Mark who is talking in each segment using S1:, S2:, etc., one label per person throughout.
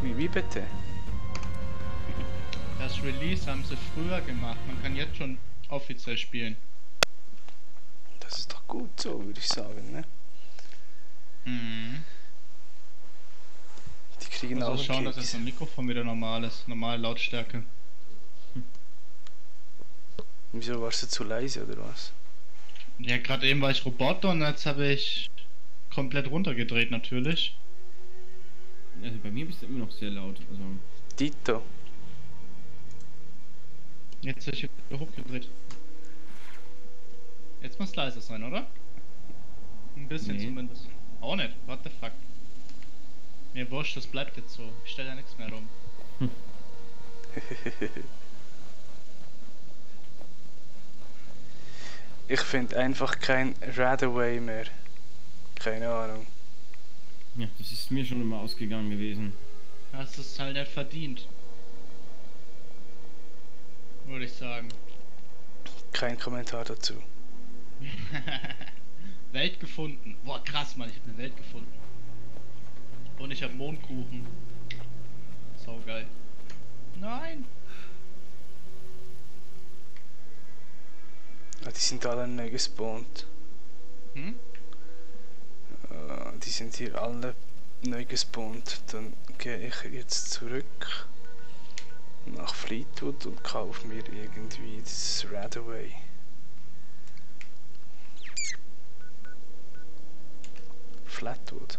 S1: Wie bitte?
S2: Das Release haben sie früher gemacht. Man kann jetzt schon offiziell spielen.
S1: Das ist doch gut so, würde ich sagen, ne?
S2: Mhm.
S1: Die kriegen
S2: Also
S1: auch einen
S2: schauen, dass jetzt
S1: Keks.
S2: mein Mikrofon wieder normal ist. Normale Lautstärke.
S1: Wieso warst du zu leise oder was?
S2: Ja, gerade eben war ich Roboter und jetzt habe ich komplett runtergedreht natürlich.
S3: Also bei mir bist du immer noch sehr laut. Also
S1: Dito.
S2: Jetzt habe ich wieder hochgedreht. Jetzt muss es leiser sein, oder? Ein bisschen
S3: Nee.
S2: zumindest. Auch nicht. What the fuck? Mir wurscht, das bleibt jetzt so. Ich stelle ja nichts mehr rum.
S1: Ich finde einfach kein Radaway mehr. Keine Ahnung.
S3: ja, das ist mir schon immer ausgegangen gewesen.
S2: Hast es halt nicht verdient. Würde ich sagen.
S1: Kein Kommentar dazu.
S2: Welt gefunden. Boah, krass, Mann, ich habe eine Welt gefunden. Und ich habe Mondkuchen. Saugeil. Nein!
S1: Ah, die sind alle neu gespawnt.
S2: Hm?
S1: Die sind hier alle neu gespawnt. Dann gehe ich jetzt zurück nach Fleetwood und kaufe mir irgendwie das Radaway. Flatwood.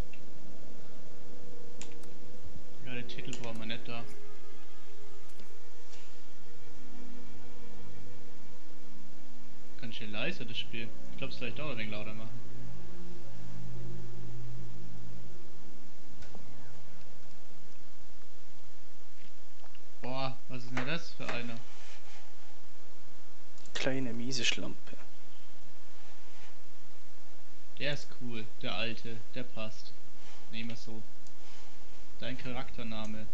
S2: Ja, den Titel brauchen wir nicht da. Kann ich hier leiser das Spiel? Ich glaube, es vielleicht auch ein wenig lauter machen. Boah, was ist denn das für eine?
S1: Kleine miese Schlampe.
S2: Der ist cool, der alte, der passt. Nehmen wir so. Dein Charaktername.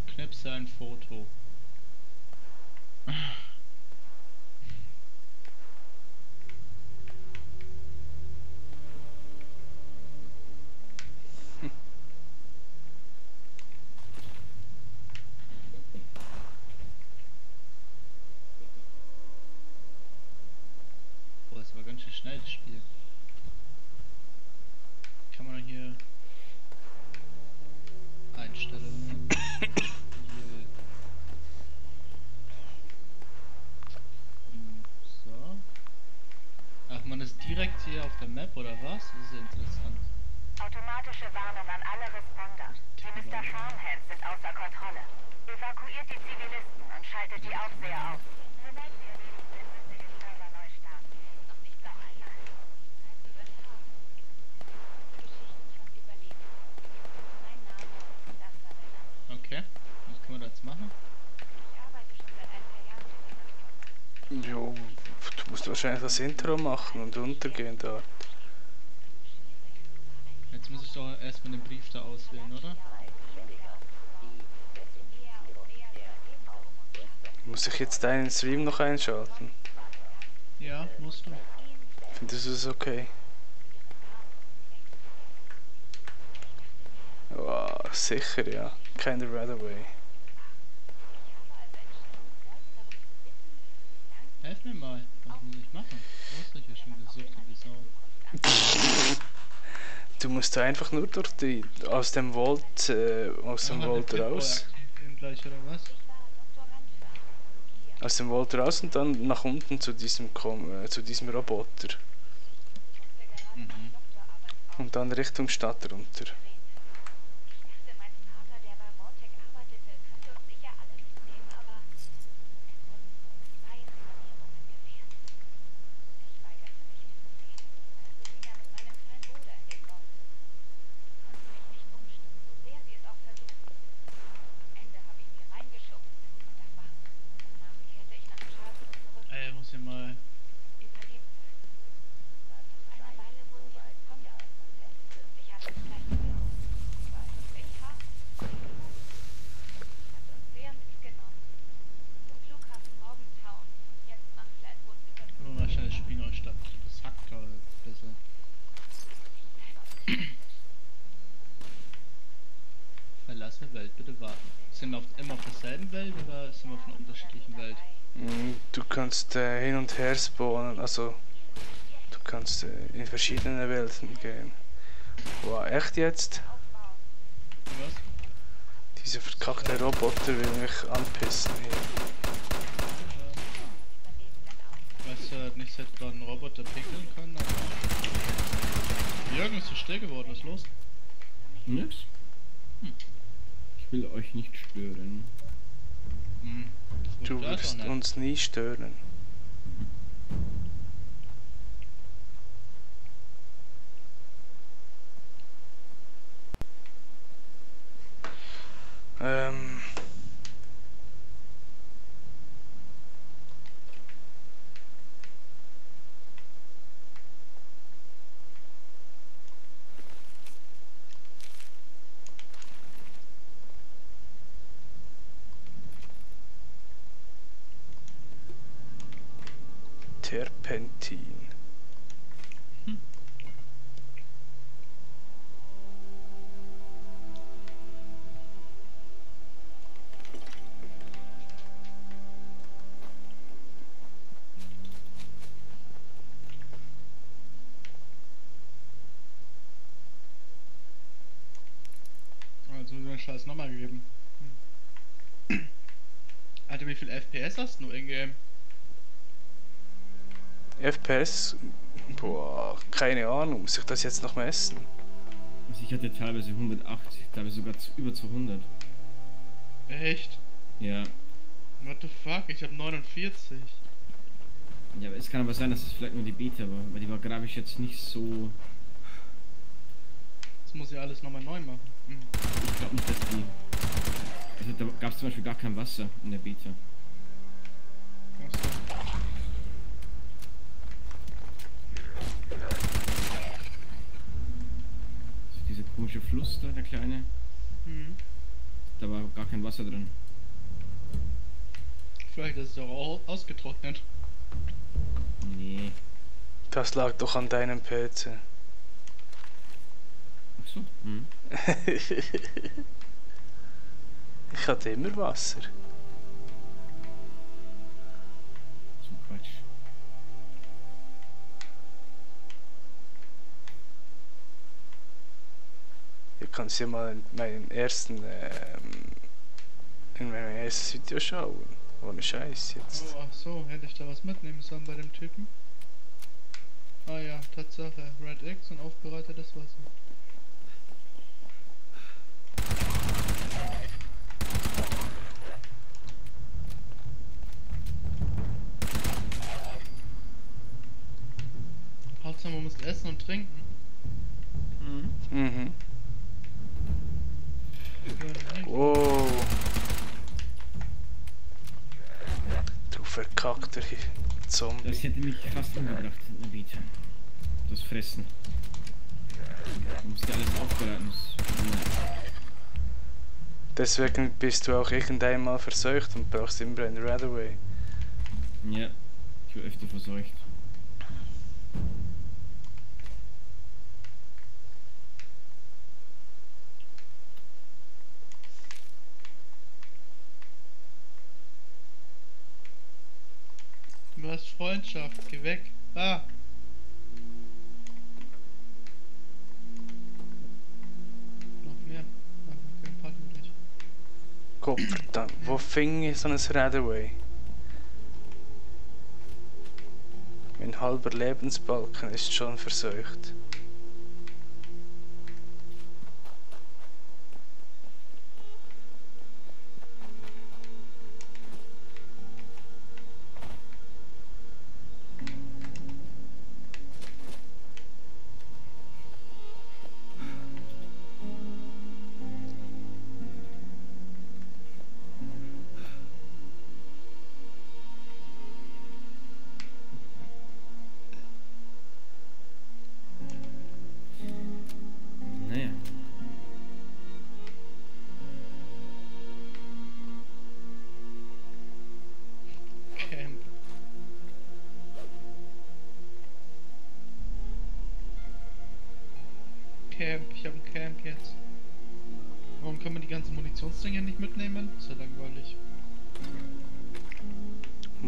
S2: Knipse ein Foto. Boah, das war ganz schön schnell das Spiel. Kann man hier Einstellungen. Hier. So. Ach, man ist direkt hier auf der Map oder was? Das ist ja interessant.
S4: Automatische Warnung an alle Responder. Die Mr. Farmhands sind außer Kontrolle. Evakuiert die Zivilisten und schaltet die Aufseher auf. Sobald sie erledigt sind, müsst ihr den Server neu starten. Noch nicht noch einmal. Zeit für den Tag. Geschichten von Überlebenden. Mein Name ist Assa Benami.
S2: Okay, was können wir da jetzt machen?
S4: Ich arbeite schon seit ein paar Jahren für das Programm.
S1: Jo, du musst wahrscheinlich das Intro machen und untergehen da.
S2: Jetzt muss ich doch erstmal den Brief da auswählen, oder?
S1: Muss ich jetzt deinen Stream noch einschalten?
S2: Ja, musst du.
S1: Findest du das okay? Wow, sicher ja. Kein Radaway.
S2: Helf mir mal. Was muss ich machen? Du hast doch hier schon gesucht, die Sau.
S1: Du musst da einfach nur durch die aus dem Vault raus.
S2: Gleich oder was?
S1: Aus dem Vault raus und dann nach unten zu diesem Roboter.
S2: Mhm.
S1: Und dann Richtung Stadt runter.
S4: Mein Vater, der bei Mortec arbeitete, könnte uns sicher alle mitnehmen, aber es wurden zwei Reservierungen gewährt. Ich weigerte mich mitzugehen. Also ging er mit meinem kleinen Bruder in den Vault. Sie konnten mich nicht umstimmen, so sehr sie es auch versuchten. Am Ende habe ich sie reingeschubst und das war
S2: muss ja mal. Mal schnell das Spiel neu starten. Das hackt gerade besser. Verlasse Welt, bitte warten. Sind wir immer auf derselben Welt oder sind wir auf einer unterschiedlichen Welt?
S1: Du kannst hin und her spawnen, also du kannst in verschiedene Welten gehen. Wow, echt jetzt?
S2: Was?
S1: Dieser verkackte Roboter will mich anpissen hier.
S2: Weißt du nicht, seit gerade ein Roboter pickeln kann? Jürgen ist so still geworden, was ist los?
S3: Nix. Ich will euch nicht stören.
S1: Du wirst uns nie stören. Terpentin.
S2: Also muss ich den Scheiß nochmal geben. Alter, wie viel FPS hast du in-game?
S1: FPS? Boah, keine Ahnung. Muss ich das jetzt noch messen?
S3: Also ich hatte teilweise 180, teilweise sogar über 200.
S2: Echt?
S3: Ja.
S2: What the fuck? Ich hab 49.
S3: Ja, aber es kann aber sein, dass es vielleicht nur die Beta war, weil die war grafisch jetzt nicht so.
S2: Das muss ich alles nochmal neu machen.
S3: Ich glaube nicht, dass die. Also da gab es zum Beispiel gar kein Wasser in der Beta.
S2: Achso.
S3: Also dieser komische Fluss da, der kleine. Da war gar kein Wasser drin.
S2: Vielleicht ist es auch ausgetrocknet.
S3: Nee.
S1: Das lag doch an deinem PC.
S3: Achso.
S1: Ich hatte immer Wasser.
S3: So Quatsch.
S1: Ihr könnt ja mal in meinem ersten Video schauen. Ohne Scheiß jetzt.
S2: Oh, ach so, hätte ich da was mitnehmen sollen bei dem Typen? Ah ja, Tatsache. Red X und aufbereitetes Wasser. Hauptsache man muss essen und trinken.
S1: Mhm. Oh. Du verkackter Zombie.
S3: Das hätte mich fast umgebracht in der Beta. Das Fressen. Du musst ja alles aufbereiten.
S1: Deswegen bist du auch irgendeinmal verseucht und brauchst immer ein Radaway.
S3: Ja, ich war öfter verseucht.
S2: Du hast Freundschaft, geh weg. Ah! Noch mehr. Ach, okay, ein paar übrig.
S1: Gottverdammt, wo fing ich so ein Radaway? Mein halber Lebensbalken ist schon verseucht.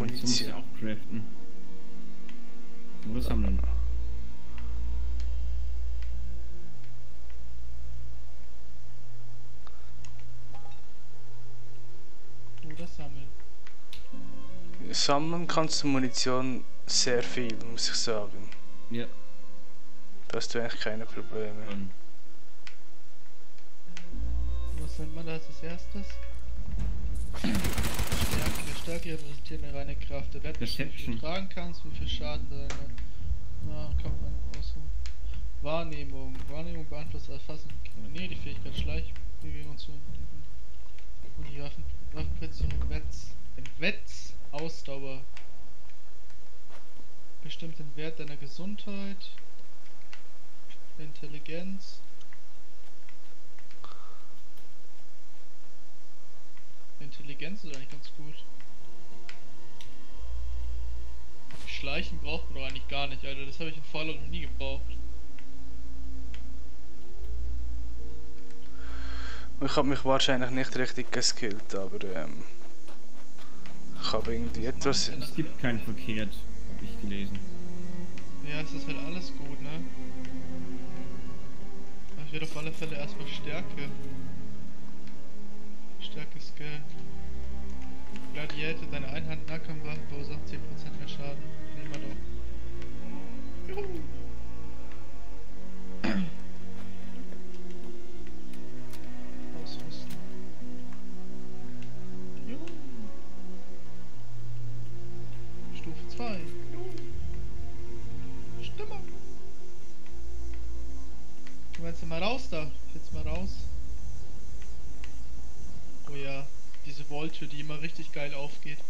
S3: Munition muss ja auch craften. Oder sammeln.
S2: Oder sammeln.
S1: Sammeln kannst du Munition sehr viel, muss ich sagen.
S3: Ja.
S1: Da hast du eigentlich keine Probleme.
S3: Dann.
S2: Was nennt man das als erstes? Stärke repräsentiert eine reine Kraft. Der Wert, wie viel
S3: Perception.
S2: du tragen kannst, wie viel Schaden deine. Na, kann man aussuchen. Wahrnehmung. Wahrnehmung beeinflusst das Erfassen. Nee, die Fähigkeit Schleichbewegung zu entdecken. Und die Waffenpräzision Wetz. Ausdauer. Bestimmt den Wert deiner Gesundheit. Intelligenz. Intelligenz ist eigentlich ganz gut. Schleichen braucht man doch eigentlich gar nicht, Alter. Das habe ich in Fallout noch nie gebraucht.
S1: Ich habe mich wahrscheinlich nicht richtig geskillt, aber ich habe irgendwie etwas...
S3: Es gibt keinen verkehrt, habe ich gelesen.
S2: Ja, es ist halt alles gut, ne? Aber ich werde auf alle Fälle erstmal Stärke. Stärke Skill. Gladiator, deine Einhand-Nahkampfwaffe verursacht 10% mehr Schaden. Nehmen wir doch. Juhu. Ausrüsten. Juhu. Stufe 2. Juhu. Stimme. Gehen wir jetzt mal raus da. Jetzt mal raus. Oh ja, diese Volltür, die immer richtig geil aufgeht.
S3: Du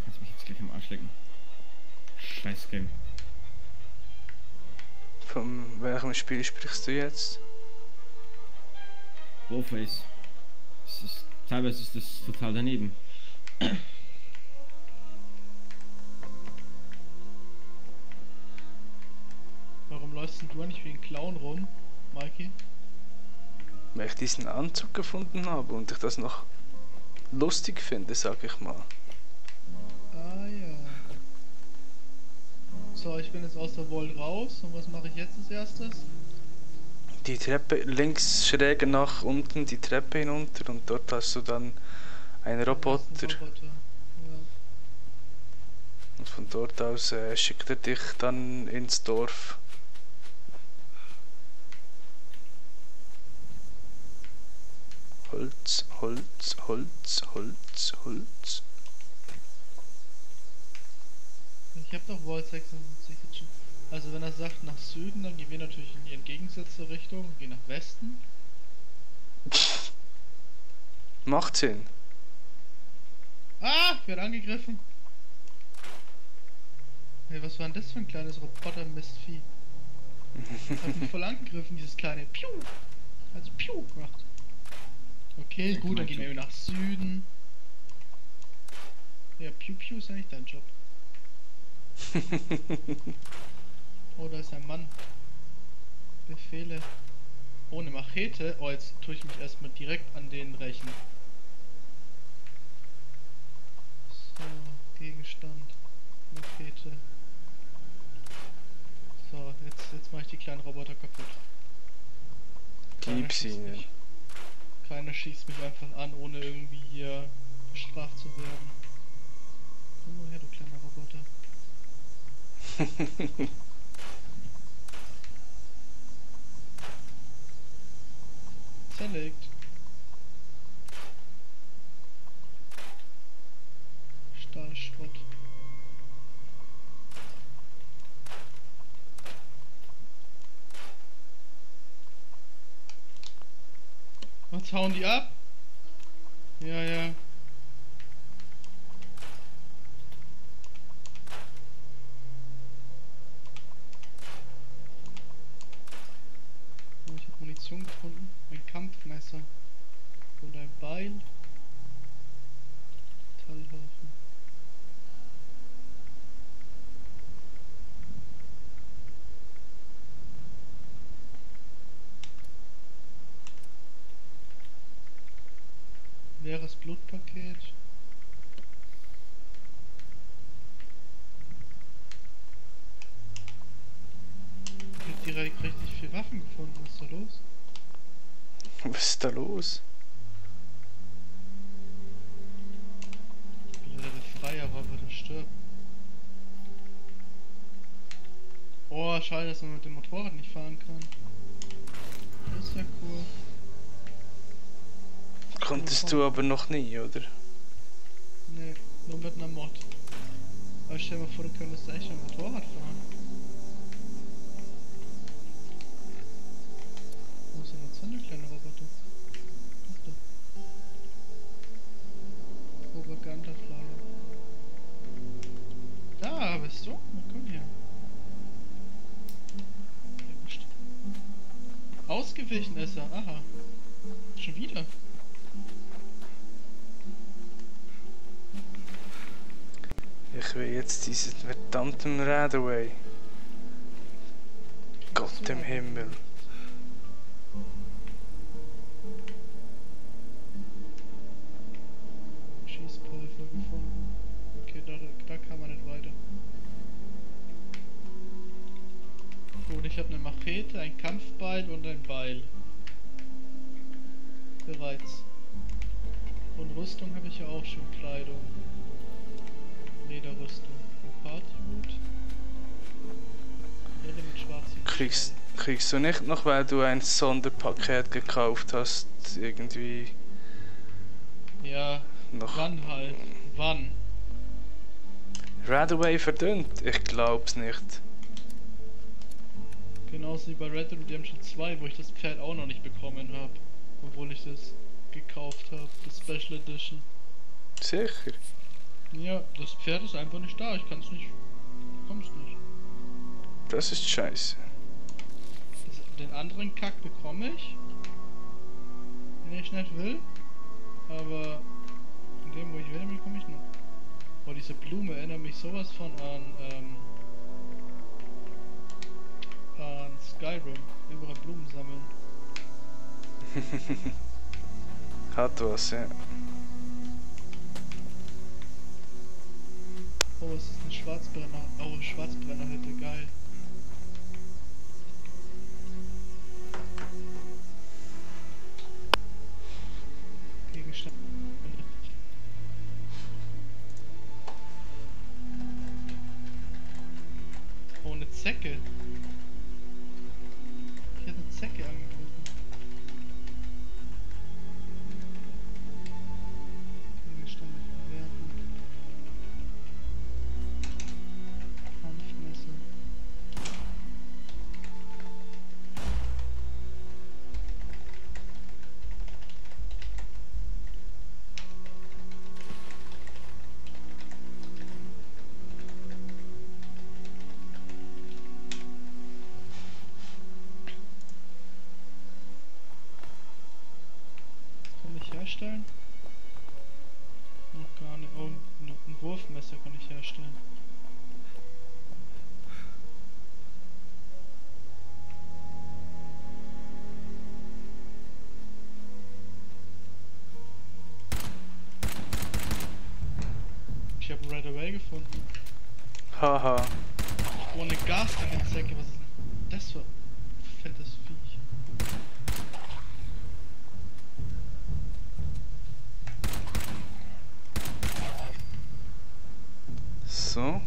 S3: kannst mich jetzt gleich am Arsch lecken. Scheiß Game.
S1: Von welchem Spiel sprichst du jetzt?
S3: Warface. Teilweise ist das total daneben.
S2: Warum läufst denn du nicht wie ein Clown rum, Mikey?
S1: Weil ich diesen Anzug gefunden habe und ich das noch lustig finde, sag ich mal.
S2: Ah ja. So, ich bin jetzt aus der Vault raus und was mache ich jetzt als erstes?
S1: Die Treppe links schräg nach unten, die Treppe hinunter und dort hast du dann einen Roboter.
S2: Ja.
S1: Und von dort aus schickt er dich dann ins Dorf. Holz, Holz, Holz, Holz, Holz.
S2: Ich habe doch Vault 76 jetzt schon. Also wenn er sagt nach Süden, dann gehen wir natürlich in die entgegengesetzte Richtung und gehen nach Westen.
S1: Macht Sinn.
S2: Ah, ich werde angegriffen. Hey, was war denn das für ein kleines Roboter-Mistvieh? Hat mich voll angegriffen, dieses kleine Piu. Also Piu gemacht. Okay, gut, dann gehen wir nach Süden. Ja, Piu Piu ist eigentlich dein Job. Oh, da ist ein Mann. Befehle. Ohne Machete. Oh, jetzt tue ich mich erstmal direkt an den rächen. So, Gegenstand. Machete. So, jetzt mache ich die kleinen Roboter kaputt.
S1: Gib's ihnen.
S2: Keiner schießt mich einfach an, ohne irgendwie hier bestraft zu werden. Komm nur her, du kleiner Roboter. Zerlegt. Stahlschrott. Was hauen die ab? Ja, ja. Oh, ich habe Munition gefunden. Ein Kampfmesser. Und ein Beil. Metallwaffen. Leeres Blutpaket. Ich hab direkt richtig viel Waffen gefunden. Was ist da los?
S1: Was ist da los?
S2: Der Freier war, würde sterben. Oh, schade, dass man mit dem Motorrad nicht fahren kann. Das ist ja cool.
S1: Konntest du aber noch nie, oder?
S2: Nee, nur mit einer Mod. Aber stell dir mal vor, du könntest echt ein Motorrad fahren. Wo ist denn jetzt hin, der kleine Roboter? Propaganda-Flyer. Da bist du? Na komm her. Erwischt. Ausgewichen ist er, aha. Schon wieder.
S1: Ich will jetzt diesen verdammten Radaway. Gott im Himmel.
S2: Schießpulver gefunden. Okay, da kann man nicht weiter. Gut, ich habe eine Machete, ein Kampfbeil und ein Beil. Bereits. Und Rüstung habe ich ja auch schon, Kleidung. Lederrüstung. Partyhut. Leder mit schwarzem
S1: Kriegst du nicht noch, weil du ein Sonderpaket gekauft hast, irgendwie
S2: Ja,
S1: noch
S2: wann halt? Wann?
S1: Radaway verdünnt? Ich glaub's nicht.
S2: Genauso wie bei Red Dead Redemption 2, wo ich das Pferd auch noch nicht bekommen habe. Obwohl ich das gekauft habe, das Special Edition.
S1: Sicher?
S2: Ja, das Pferd ist einfach nicht da, ich kann es nicht. Komm's nicht.
S1: Das ist scheiße.
S2: Den anderen Kack bekomme ich, wenn ich nicht will. Aber in dem, wo ich will, bekomme ich noch. Oh, diese Blume erinnert mich sowas von an Skyrim. Überall Blumen sammeln.
S1: Hat was, ja.
S2: Oh, es ist eine Schwarzbrenner. Oh, Schwarzbrennerhütte, geil. Gegenstände. Oh, eine Zecke. Ich hätte eine Zecke angegriffen. Gegenstände verwerten. Kampfmesser. Kann ich herstellen? Noch gar nicht. Oh, ein Wurfmesser kann ich herstellen. Ich habe Right Away gefunden.
S1: Haha.
S2: Ohne Gas in den Zecke. Was ist denn das für ein fettes Viech?
S1: So.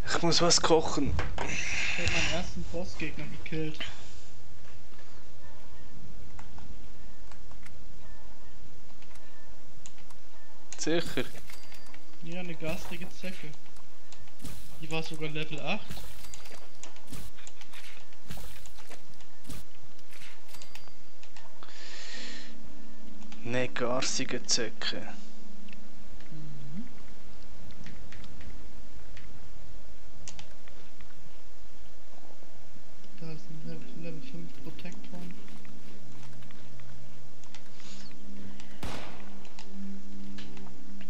S1: Ich muss was kochen.
S2: Ich habe meinen ersten Bossgegner gekillt.
S1: Sicher.
S2: Ja, eine gastrige Zecke. Die war sogar Level 8.
S1: Ne garsige Zecke.
S2: Da ist ein Level 5 Protektoren.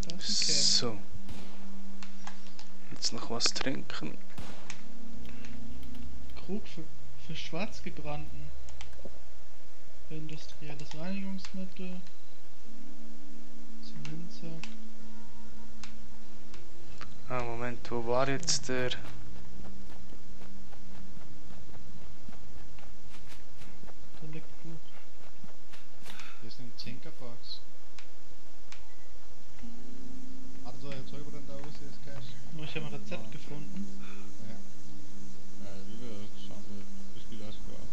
S2: Das ist ein
S1: So. Jetzt noch was trinken.
S2: Krug für Schwarzgebrannten. Wenn du industrielles Reinigungsmittel. Zementsack.
S1: Ah, Moment, wo war jetzt der?
S2: Da liegt Buch.
S5: Det er sådan en Tinkerbox. Har du så trykket på den der OCS cache?
S2: Oh, ich habe ein Rezept gefunden.
S5: Ja.
S3: Ja, vi vil samle beskidt også gøre.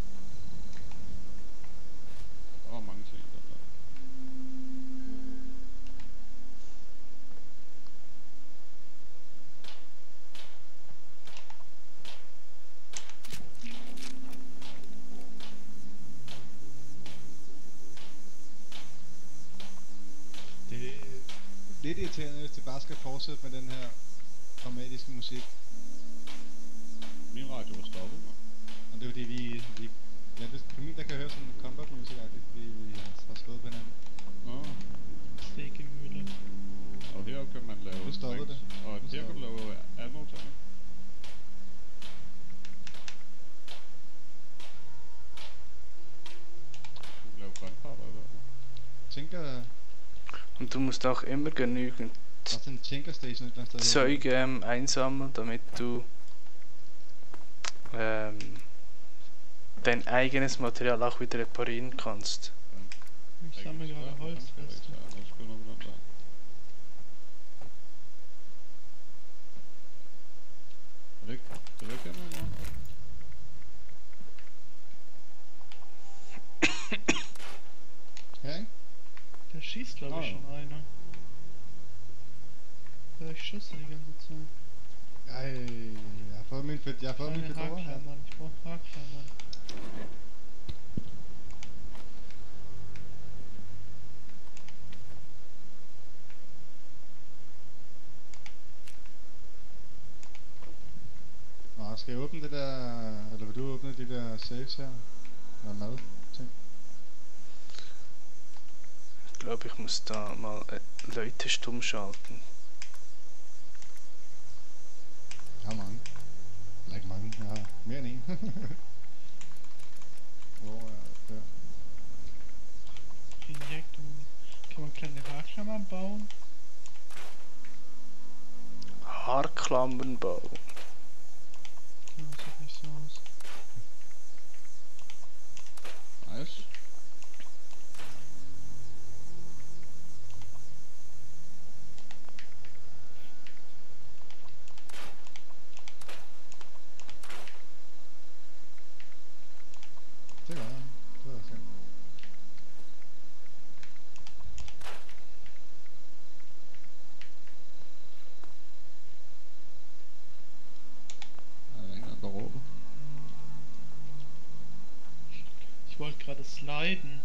S3: Der var mange ting der.
S5: Det er lidt irriterende, hvis det bare skal fortsætte med den her dramatiske musik.
S3: Min radio var stoppet, man.
S5: Og det er fordi vi ja, det, på min der kan jeg høre sådan en combat musik-agtigt, fordi vi har slået på hinanden.
S3: Nå,
S2: Stikemølle.
S3: og her kan man lave
S5: Nu stoppede
S3: drinks,
S5: det.
S3: og
S5: Nu
S3: her kan du
S5: stoppede
S3: lave ammo-ting. Du kan lave grønpapper i hvert fald.
S5: Tinker...
S1: Und du musst auch immer genügend
S5: Der er sådan en Tinker Station et eller andet sted.
S1: Zeug einsammeln, damit du dein eigenes Material auch wieder reparieren kannst.
S2: Ich sammle gerade Holzreste.
S3: Nu skal du nok der. Er det ikke her noget?
S5: Her, ikke?
S2: Da schießt glaube ich
S3: Ah, ja.
S2: schon einer. Da ich Schüsse die ganze Zeit.
S5: Ej, jeg har fået min
S2: Keine
S5: fedora her.
S2: Haarklammern, ich brauche Haarklammern.
S5: Nå, skal jeg åbne det der... Eller vil du åbne de der saves her? Eller mad ting?
S1: Ich glaube, ich muss da mal Leute stumm schalten.
S5: Jeg har mange. Eller ikke mange, jeg har mere end en. Hvor er der?
S2: Injekt. Kann man kleine Haarklammern bauen?
S1: Haarklammern bauen.
S2: Ja, das sieht nicht so aus.
S3: Nice.
S5: Det gør jeg. Det var fint.
S3: Der er ingen, der råber.
S2: Ich wollte gerade sliden.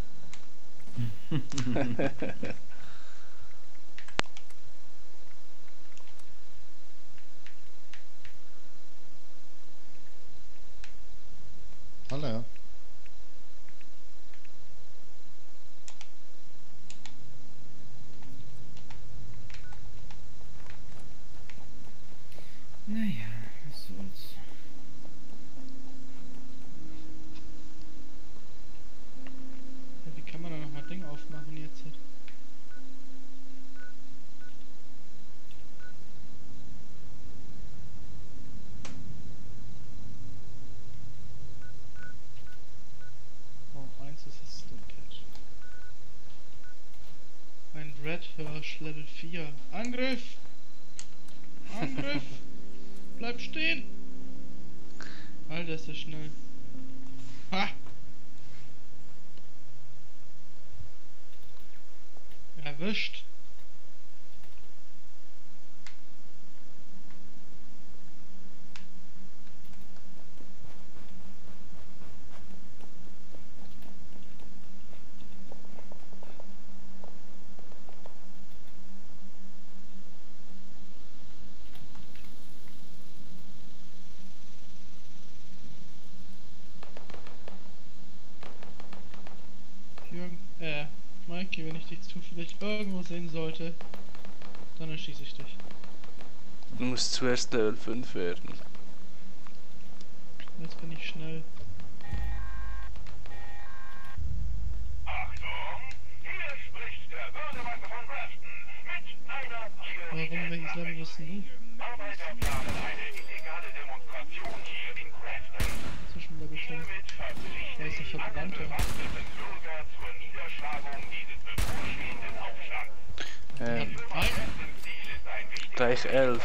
S5: Hold da op.
S3: Naja, was soll's.
S2: Ja, wie kann man da nochmal Ding aufmachen jetzt? Oh, eins ist es Cache. Ein Red Hirsch Level 4. Angriff! Angriff! Bleib stehen! Alter, ist der schnell. Ha! Erwischt! Jürgen, Mikey, wenn ich dich zufällig irgendwo sehen sollte, dann erschieße ich dich.
S1: Du musst zuerst Level 5 werden.
S2: Jetzt bin ich schnell. Warum? Welches Level bist denn du? Zwischen Level 5. Da ist der Verbrannte.
S1: Gleich 11.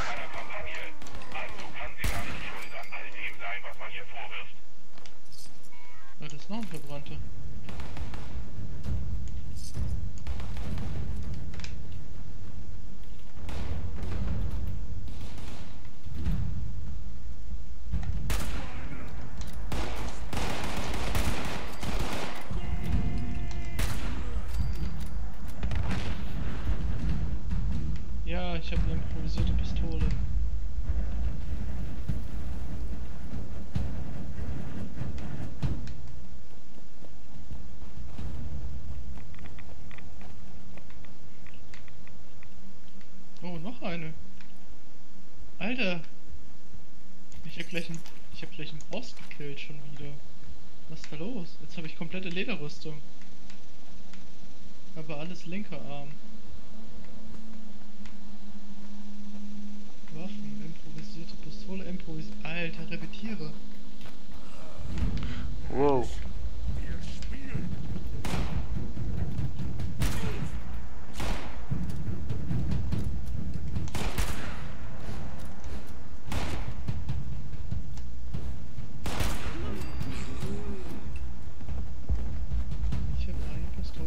S2: Ja, das ist noch ein Verbrannter. Ja, ich habe eine improvisierte Pistole. Oh, noch eine. Alter. Ich hab gleich einen Boss gekillt schon wieder. Was ist da los? Jetzt habe ich komplette Lederrüstung. Aber alles linker Arm. Waffen, improvisierte Pistole, Alter, repetiere.
S1: Wow.
S2: Ich habe eine Pistole.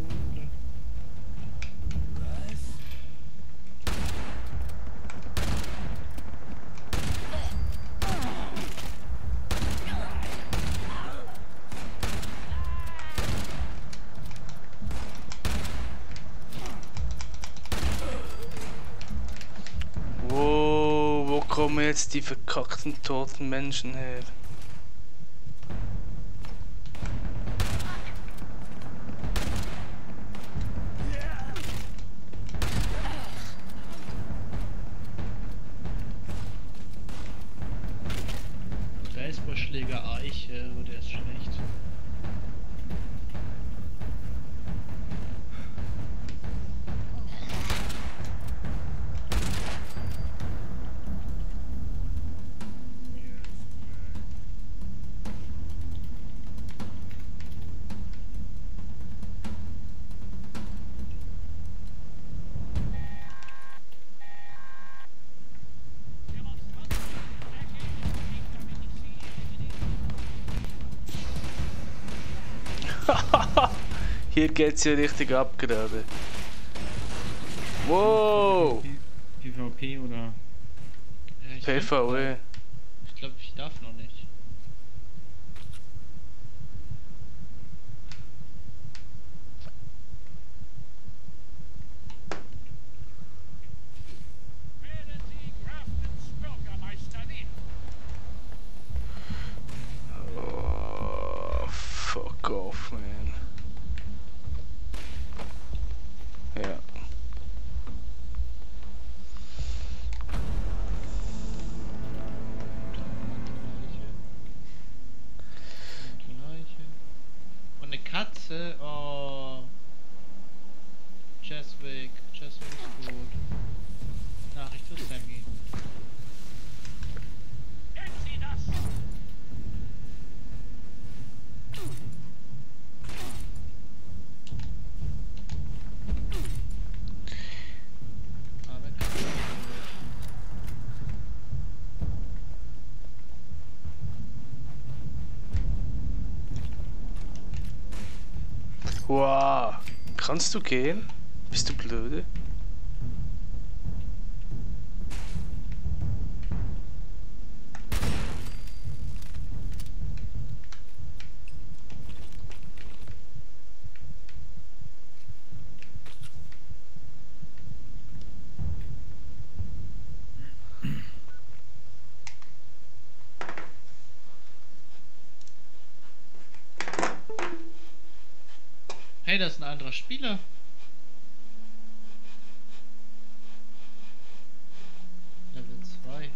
S1: Wo kommen jetzt die verkackten toten Menschen her?
S2: Baseballschläger Eiche, der ist schlecht.
S1: Hier geht's ja richtig ab gerade. Wow!
S3: PvP oder?
S2: Ja,
S1: PvE.
S2: Ich glaube, ich darf noch nicht.
S1: Oh, fuck off, man. Ja.
S2: Und eine Katze, oh. Cheswick ist gut. Nachricht für Sammy. Aber Katze.
S1: Wow. Kannst du gehen? Bist du blöde?
S2: Hey, das ist ein anderer Spieler. Level 2.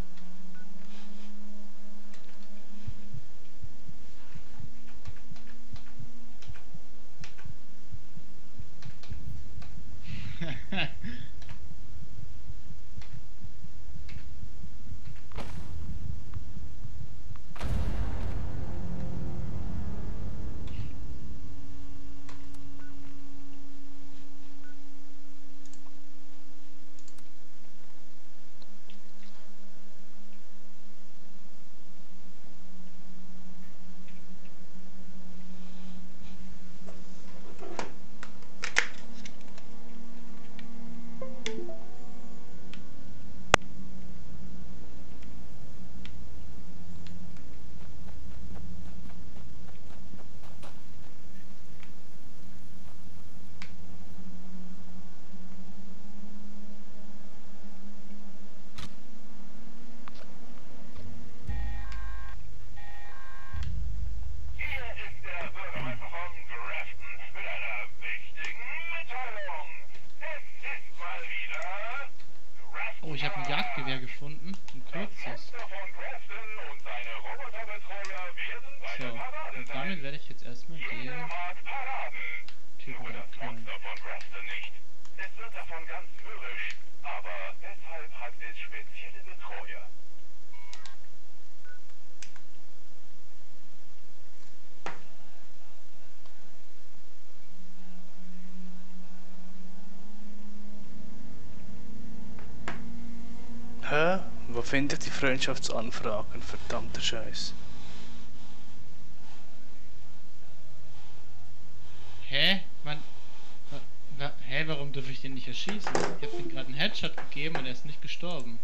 S2: Gewehr gefunden. Ein kurzes. So, und damit werde ich jetzt erstmal den Typen da abknallen.
S6: Es wird davon ganz mürrisch, aber deshalb hat es spezielle Betreuer.
S1: Hä? Wo finde ich die Freundschaftsanfragen? Verdammter Scheiß.
S2: Hä? Hä, warum darf ich den nicht erschießen? Ich habe ihm gerade einen Headshot gegeben und er ist nicht gestorben.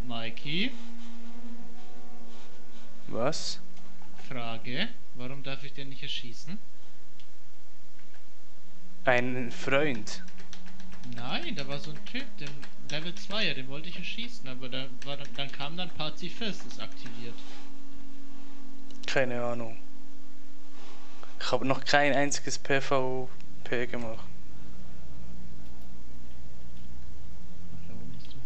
S2: Mikey?
S1: Was?
S2: Frage, warum darf ich den nicht erschießen?
S1: Ein Freund?
S2: Nein, da war so ein Typ, den Level 2er, den wollte ich erschießen, aber dann kam dann Pazifist, ist aktiviert.
S1: Keine Ahnung. Ich habe noch kein einziges PvP gemacht.
S2: Ach, da oben bist du.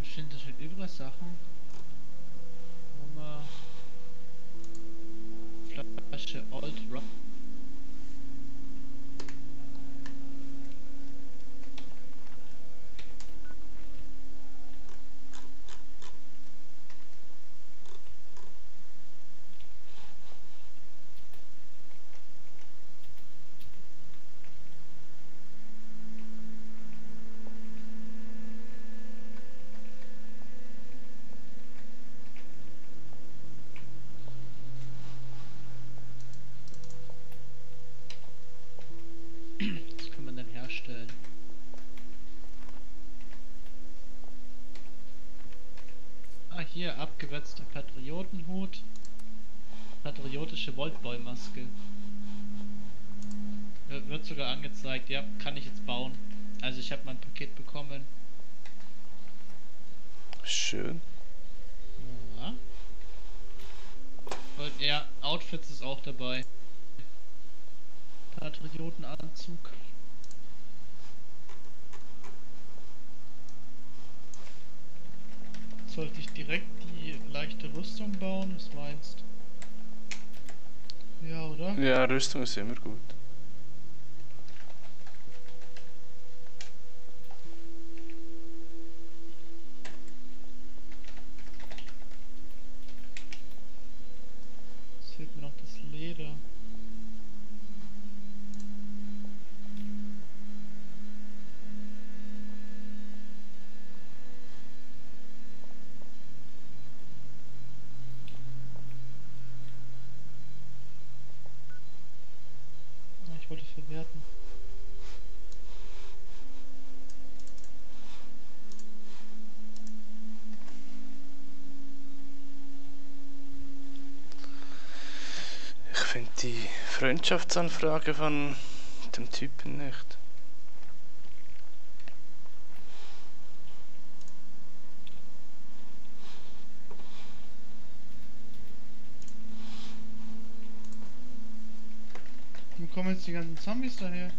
S2: Ich finde, das sind überall Sachen, wo man Flasche Old Rock. Das kann man dann herstellen. Ah, hier abgewetzter Patriotenhut. Patriotische Voltboy-Maske. Wird sogar angezeigt, ja, kann ich jetzt bauen. Also ich habe mein Paket bekommen.
S1: Schön.
S2: Ja. Und ja, Outfits ist auch dabei. Patriotenanzug. Sollte ich direkt die leichte Rüstung bauen? Was meinst du? Ja, oder?
S1: Ja, Rüstung ist immer gut.
S2: Es fehlt mir noch das Leder. Ah, ich wollte verwerten.
S1: Ich finde die Freundschaftsanfrage von dem Typen nicht.
S2: Wo kommen jetzt die ganzen Zombies daher?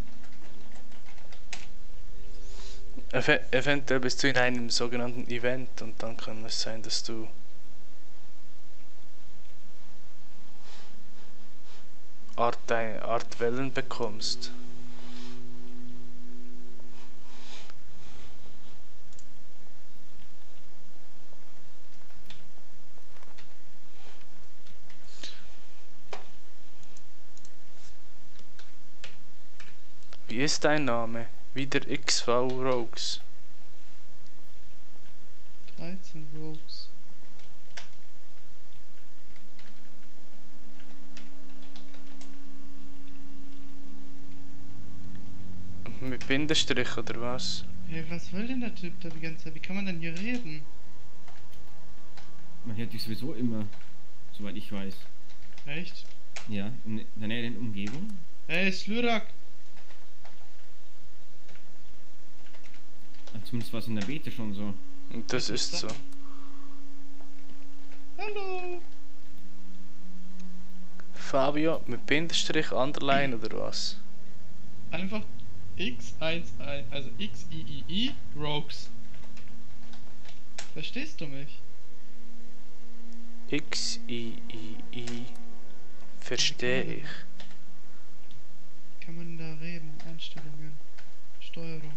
S1: Eventuell bist du in einem sogenannten Event und dann kann es sein, dass du Art Wellen bekommst. Wie ist dein Name? Wieder XV Rogues.
S2: 13 Rogues.
S1: Bindestrich oder was?
S2: Hey, was will denn der Typ da die ganze Zeit? Wie kann man denn hier reden?
S3: Man hört dich sowieso immer, soweit ich weiß.
S2: Echt?
S3: Ja, in der näheren Umgebung.
S2: Hey, Slyrak!
S3: Zumindest war es in der Beta schon so.
S1: Und das ist so.
S2: Hallo!
S1: Fabio mit Bindestrich, Underline oder was?
S2: Einfach X11, also XIII Rogues. Verstehst du mich?
S1: XIII. Verstehe ich.
S2: Kann man da reden? Einstellungen. Steuerung.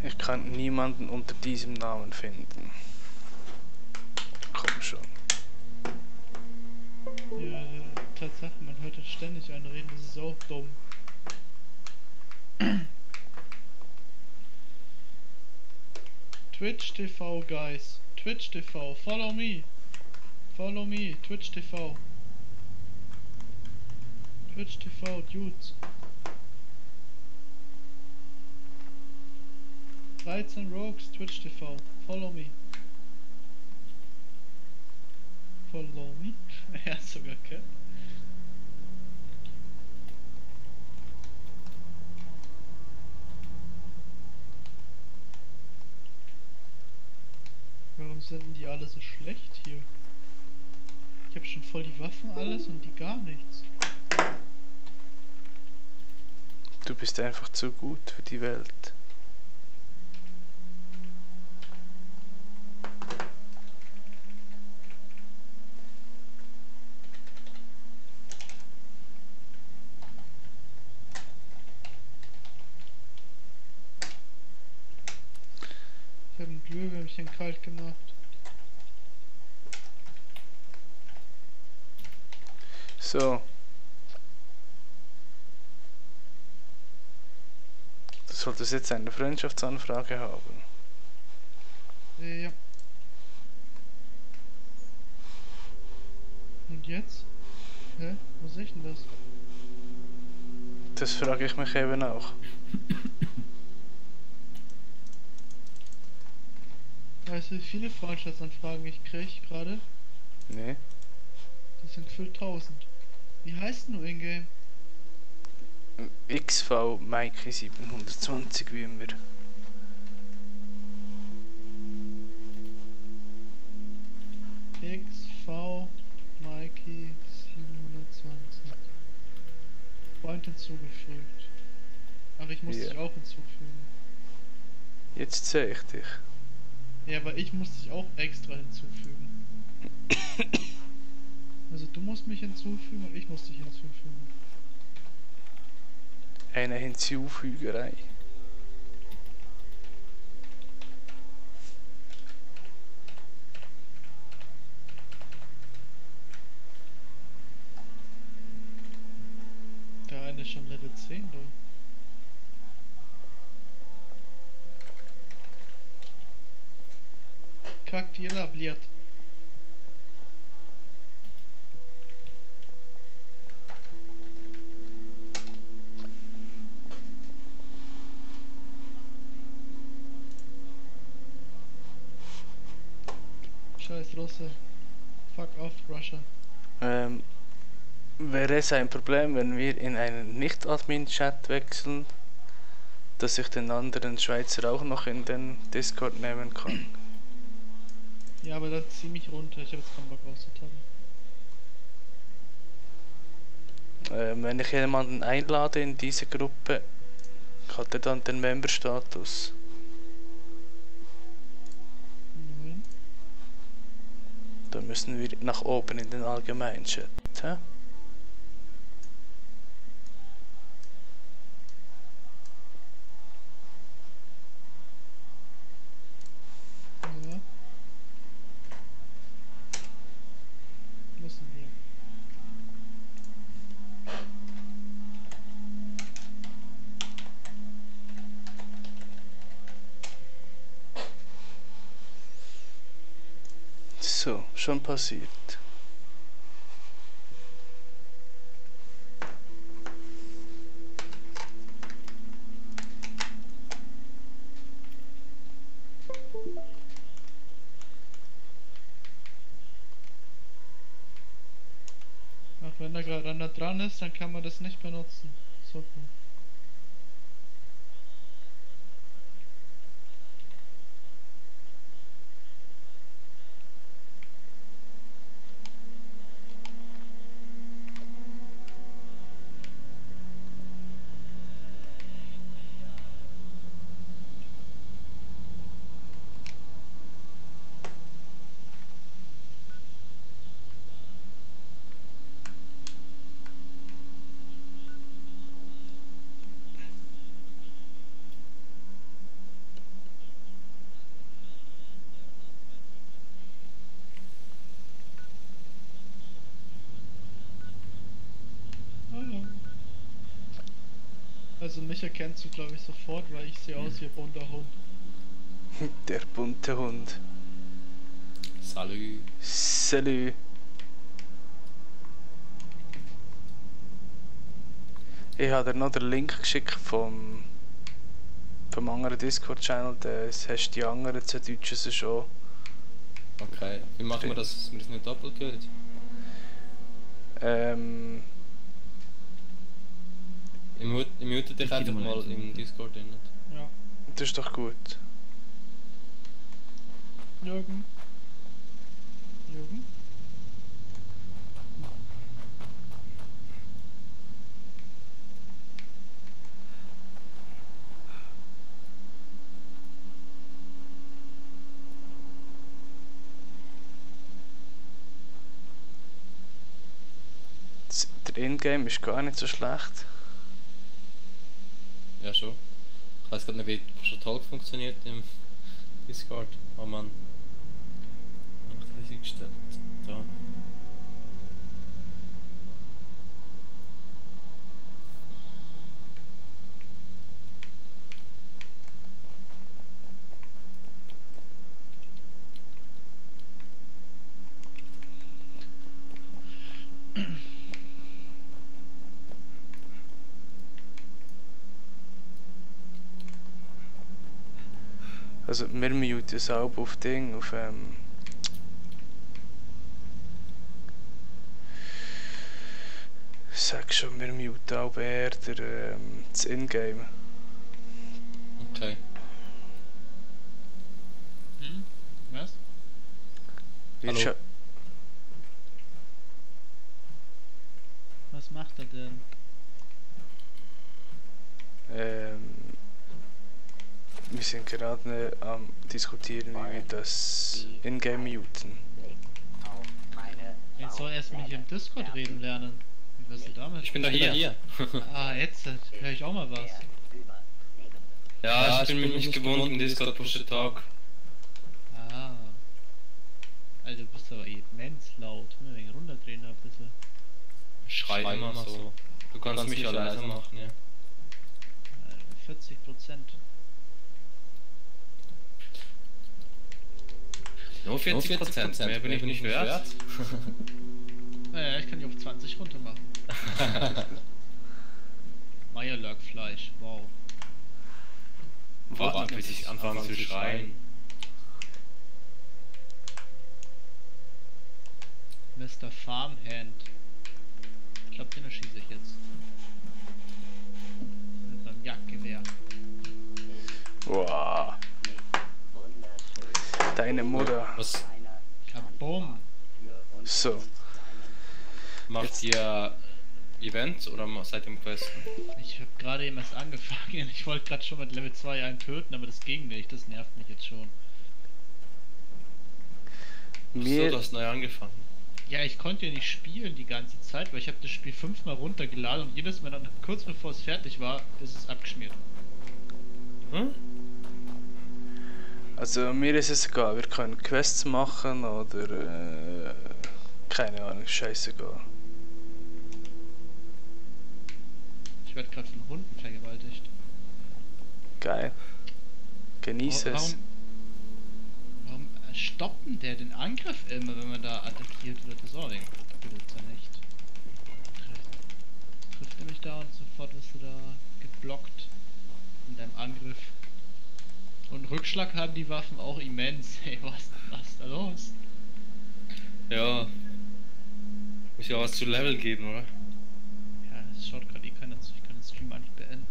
S1: Ich kann niemanden unter diesem Namen finden. Komm schon.
S2: Ja, Tatsache, man hört das ständig einen reden, das ist so dumm. Twitch TV, guys. Twitch TV, follow me. Follow me, Twitch TV. Twitch TV, dudes. 13 Rogues, Twitch TV, follow me. Follow me? Ja, sogar, okay. Warum sind denn die alle so schlecht hier? Ich hab schon voll die Waffen alles und die gar nichts.
S1: Du bist einfach zu gut für die Welt.
S2: Ich hab ein Glühwürmchen kalt gemacht.
S1: So. Du solltest jetzt eine Freundschaftsanfrage haben.
S2: Ja. Und jetzt? Hä? Was ist denn das?
S1: Das frage ich mich eben auch.
S2: Weißt du, wie viele Freundschaftsanfragen ich krieg gerade?
S1: Nee.
S2: Das sind gefühlt 1000. Wie heißt denn du in-game?
S1: XV Mikey 720 wie immer.
S2: XV Mikey 720. Freund hinzugefügt. Ach, ich muss
S1: Ja.
S2: dich auch hinzufügen.
S1: Jetzt sehe ich dich.
S2: Ja, aber ich muss dich auch extra hinzufügen. Also du musst mich hinzufügen und ich muss dich hinzufügen.
S1: Eine Hinzufügerei.
S2: Der eine ist schon Level 10, du. Kackt jeder abliert. Scheiß Russe. Fuck off, Russia.
S1: Wäre es ein Problem, wenn wir in einen Nicht-Admin-Chat wechseln, dass ich den anderen Schweizer auch noch in den Discord nehmen kann?
S2: Ja, aber dann zieh mich runter. Ich hab jetzt keinen Bock auszutappen.
S1: Wenn ich jemanden einlade in diese Gruppe, hat er dann den Member-Status?
S2: Nein.
S1: Dann dann müssen wir nach oben in den allgemeinen Chat. Hä?
S2: Ja. Müssen wir.
S1: So, schon passiert.
S2: Ach, wenn da gerade einer dran ist, dann kann man das nicht benutzen. Super. Also mich erkennst du glaube ich sofort, weil ich sehe aus wie ein bunter Hund.
S1: Der bunte Hund.
S7: Salü.
S1: Salü. Ich habe dir noch den Link geschickt vom anderen Discord-Channel, das hast die anderen zwei Deutschen schon.
S7: Okay, wie machen wir das, dass wir das nicht doppelt gehört? Ich mute dich einfach mal im Discord drin.
S2: Ja.
S1: Das ist doch gut.
S2: Jürgen? Jürgen?
S1: Der Ingame ist gar nicht so schlecht.
S7: Ja schon. Ich weiß gerade nicht, wie schon Talk funktioniert im Discord. Oh Mann. Ich gestellt. Da.
S1: Also wir muten es auch auf Ding, auf sag schon, wir muten auch eher das Ingame.
S7: Okay.
S2: Hm? Was?
S7: Hallo.
S2: Was macht er denn?
S1: Wir sind gerade am diskutieren, wie wir das Ingame muten.
S2: Jetzt soll erst mich im Discord reden lernen. Wie wirst du damit?
S7: Ich bin doch hier.
S2: Ah, jetzt höre ich auch mal was.
S7: Ja, ich bin mich nicht gewohnt im Discord Push the Talk.
S2: Ah. Alter, du bist aber immens laut. Ein wenig runterdrehen da bitte.
S7: Schrei immer so. Du kannst mich ja leiser machen, ja.
S2: 40%.
S7: Nur 40%, mehr bin ich nicht wert.
S2: Naja, ich kann die auf 20 runter machen. Meierlackfleisch, wow.
S7: Warte, bis ich anfange zu schreien.
S2: Mr. Farmhand. Ich glaube, den erschieße ich jetzt. Mit meinem Jagdgewehr.
S1: Wow. Deine Mutter.
S7: Was
S2: Kaboom!
S1: So.
S7: macht ihr Events oder seid ihr im Questen?
S2: Ich habe gerade eben erst angefangen. Ich wollte gerade schon mit Level 2 einen töten, aber das ging nicht. Das nervt mich jetzt schon.
S7: So,
S1: Mir,
S7: du hast neu angefangen.
S2: Ja, ich konnte ja nicht spielen die ganze Zeit, weil ich habe das Spiel 5-mal runtergeladen und jedes Mal dann kurz bevor es fertig war, ist es abgeschmiert.
S7: Hm?
S1: also mir ist es egal, wir können Quests machen oder keine Ahnung, scheißegal.
S2: Ich werde gerade von Hunden vergewaltigt.
S1: Geil. Genieße es.
S2: Warum stoppt denn der den Angriff immer, wenn man da attackiert wird? Das ist auch irgendwie Blödsinn, nicht? Trifft er mich da und sofort wirst du da geblockt in deinem Angriff. Und Rückschlag haben die Waffen auch immens. Hey, was ist da los?
S7: Ja. Muss ja was zu Level geben, oder?
S2: Ja, es schaut gerade keiner zu. Ich kann den Stream auch nicht beenden.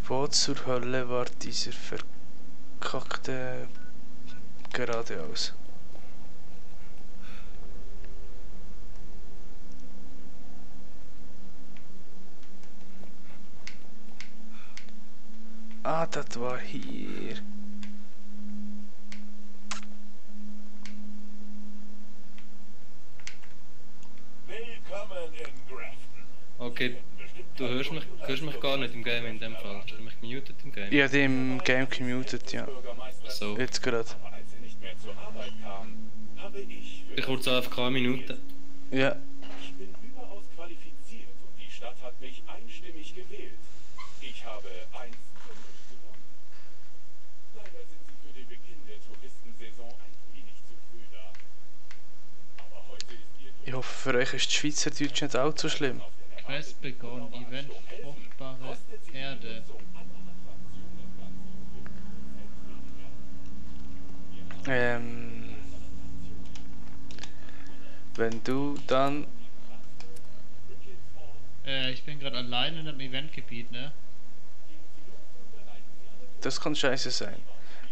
S1: Wo zur Hölle war dieser verkackte geradeaus? Ah, das war hier.
S6: Willkommen in Grafton.
S7: Okay, du hörst mich gar nicht im Game in dem Fall. Hast du mich gemutet im Game?
S1: Ja, dem Game gemutet, ja.
S7: So.
S1: Jetzt gerade.
S6: Als er nicht mehr zur Arbeit kam, habe ich für
S7: Ich kurz AFK Minuten.
S1: Ja.
S6: Ich bin überaus qualifiziert und die Stadt hat mich einstimmig gewählt. Ich habe 1:0 gewonnen. Leider sind sie für den Beginn der Touristensaison ein wenig zu früh da. Aber heute ist ihr
S1: Ich hoffe, für euch ist Schweizerdeutsch nicht allzu schlimm.
S2: Quest begonnen, Event fruchtbare Erde.
S1: Wenn du dann...
S2: Ich bin gerade allein in einem Eventgebiet, ne?
S1: Das kann scheiße sein.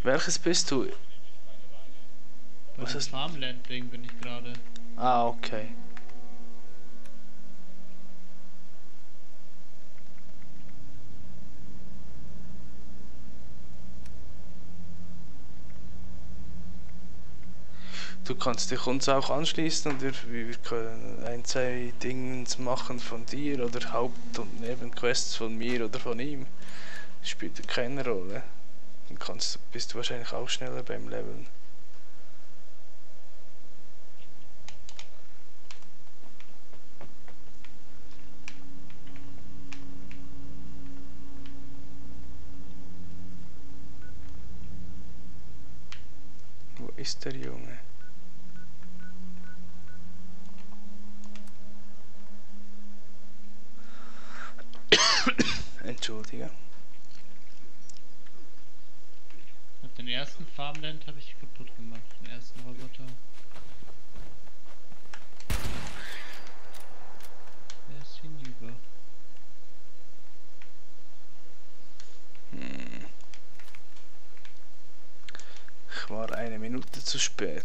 S1: Welches bist du?
S2: Bei
S1: Was
S2: dem
S1: ist-
S2: Farmland-Ding bin ich gerade.
S1: Ah, okay. Du kannst dich uns auch anschließen und wir können ein, zwei Dinge machen von dir oder Haupt- und Nebenquests von mir oder von ihm. Spielt keine Rolle. Dann bist du wahrscheinlich auch schneller beim Leveln. Wo ist der Junge? Entschuldige.
S2: Den ersten Farmland habe ich kaputt gemacht, den ersten Roboter. Der ist hinüber.
S1: Ich war eine Minute zu spät.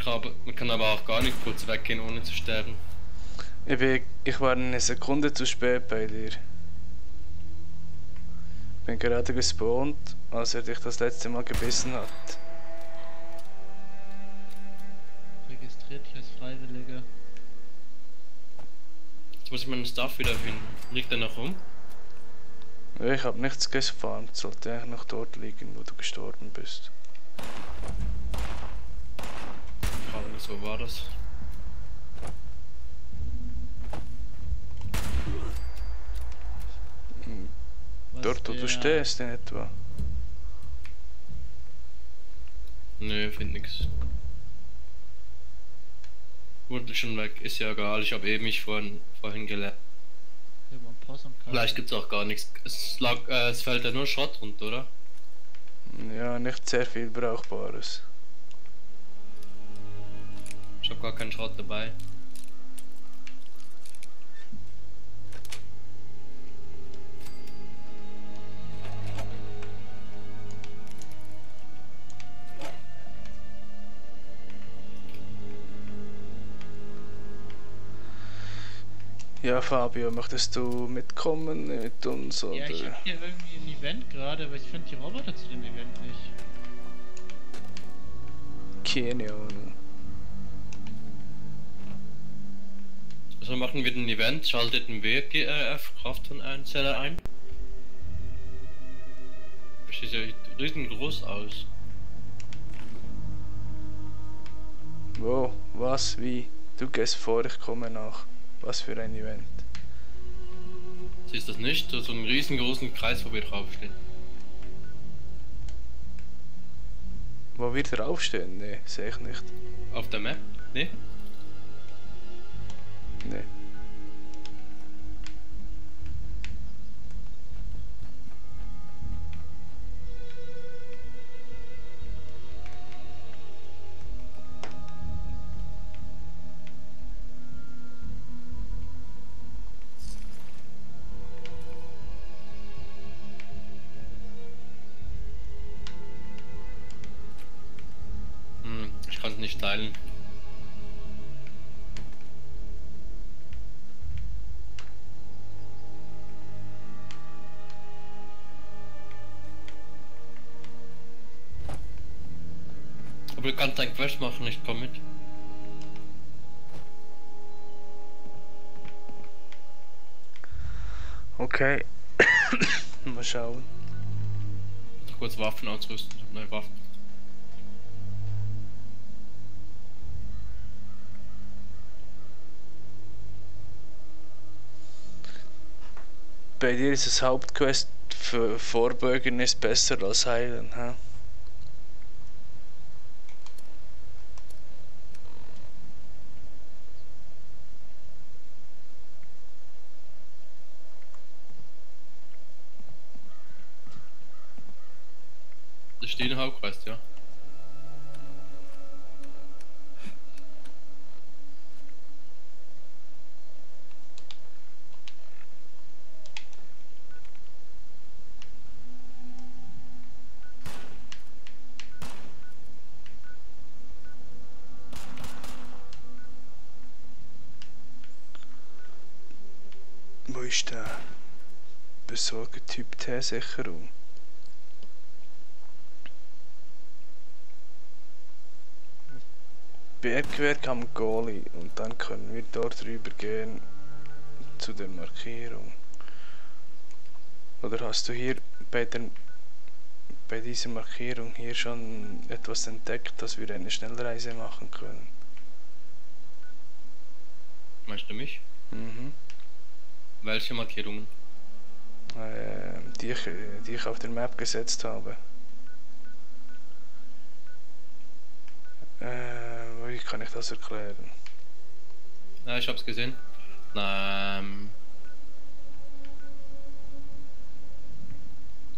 S7: Man kann aber auch gar nicht kurz weggehen, ohne zu sterben.
S1: Ich war eine Sekunde zu spät bei dir. Bin gerade gespawnt, als er dich das letzte Mal gebissen hat.
S2: Registriert dich als Freiwilliger.
S7: Jetzt muss ich meinen Stuff wieder finden. Liegt er noch rum?
S1: Ja, ich habe nichts gefarmt, sollte eigentlich noch dort liegen, wo du gestorben bist.
S7: Aber so war das.
S2: Was
S1: Dort, wo du stehst, in etwa.
S7: Nö, find nix. Wurde schon weg, ist ja egal, ich habe eben mich vorhin gelernt. Vielleicht gibt's auch gar nichts. Es fällt ja nur Schrott runter, oder?
S1: Ja, nicht sehr viel Brauchbares.
S7: Ich habe gar keinen Schrott dabei.
S1: Ja, Fabio, möchtest du mitkommen mit uns? Oder?
S2: Ja, ich hab hier irgendwie ein Event gerade, aber ich finde die Roboter zu dem Event nicht.
S1: Keine Ahnung.
S7: Also machen wir den Event, schaltet den WGF Kraftanzeller ein. Das sieht ja riesengroß aus.
S1: Wo? Was? Wie? Du gehst vor, ich komme nach. Was für ein Event?
S7: Siehst du das nicht? So einen riesengroßen Kreis, wo wir draufstehen.
S1: Wo wir draufstehen? Ne, sehe ich nicht.
S7: Auf der Map? Ne?
S1: Ne.
S7: Ich kann es nicht teilen. Aber du kannst dein Quest machen, ich komm mit.
S1: Okay. Mal schauen.
S7: Noch kurz Waffen ausrüsten. Neue Waffen.
S1: Bei dir ist das Hauptquest für Vorbeugen ist besser als Heilen, hä?
S7: Das steht in Hauptquest, ja.
S1: Wo ist der? Besorge Typ T-Sicherung. Bergwerk am Goli und dann können wir dort rüber gehen zu der Markierung. Oder hast du hier bei dieser Markierung hier schon etwas entdeckt, dass wir eine Schnellreise machen können?
S7: Meinst du mich?
S1: Mhm.
S7: Welche Markierungen?
S1: Die ich auf der Map gesetzt habe. Wie kann ich das erklären?
S7: Ja, ich hab's gesehen.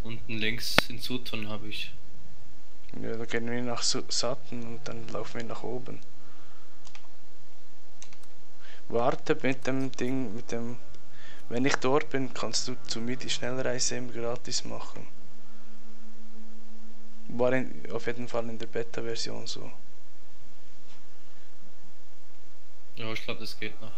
S7: Unten links in Sutton habe ich.
S1: Ja, da gehen wir nach Sutton und dann laufen wir nach oben. Warte mit dem Ding, wenn ich dort bin, kannst du zu mir die Schnellreise immer gratis machen. War auf jeden Fall in der Beta-Version so.
S7: Ja, ich glaube, das geht noch.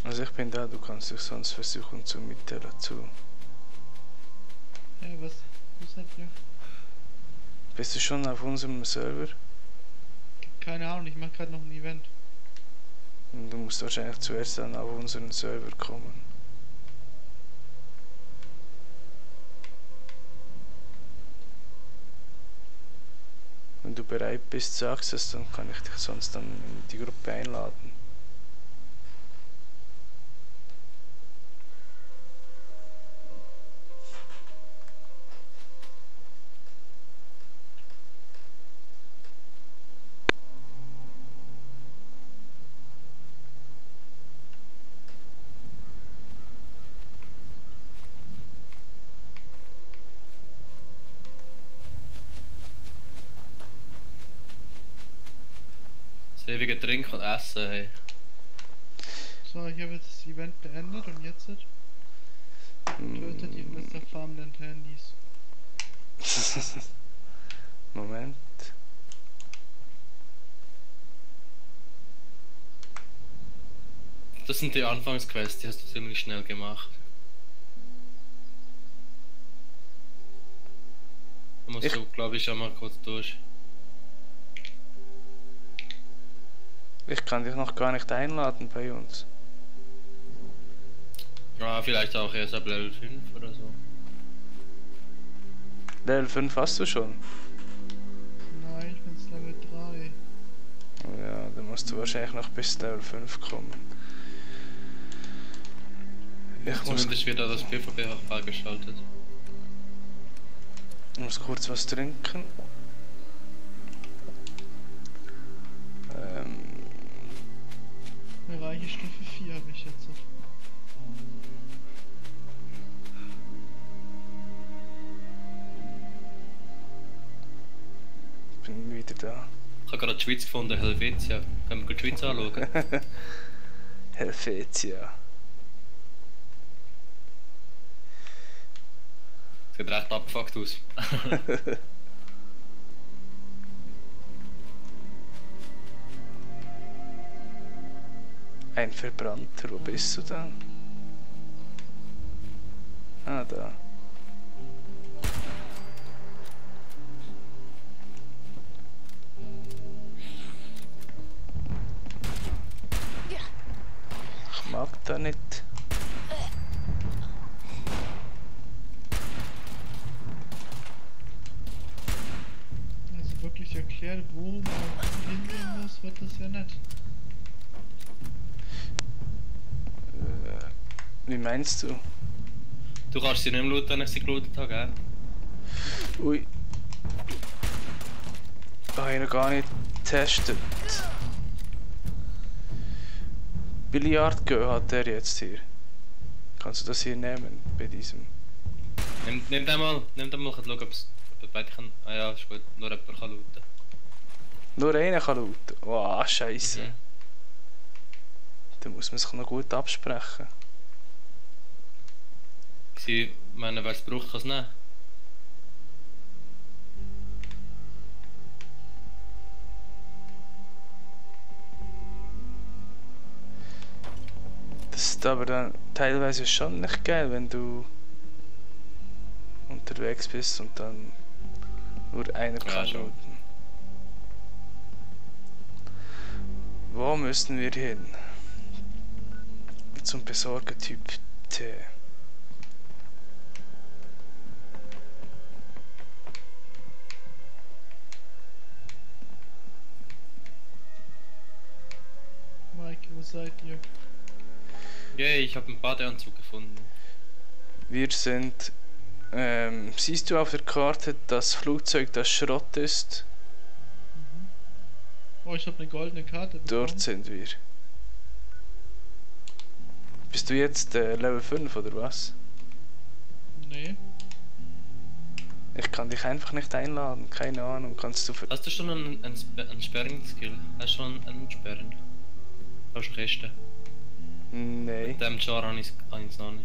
S1: Also ich bin da, du kannst dich sonst versuchen zu mitteilen dazu.
S2: Ja, was seid ihr?
S1: Bist du schon auf unserem Server?
S2: Keine Ahnung, ich mache gerade noch ein Event.
S1: Du musst wahrscheinlich zuerst dann auf unseren Server kommen. Wenn du bereit bist, sagst es, dann kann ich dich sonst dann in die Gruppe einladen.
S7: Das ewige Trinken und Essen, hey.
S2: So, ich habe jetzt das Event beendet und jetzt tötet die Mr. Farmland Handys.
S1: Moment.
S7: Das sind die Anfangsquests, die hast du ziemlich schnell gemacht. Da musst du, glaube ich, einmal kurz durch.
S1: Ich kann dich noch gar nicht einladen bei uns.
S7: Ja, vielleicht auch erst ab Level 5 oder so.
S1: Level 5 hast du schon?
S2: Nein, ich bin's Level 3.
S1: Ja, dann musst du wahrscheinlich noch bis Level 5 kommen.
S7: Zumindest wird da das PvP auch freigeschaltet.
S1: Ich muss kurz was trinken.
S2: Bereiche Stufe 4 habe ich jetzt.
S1: Ich bin wieder da.
S7: Ich habe gerade die Schweiz gefunden, Helvetia. Können wir die Schweiz anschauen?
S1: Helvetia.
S7: Sieht recht abgefuckt aus.
S1: Ein Verbrannter, wo bist du da? Ah, da. Ich mag da nicht.
S2: Also wirklich erklärt, wo man hingehen muss, wird das ja nicht.
S1: Wie meinst du?
S7: Du kannst sie nicht mehr looten, wenn ich sie gelootet habe, gell?
S1: Ui. Da habe ich noch gar nicht getestet. Billiard hat der jetzt hier. Kannst du das hier nehmen, bei diesem?
S7: Nimm den mal, schauen, ob es beide kann. Ah ja, ist gut, nur jemand kann looten.
S1: Nur einer kann looten? Wow, scheisse.
S7: Mhm.
S1: Da muss man sich noch gut absprechen.
S7: Ich meine, wer es braucht, kann es nehmen.
S1: Das ist aber dann teilweise schon nicht geil, wenn du unterwegs bist und dann nur einer kann
S7: schon.
S1: looten. Wo müssen wir hin? Zum Besorger Typ T.
S2: Mike, wo seid ihr?
S7: Yay, ich habe einen Badeanzug gefunden.
S1: Wir sind... siehst du auf der Karte das Flugzeug, das Schrott ist?
S2: Oh, ich habe eine goldene Karte bekommen.
S1: Dort sind wir. Bist du jetzt Level 5 oder was?
S2: Nee.
S1: Ich kann dich einfach nicht einladen, keine Ahnung, kannst du...
S7: Hast du schon einen Sperren-Skill? Hast du schon einen Sperren? Hast du Kiste?
S1: Nee.
S7: Mit dem Char habe ich es noch nicht.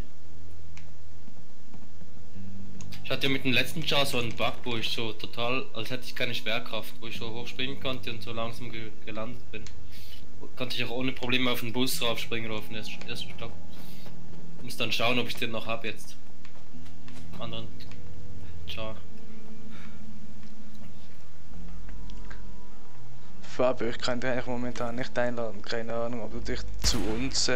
S7: Ich hatte ja mit dem letzten Char so einen Bug, wo ich so total, als hätte ich keine Schwerkraft, wo ich so hochspringen konnte und so langsam gelandet bin. Konnte ich auch ohne Probleme auf den Bus draufspringen oder auf den ersten Stock. Muss dann schauen, ob ich den noch habe jetzt. Anderen Char.
S1: Fabio, ich kann dich eigentlich momentan nicht einladen, keine Ahnung, ob du dich zu uns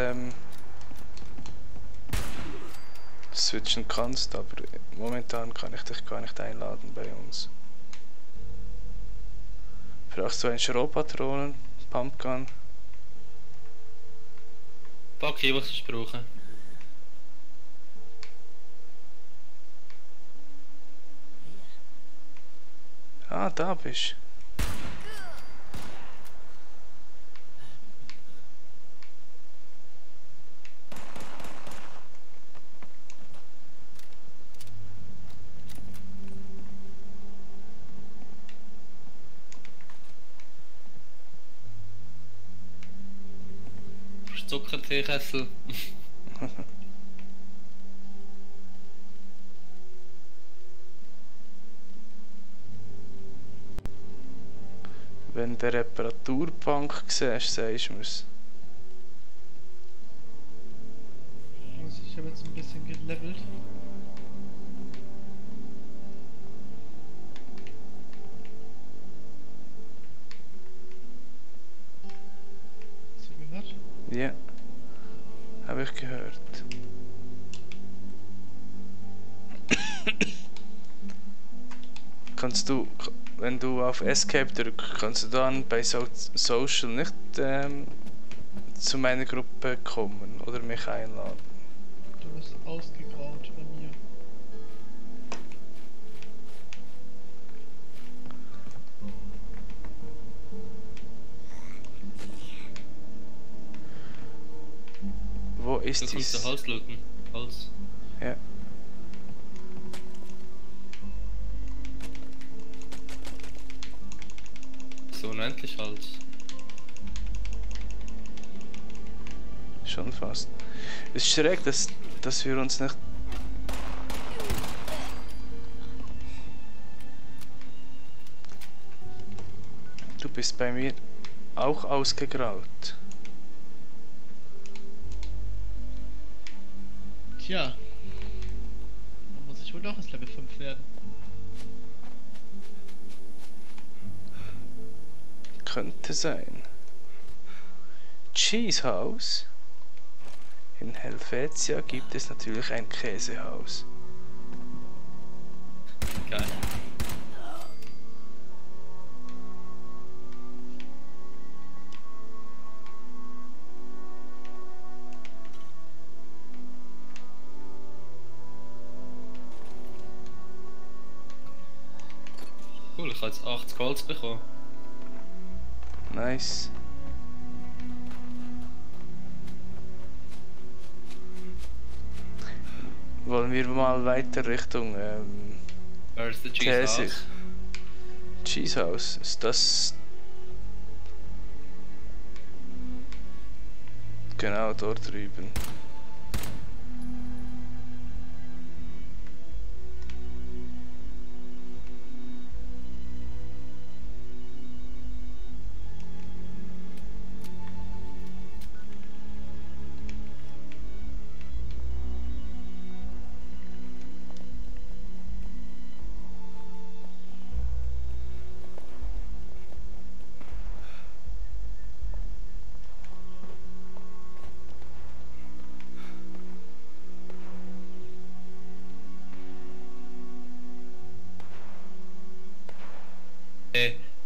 S1: switchen kannst, aber momentan kann ich dich gar nicht einladen bei uns. Brauchst du einen Schrotpatronen, Pumpgun?
S7: Pack hier, was ich brauche.
S1: Ah, da bist du.
S7: Zuckerteekessel.
S1: Wenn du eine Reparaturbank siehst, sagst du mir's.
S2: Also ich habe jetzt ein bisschen gelevelt. Hast du gehört?
S1: Ja, habe ich gehört. Kannst du, wenn du auf Escape drückst, kannst du dann bei Social nicht zu meiner Gruppe kommen oder mich einladen?
S2: Du bist ausgegraut bei mir.
S1: Wo ist
S7: Du kannst
S1: dies?
S7: du Holz looten. Holz.
S1: Ja.
S7: So unendlich Holz.
S1: Schon fast. Es ist schräg, dass wir uns nicht... Du bist bei mir auch ausgegraut.
S2: Tja. Dann muss ich wohl doch ins Level 5 werden.
S1: Könnte sein. Cheesehaus. In Helvetia gibt es natürlich ein Käsehaus.
S7: Geil. Cool, ich habe jetzt 80 Holz bekommen.
S1: Nice. Wollen wir mal weiter Richtung
S7: Where is the cheese
S1: Käse?
S7: house?
S1: Cheesehaus, ist das... Genau dort drüben.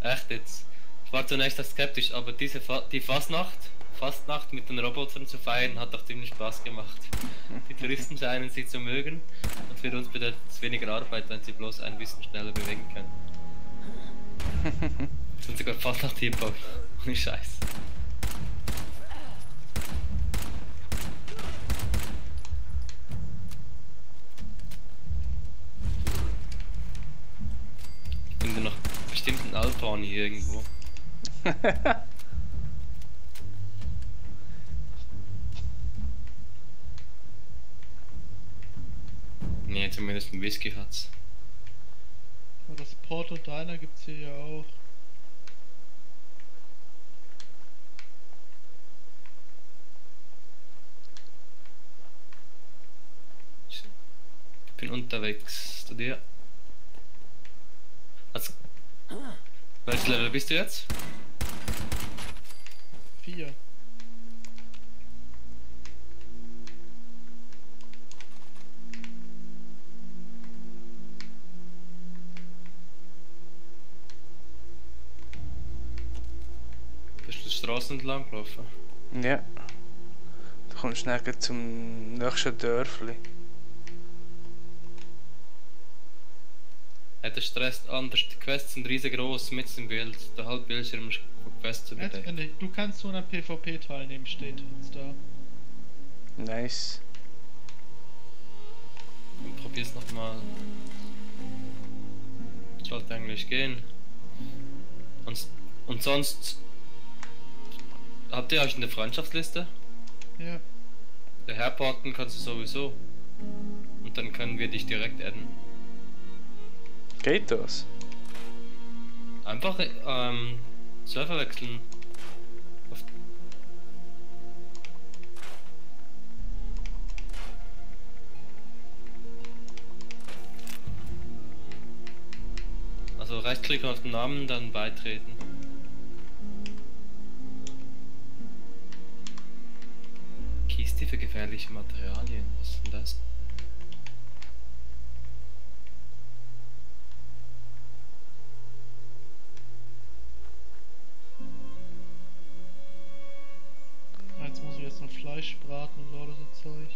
S7: Echt jetzt. Ich war zunächst erst skeptisch, aber die Fastnacht mit den Robotern zu feiern, hat doch ziemlich Spaß gemacht. Die Touristen scheinen sie zu mögen und für uns bedeutet es weniger Arbeit, wenn sie bloß ein bisschen schneller bewegen können. Sind sogar Fastnacht-Hip-Hop. Ohne Scheiß. Ich finde noch bestimmt einen Alpan hier irgendwo. Nee, zumindest ein Whisky hat's.
S2: Aber das Porto Diner gibt's hier ja auch.
S7: Ich bin unterwegs zu dir. Also, welches Level bist du jetzt?
S2: 4.
S7: Bist du die Straße entlang gelaufen?
S1: Ja. Du kommst nachher zum nächsten Dörfli.
S7: Ja, das stresst anders. Die Quests sind riesengroß mit dem Bild. Der Halbbildschirm ist von Quests überdeckt.
S2: Du kannst zu einer PvP teilnehmen, steht jetzt da.
S1: Nice.
S7: Und probier's nochmal. Sollte eigentlich gehen. Und sonst. Habt ihr euch in der Freundschaftsliste?
S2: Ja.
S7: Der Herporten kannst du sowieso. Und dann können wir dich direkt adden.
S1: Geht das?
S7: Einfach Server wechseln. Also rechtsklicken auf den Namen, dann beitreten. Kiste für gefährliche Materialien, was ist denn das?
S2: Jetzt muss ich jetzt noch Fleisch braten und lauter so Zeug.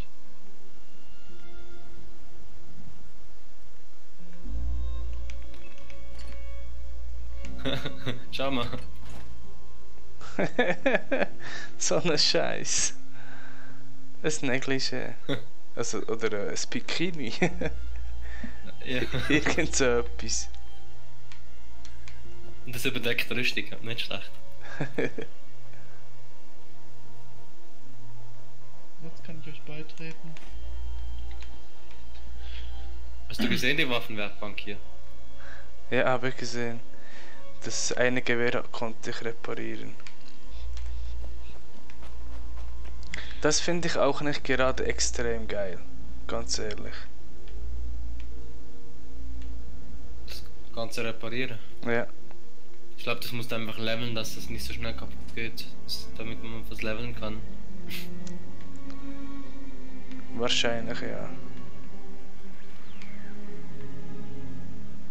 S7: Schau mal.
S1: So ein Scheiß. Ein Negligé. Also, oder ein Bikini.
S7: Ja.
S1: Irgend so etwas.
S7: Und das überdeckt Rüstung, nicht schlecht.
S2: Jetzt kann ich euch beitreten.
S7: Hast du gesehen die Waffenwerkbank hier?
S1: Ja, habe ich gesehen. Das eine Gewehr konnte ich reparieren. Das finde ich auch nicht gerade extrem geil. Ganz ehrlich.
S7: Das Ganze reparieren.
S1: Ja.
S7: Ich glaube, das musst du einfach leveln, dass das nicht so schnell kaputt geht, damit man was leveln kann.
S1: Wahrscheinlich, ja.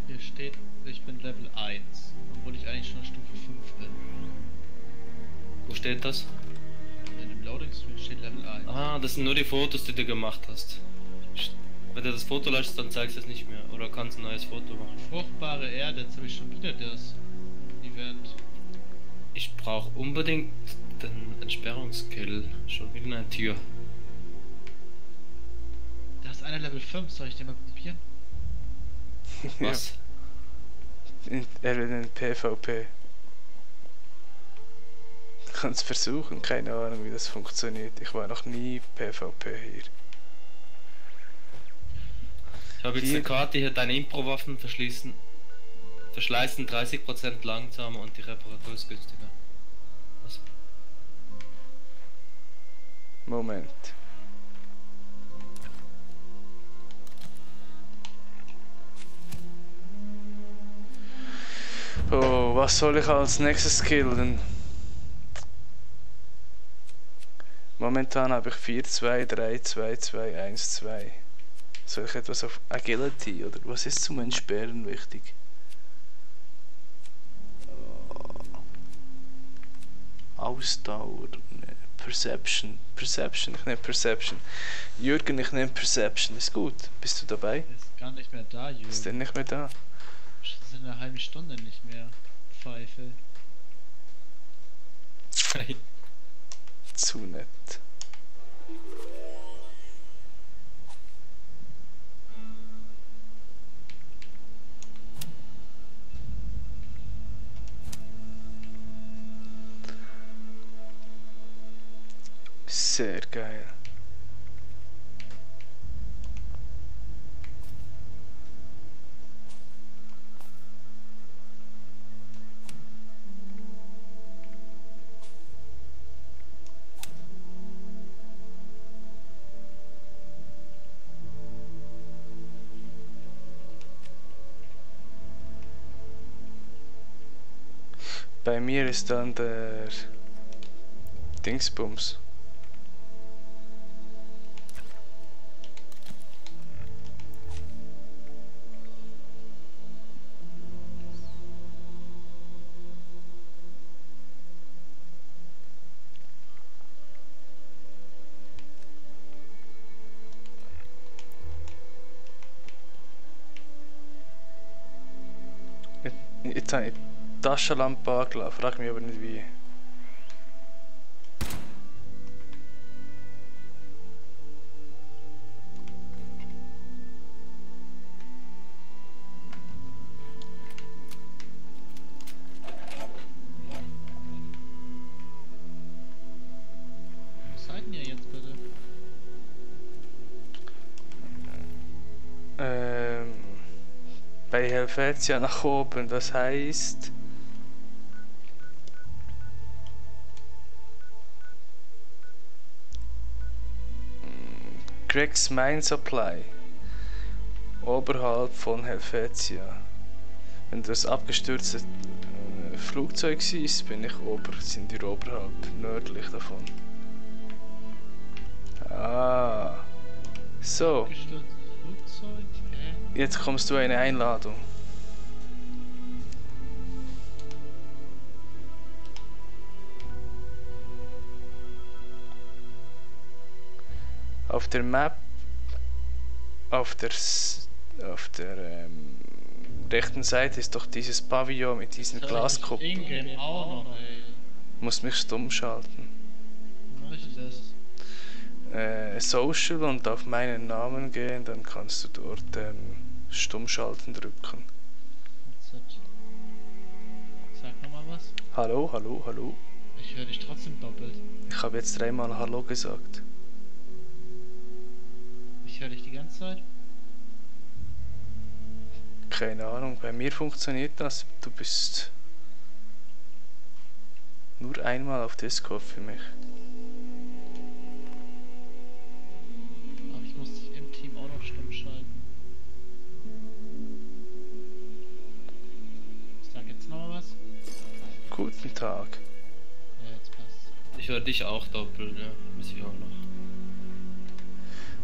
S2: Hier steht, ich bin Level 1, obwohl ich eigentlich schon Stufe 5 bin.
S7: Wo steht das?
S2: In dem Loading Screen steht Level 1.
S7: Ah, das sind nur die Fotos, die du gemacht hast. Wenn du das Foto löscht, dann zeigst du es nicht mehr. Oder kannst ein neues Foto machen.
S2: Fruchtbare Erde, jetzt habe ich schon wieder das Event.
S7: Ich brauche unbedingt den Entsperrungskill. Schon wieder eine Tür.
S2: Da ist einer Level 5, soll ich den mal probieren?
S7: Was?
S1: In PvP. Du kannst versuchen, keine Ahnung wie das funktioniert. Ich war noch nie PvP hier.
S7: Ich habe jetzt
S1: Hier.
S7: eine Karte hier, deine Impro-Waffen verschleißen 30% langsamer und die Reparatur ist günstiger. Was?
S1: Moment. Oh, was soll ich als nächstes skillen? Momentan habe ich 4, 2, 3, 2, 2, 1, 2. Soll ich etwas auf Agility oder was ist zum Entsperren wichtig? Ausdauer. Ne, Perception. Perception, ich nehme Perception. Jürgen, ich nehme Perception. Ist gut. Bist du dabei?
S2: Ist gar nicht mehr da, Jürgen.
S1: Ist der nicht mehr da?
S2: Das ist eine halbe Stunde nicht mehr. Pfeife.
S1: Zu nett. Sehr geil. Bei mir ist dann der Dingsbums. Jetzt habe ich die Taschenlampe angelassen, frag mich aber nicht wie.
S2: Wo seid ihr jetzt bitte?
S1: Bei Helvetia nach oben, das heißt. Greg's Mine Supply. Oberhalb von Helvetia. Wenn das abgestürzte Flugzeug ist, sind wir oberhalb, nördlich davon. Ah. So.
S2: Gestürztes Flugzeug?
S1: Jetzt kommst du eine Einladung. Auf der Map, auf der rechten Seite ist doch dieses Pavillon mit diesen Glaskuppeln.
S2: Ingame auch noch, ey.
S1: Muss mich stumm schalten.
S2: Wie mach ich das?
S1: Social und auf meinen Namen gehen, dann kannst du dort Stummschalten drücken.
S2: Sag nochmal was.
S1: Hallo, hallo, hallo.
S2: Ich höre dich trotzdem doppelt.
S1: Ich habe jetzt 3-mal Hallo gesagt.
S2: Ich höre dich die ganze Zeit.
S1: Keine Ahnung, bei mir funktioniert das. Du bist nur einmal auf Discord für mich.
S2: Aber ich muss dich im Team auch noch stumm schalten. Sag jetzt nochmal was.
S1: Guten Tag.
S2: Ja, jetzt passt.
S7: Ich höre dich auch doppelt, ja. Muss ich auch noch.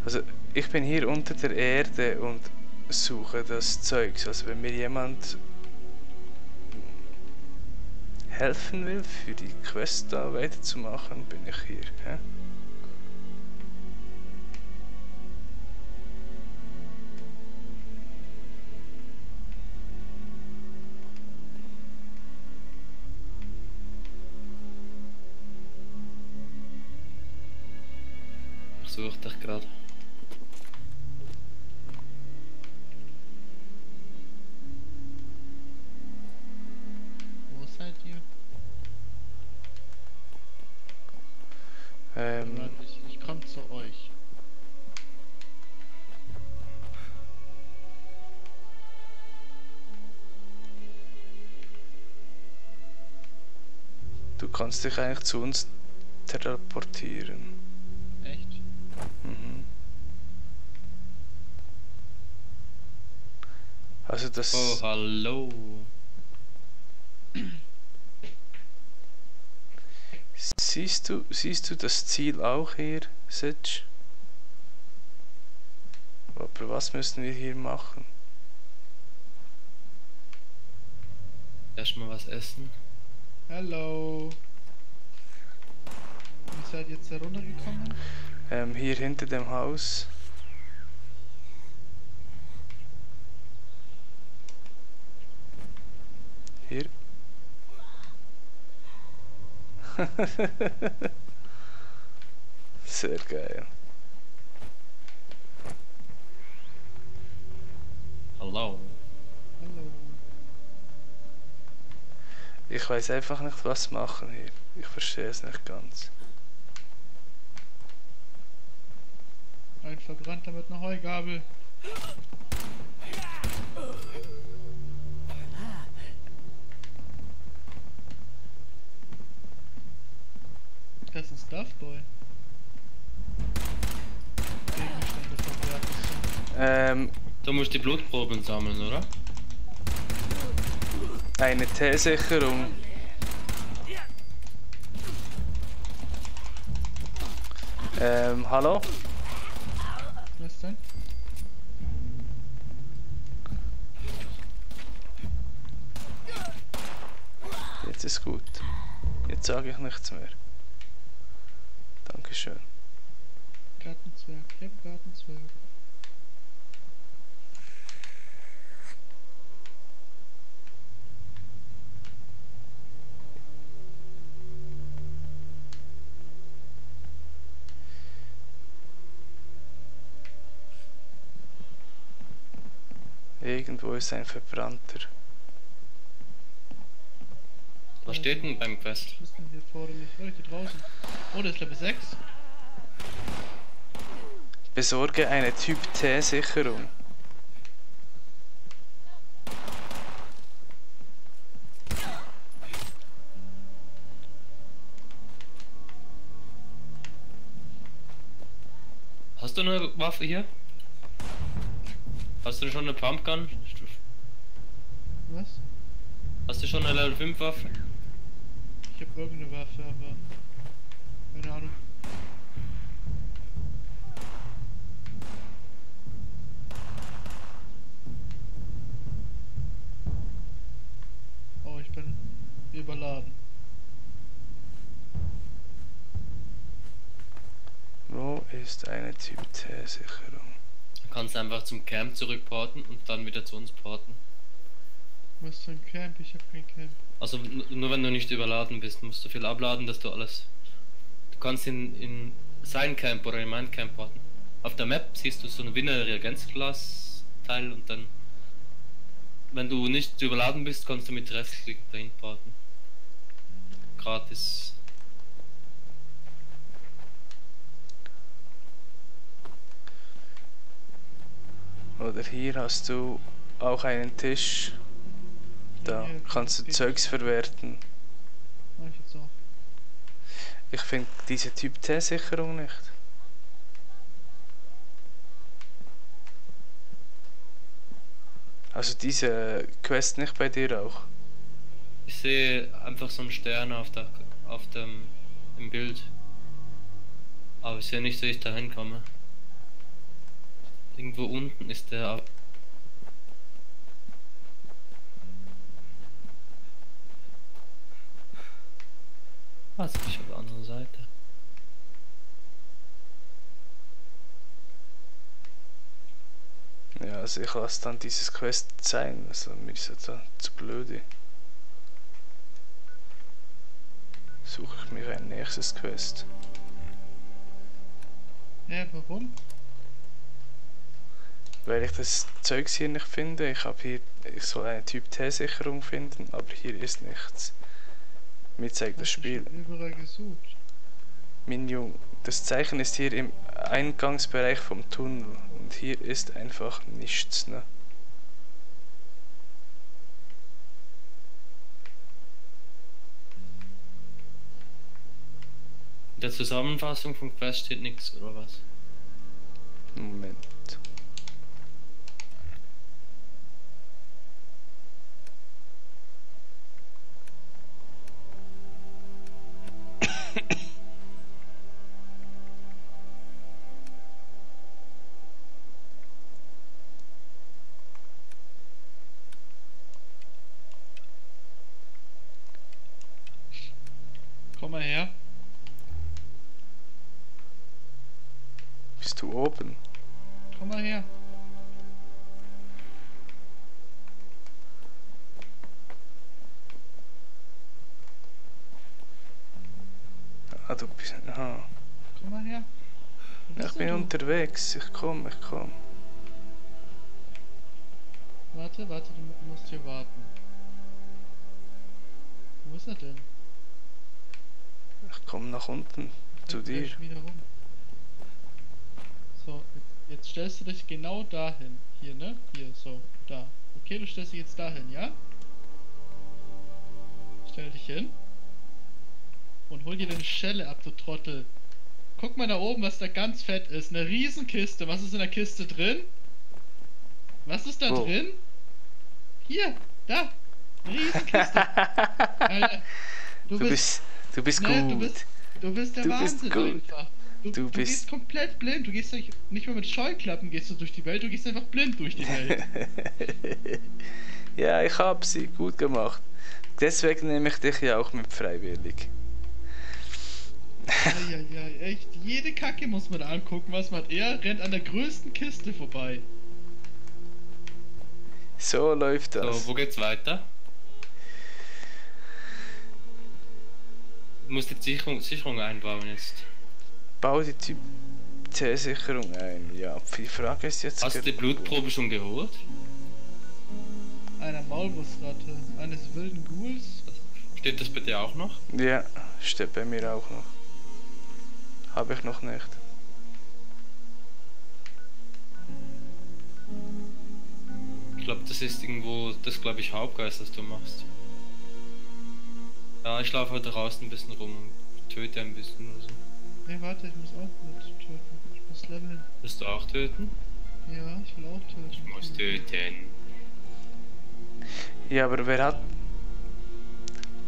S1: Also ich bin hier unter der Erde und suche das Zeugs. Also wenn mir jemand helfen will, für die Quest da weiterzumachen, bin ich hier. Hä?
S7: Ich suche dich gerade.
S2: Wo seid ihr? Warte, ich komme zu euch.
S1: Du kannst dich eigentlich zu uns teleportieren.
S2: Echt?
S1: Mhm. Also das...
S7: Oh, hallo.
S1: Siehst du das Ziel auch hier, Sitch? Aber was müssen wir hier machen?
S7: Erstmal was essen.
S2: Hallo. Wie seid ihr jetzt da runtergekommen?
S1: Hier hinter dem Haus. Hier. Sehr geil.
S7: Hallo.
S2: Hallo.
S1: Ich weiß einfach nicht, was machen hier. Ich verstehe es nicht ganz.
S2: Ein Verbrannter mit einer Heugabel. Das ist ein Stuffboy. Gegenstände verwerten.
S7: Du musst die Blutproben sammeln, oder?
S1: Eine T-Sicherung. Hallo?
S2: Was denn?
S1: Jetzt ist gut. Jetzt sage ich nichts mehr. Dankeschön.
S2: Gartenzwerg. Ich hab Gartenzwerg.
S1: Irgendwo ist ein Verbrannter.
S7: Was steht denn beim Quest?
S2: Was ist denn hier erforderlich? Oh, hier draußen. Oh, der ist Level 6.
S1: Besorge eine Typ T-Sicherung.
S7: Hast du eine Waffe hier? Hast du schon eine Pumpgun?
S2: Was?
S7: Hast du schon eine Level 5 Waffe?
S2: Ich hab irgendeine Waffe, aber... keine Ahnung. Oh, ich bin überladen.
S1: Wo ist eine Typ T-Sicherung?
S7: Du kannst einfach zum Camp zurückporten und dann wieder zu uns porten.
S2: Was für ein Camp? Ich hab kein Camp.
S7: Also nur wenn du nicht überladen bist, musst du viel abladen, dass du alles... Du kannst in sein Camp oder in mein Camp porten. Auf der Map siehst du so ein Winner-Reagenzglas-Teil und dann... Wenn du nicht überladen bist, kannst du mit Rechtsklick dahin porten. Gratis.
S1: Oder hier hast du auch einen Tisch. Da
S2: Ja,
S1: kannst du
S2: geht.
S1: Zeugs verwerten.
S2: Mach ich jetzt auch.
S1: Ich finde diese Typ T-Sicherung nicht. Also diese Quest nicht bei dir auch.
S7: Ich sehe einfach so einen Stern auf dem im Bild. Aber ich sehe nicht, wie ich da hinkomme. Irgendwo unten ist der ab. Was? Ich auf der anderen Seite.
S1: Ja, also ich lasse dann dieses Quest sein. Also mir ist das da zu blöde. Suche ich mir ein nächstes Quest.
S2: Warum?
S1: Weil ich das Zeugs hier nicht finde. Ich soll eine Typ T-Sicherung finden, aber hier ist nichts. Mir zeigt das
S2: Hast du
S1: Spiel.
S2: schon überall gesucht.
S1: Minion. Das Zeichen ist hier im Eingangsbereich vom Tunnel und hier ist einfach nichts, ne?
S7: In der Zusammenfassung vom Quest steht nichts, oder was?
S1: Moment.
S2: Komm mal her.
S1: Bist du oben?
S2: Komm mal her.
S1: Ah, du bist... Aha.
S2: Komm mal her. Wo
S1: Ja,
S2: bist
S1: ich bin
S2: denn du?
S1: unterwegs. Ich komm.
S2: Warte, du musst hier warten. Wo ist er denn?
S1: Ich komm nach unten. Zu
S2: Jetzt
S1: dir.
S2: dreh ich wieder rum. So, jetzt stellst du dich genau dahin. Hier, ne? Hier, so, da. Okay, du stellst dich jetzt dahin, ja? Stell dich hin. Und hol dir deine Schelle ab, du Trottel. Guck mal da oben, was da ganz fett ist. Eine Riesenkiste. Was ist in der Kiste drin? Was ist da
S1: Wo?
S2: drin? Hier, da. Eine Riesenkiste. Alter,
S1: Du bist
S2: ne,
S1: gut.
S2: du bist der
S1: Du bist
S2: Wahnsinn
S1: gut.
S2: einfach. Du
S1: bist-
S2: gehst komplett blind. Du gehst nicht mehr mit Scheuklappen gehst du durch die Welt. Du gehst einfach blind durch die Welt.
S1: Ja, ich hab sie gut gemacht. Deswegen nehme ich dich ja auch mit freiwillig.
S2: Ja, echt. Jede Kacke muss man angucken, was man. Er rennt an der größten Kiste vorbei.
S1: So läuft das.
S7: So, wo geht's weiter? Du musst die Sicherung einbauen jetzt.
S1: Bau die Typ C-Sicherung ein. Ja, die Frage ist jetzt...
S7: Hast du die Blutprobe schon geholt?
S2: Einer Maulwurfsratte, eines wilden Ghouls.
S7: Steht das bei dir auch noch?
S1: Ja, steht bei mir auch noch. Habe ich noch nicht.
S7: Ich glaube, das ist irgendwo, das glaube ich Hauptgeist, was du machst. Ja, ich laufe heute draußen ein bisschen rum und töte ein bisschen oder so.
S2: Nee, warte, ich muss auch mit töten. Ich muss leveln.
S7: Willst du auch töten?
S2: Ja, ich will auch töten.
S7: Ich muss töten.
S1: Ja, aber wer hat...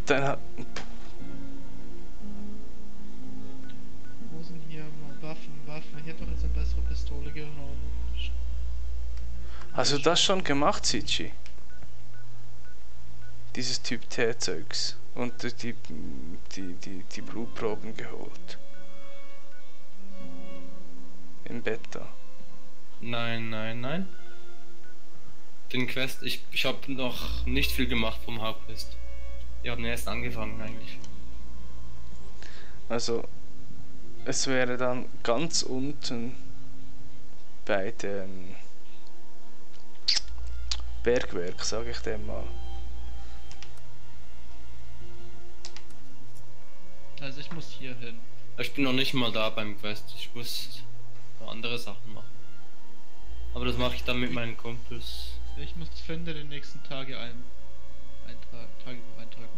S1: Dann hat...
S2: Wo sind hier mal Waffen? Ich hätte doch jetzt eine bessere Pistole gehauen.
S1: Hast du das schon gemacht, Sichi? Dieses Typ T-Zeugs. Und die Blutproben geholt. Im Beta.
S7: Nein. Den Quest, ich habe noch nicht viel gemacht vom Hauptquest. Wir haben erst angefangen eigentlich.
S1: Also, es wäre dann ganz unten bei dem Bergwerk, sage ich dem mal.
S2: Also ich muss hier hin.
S7: Ich bin noch nicht mal da beim Quest. Ich muss noch andere Sachen machen. Aber das mache ich dann mit meinen Kumpels.
S2: Ich muss Finde den nächsten Tage Tagebucheintrag machen.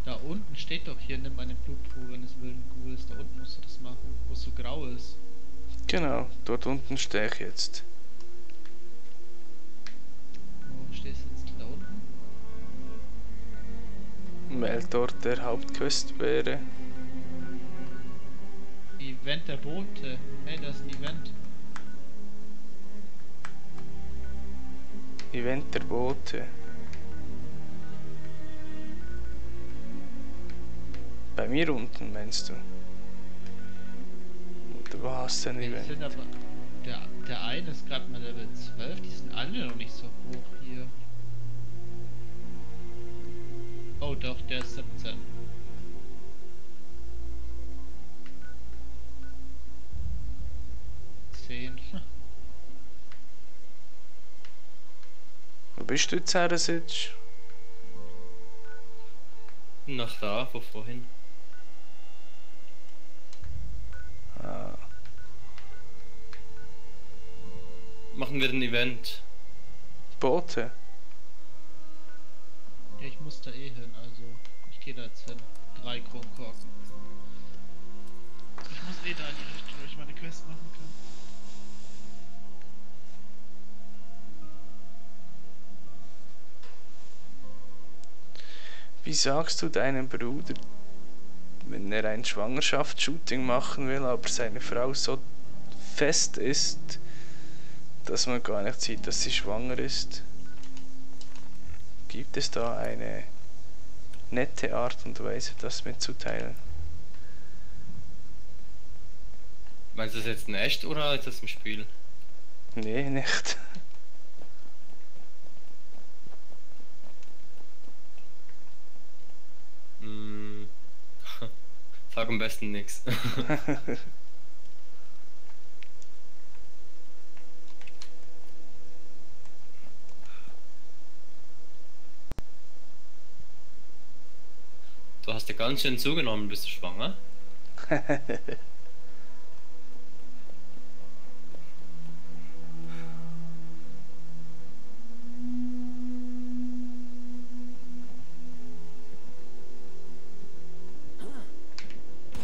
S2: Da unten steht doch hier, nimm eine Blutprobe eines wilden Ghouls. Da unten musst du das machen, wo es so grau ist.
S1: Genau, dort unten stehe ich jetzt.
S2: Wo stehst du jetzt da unten?
S1: Weil dort der Hauptquest wäre.
S2: Event der Boote. Hey, da ist ein Event.
S1: Event der Boote. Bei mir unten, meinst du? Oder wo hast du ein
S2: Die
S1: Event?
S2: sind aber. Der eine ist gerade mal Level 12, die sind alle noch nicht so hoch hier. Oh doch, der ist 17.
S1: Wo bist du jetzt, Herresitsch?
S7: Nach da, wo vorhin.
S1: Ah,
S7: Machen wir ein Event.
S1: Boote?
S2: Ja, ich muss da eh hin, also ich gehe da jetzt hin. 3 Kronkorken. Ich muss eh da in die Richtung, wo ich meine Quest machen kann.
S1: Wie sagst du deinem Bruder, wenn er ein Schwangerschaftsshooting machen will, aber seine Frau so fest ist, dass man gar nicht sieht, dass sie schwanger ist? Gibt es da eine nette Art und Weise, das mitzuteilen.
S7: Meinst du das jetzt in echt oder ist das im Spiel?
S1: Nee, nicht.
S7: Hm. Sag am besten nichts. Du hast ja ganz schön zugenommen, bist du schwanger?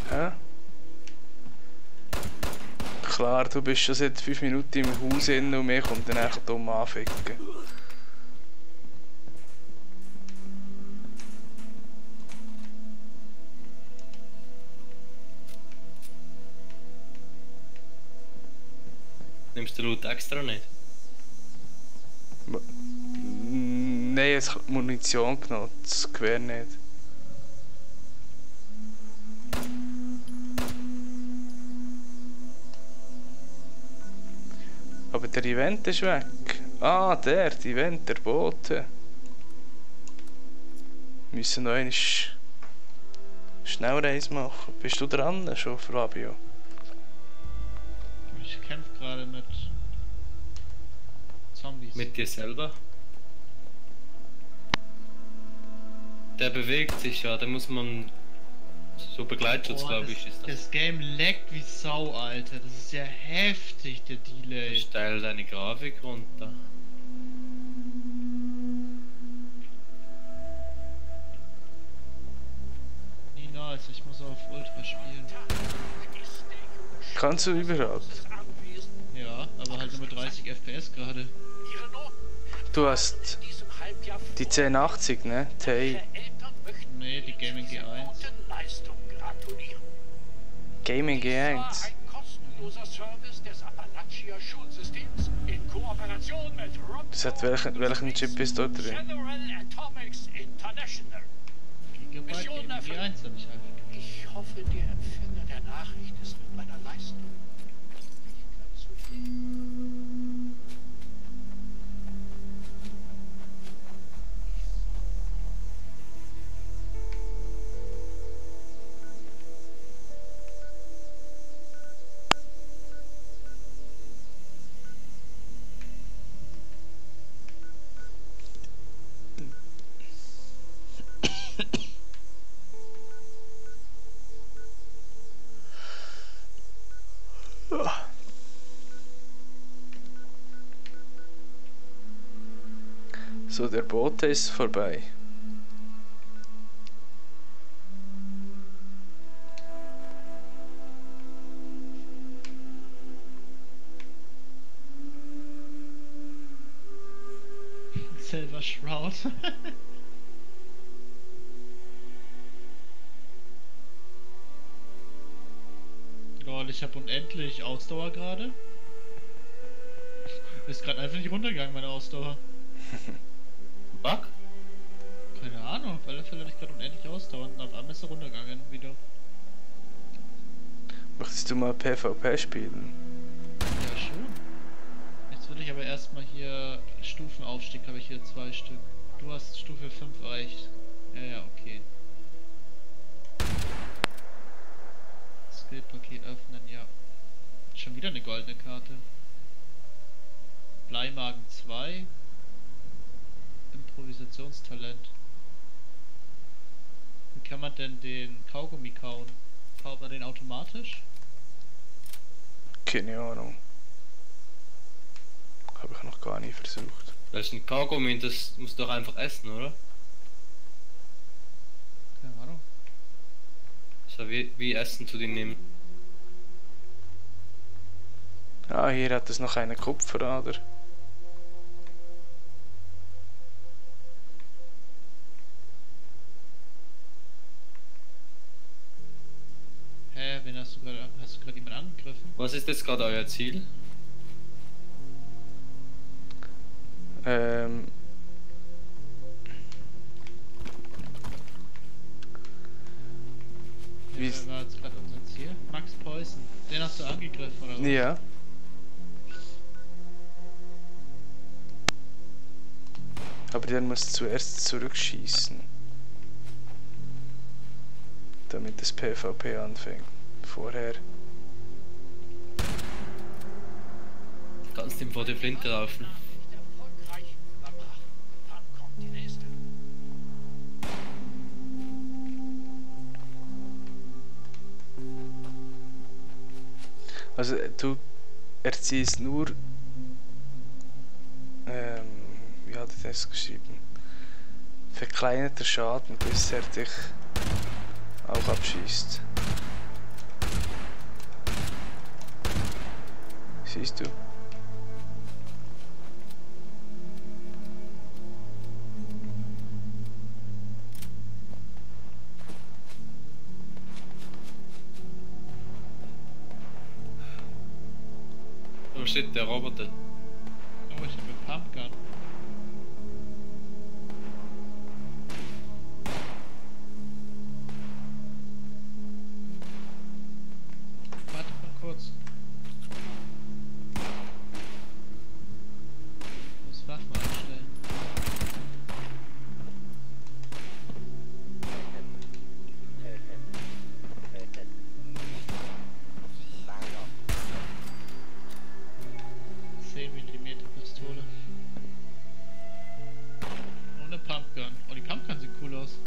S1: Hä? Klar, du bist schon seit 5 Minuten im Haus hin und mir kommt dann einfach dumm anficken.
S7: Nimmst du Loot extra nicht?
S1: Nein, es hat Munition genommen, das Gewehr nicht. Aber der Event ist weg. Ah, der Event, der Bote. Wir müssen noch einmal Schnellreise machen. Bist du dran schon, Fabio?
S2: Ich kämpfe gerade mit Zombies.
S7: Mit dir selber? Der bewegt sich ja, da muss man so Begleitschutz, glaube ich, ist das.
S2: Das Game laggt wie Sau, Alter. Das ist ja heftig, der Delay.
S7: Steil deine Grafik runter.
S2: Nie nice, ich muss auf Ultra spielen.
S1: Kannst du überhaupt?
S2: Ja, aber halt nur mit 30 FPS gerade.
S1: Du hast die 1080, ne? Ti.
S2: Nee, die Gaming G1.
S1: Gaming G1. Das hat welchen Chip ist dort drin?
S2: Gigabyte Gaming G1 habe ich einfach.
S8: Ich hoffe, der Empfänger der Nachricht ist mit meiner Leistung zufrieden.
S1: So, der Bote ist vorbei.
S2: Silver Shroud. Lol, ich habe unendlich Ausdauer gerade. Ist gerade einfach nicht runtergegangen, meine Ausdauer.
S7: Bug?
S2: Keine Ahnung, auf alle Fälle habe ich gerade unendlich Ausdauer und auf einmal ist er runtergegangen wieder.
S1: Möchtest du mal PvP spielen?
S2: Ja, schon. Jetzt würde ich aber erstmal hier Stufenaufstieg, habe ich hier 2 Stück. Du hast Stufe 5 erreicht. Ja, okay. Skillpaket öffnen, ja. Schon wieder eine goldene Karte. Bleimagen 2. Improvisationstalent. Wie kann man denn den Kaugummi kauen? Kaut man den automatisch?
S1: Keine Ahnung. Habe ich noch gar nie versucht.
S7: Das ist ein Kaugummi, das musst du doch einfach essen, oder?
S2: Keine Ahnung.
S7: So wie Essen zu dir nehmen.
S1: Ah, hier hat es noch eine Kupferader.
S2: Hä, wen hast du gerade jemanden angegriffen?
S7: Was ist jetzt gerade euer Ziel?
S1: schießt.
S2: Wer war jetzt gerade unser Ziel? Max Preußen. Den hast du angegriffen, oder was?
S1: Ja. Aber der muss zuerst zurückschießen. Damit das PvP anfängt. Vorher.
S7: Kannst ihm vor die Flinte laufen.
S8: Nicht erfolgreich überbracht. Dann kommt die nächste.
S1: Also du erziehst nur. Wie hat er das geschrieben? Verkleinerter Schaden, bis er dich auch abschießt. Siehst du?
S7: Wo steht der Roboter?
S2: Oh, ich hab eine Pumpgun. Warte mal kurz. Ich muss Waffen einstellen. Pistole. Und eine Pumpgun. Oh, die Pumpgun sieht cool aus.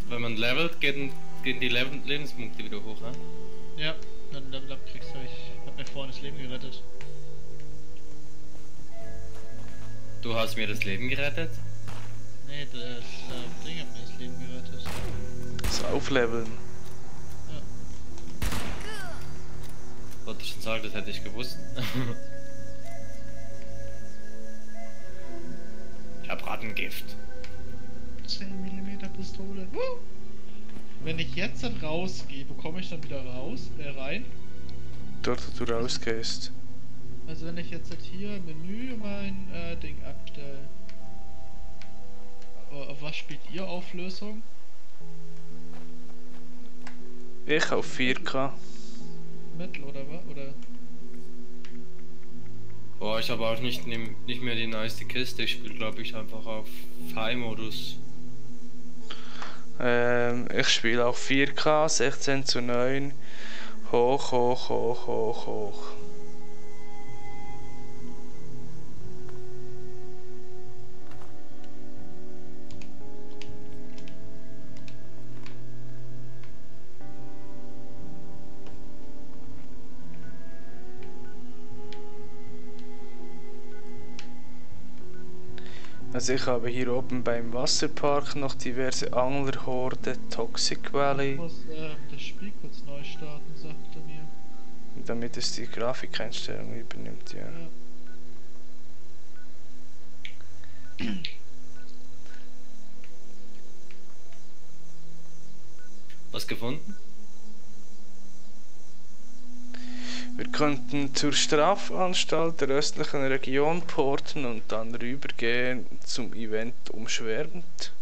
S7: Wenn man levelt, gehen die Lebenspunkte wieder hoch, ne?
S2: Ja, wenn du Level Up kriegst, ich hab mir vorhin das Leben gerettet.
S7: Du hast mir das Leben gerettet?
S2: Nee, das Ding hat mir das Leben gerettet.
S1: Das Aufleveln.
S7: Wollte ich schon sagen, das hätte ich gewusst. Ich hab Rattengift.
S2: 10mm Pistole. Wenn ich jetzt dann rausgehe, wo komme ich dann wieder raus? Rein?
S1: Dort, wo du rausgehst.
S2: Also wenn ich jetzt hier im Menü mein Ding abstelle. Auf was spielt ihr Auflösung?
S1: Ich auf 4K.
S2: Metal oder was? Oder?
S7: Boah, ich habe auch nicht mehr die neueste Kiste. Ich spiele, glaube ich, einfach auf High-Modus.
S1: Ich spiele auf 4K, 16:9. Hoch, hoch, hoch, hoch, hoch. Also ich habe hier oben beim Wasserpark noch diverse Anglerhorde, Toxic Valley,
S2: Ich muss das Spiel kurz neu starten, sagt er mir.
S1: damit es die Grafikeinstellung übernimmt, ja.
S7: Was gefunden?
S1: Wir könnten zur Strafanstalt der östlichen Region porten und dann rübergehen zum Event umschwärmt.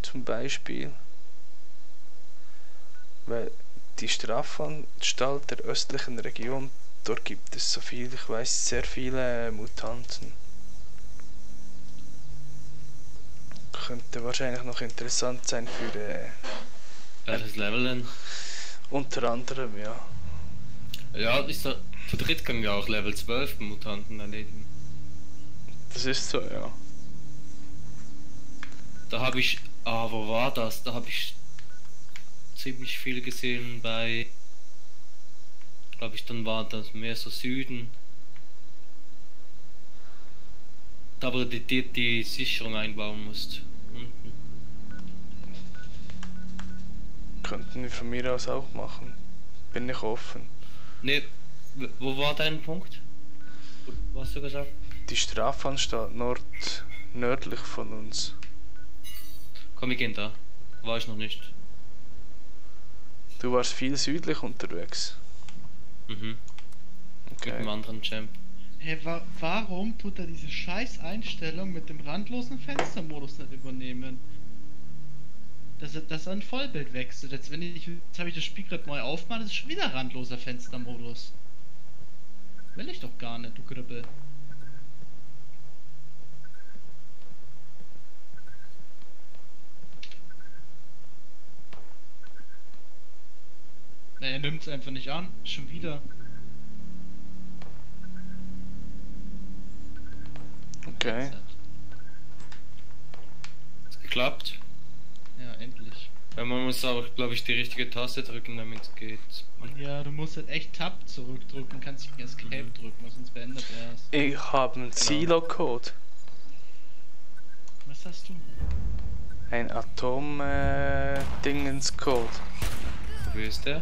S1: Zum Beispiel. Weil die Strafanstalt der östlichen Region, dort gibt es so viel, ich weiß, sehr viele Mutanten. Könnte wahrscheinlich noch interessant sein für
S7: Welches Level denn?
S1: unter anderem, ja.
S7: Ja, ist da, zu dritt können wir auch Level 12 Mutanten erledigen.
S1: Das ist so, ja.
S7: Da habe ich, wo war das? Da habe ich ziemlich viel gesehen bei, glaube ich, dann war das mehr so Süden. Da wo du die Sicherung einbauen musst. Unten.
S1: Könnten wir von mir aus auch machen. Bin ich offen.
S7: Ne, wo war dein Punkt? Was hast du gesagt?
S1: Die Strafanstalt nördlich von uns.
S7: Komm, wir gehen da. War ich noch nicht.
S1: Du warst viel südlich unterwegs.
S7: Mhm. Mit
S1: Okay.
S7: einem anderen Champ.
S2: Hey, warum tut er diese scheiß Einstellung mit dem randlosen Fenstermodus nicht übernehmen? Dass er ein Vollbild wechselt. Jetzt habe ich das Spiel gerade neu aufgemacht, das ist schon wieder randloser Fenstermodus. Will ich doch gar nicht, du Gribbel. Na, er nimmt es einfach nicht an. Schon wieder.
S1: Okay.
S7: Ist geklappt.
S2: Ja, endlich.
S7: Ja, man muss aber, glaube ich, die richtige Taste drücken, damit es geht. Und
S2: Ja, du musst halt echt Tab zurückdrücken, kannst nicht Escape drücken, sonst beendet er es.
S1: Ich habe einen Silo-Code.
S2: Was hast du?
S1: Ein Atom-Dingens-Code.
S7: wo ist der?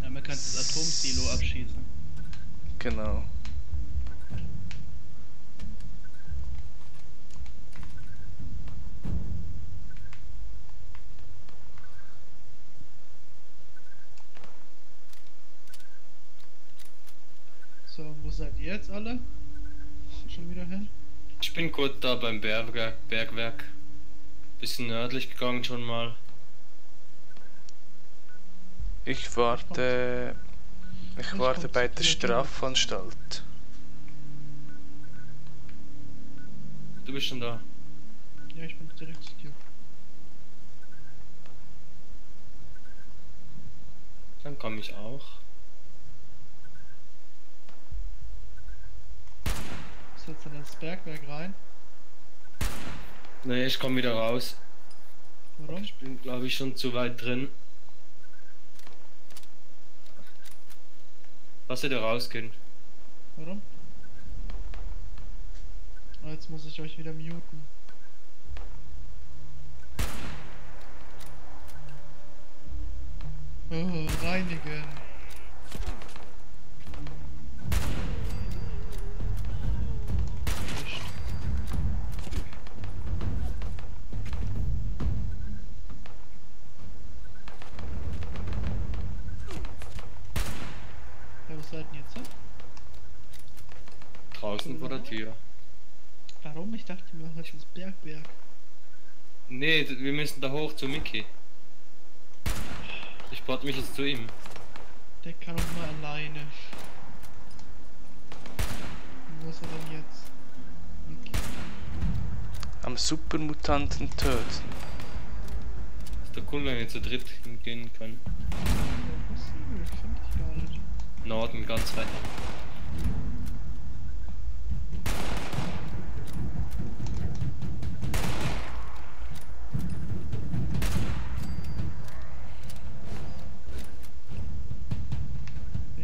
S2: Ja, man kann das Atomsilo abschießen.
S1: Genau.
S2: So, wo seid ihr jetzt alle? Schon wieder hin?
S7: Ich bin kurz da beim Bergwerk. Bisschen nördlich gegangen schon mal.
S1: Ich warte bei der Strafanstalt.
S7: Du bist schon da.
S2: Ja, ich bin direkt zu dir.
S7: Dann komme ich auch.
S2: Bist du jetzt in das Bergwerk rein?
S7: Nee, ich komme wieder raus.
S2: Warum?
S7: Ich bin, glaube ich, schon zu weit drin. Lass wieder rausgehen.
S2: Warum? Oh, jetzt muss ich euch wieder muten. Oh, reinigen. Erwischt. Ja, was seid ihr jetzt?
S7: Draußen vor der Tür.
S2: Warum? Ich dachte mir, heute ist Bergwerk.
S7: Nee, wir müssen da hoch zu Mickey. Ich bot mich jetzt zu ihm.
S2: Der kann doch mal alleine. Wo ist er denn jetzt? Mickey.
S1: Am Supermutanten töten.
S7: Ist der cool, wenn wir zu dritt hingehen können.
S2: Ja, possible, finde ich gar nicht.
S7: Norden ganz weit.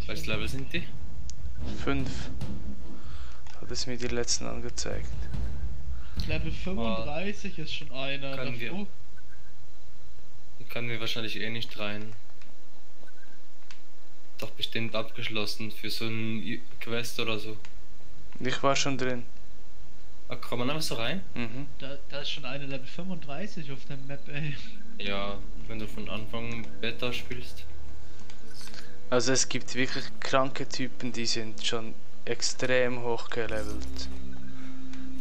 S7: Welches Level sind die?
S1: 5. Hat es mir die letzten angezeigt.
S2: Level 35 ist schon einer.
S7: Können wir-
S2: davor.
S7: Da können wir wahrscheinlich eh nicht rein. Doch bestimmt abgeschlossen für so ein Quest oder so.
S1: Ich war schon drin.
S7: Ah, kann man einfach so rein?
S1: Mhm.
S2: Da ist schon eine Level 35 auf der Map, ey.
S7: Ja, wenn du von Anfang Beta spielst.
S1: Also es gibt wirklich kranke Typen, die sind schon extrem hoch gelevelt.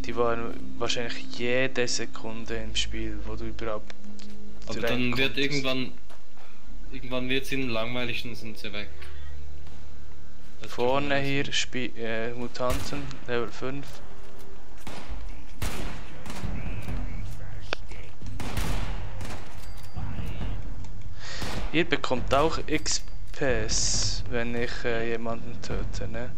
S1: Die waren wahrscheinlich jede Sekunde im Spiel, wo du überhaupt
S7: Aber dann
S1: reinkonntest.
S7: wird irgendwann wird es ihnen langweilig und sind sie weg. Das
S1: Vorne
S7: dürfen wir
S1: hier Mutanten, Level 5. Ihr bekommt auch XPs, wenn ich jemanden töte, ne?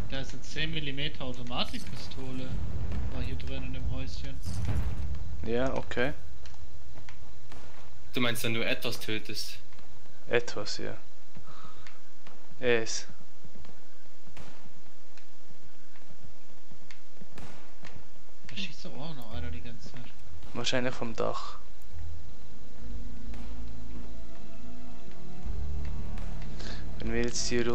S2: Da ist eine 10 mm Automatikpistole. War hier drin in dem Häuschen.
S1: Ja, okay.
S7: Du meinst, wenn du etwas tötest?
S1: Etwas, ja. Es.
S2: Da schießt doch auch noch einer die ganze Zeit.
S1: Wahrscheinlich vom Dach. Wenn wir jetzt hier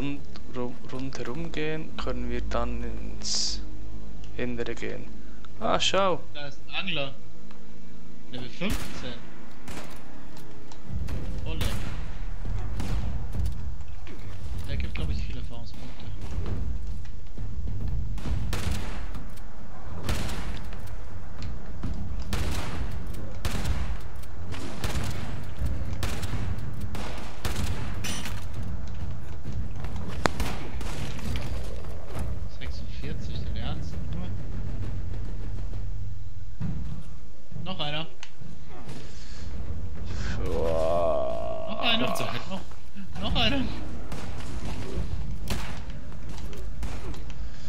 S1: rundherum gehen, können wir dann ins Innere gehen. Ah, schau.
S2: Da ist ein Angler. Level 15. Oleg.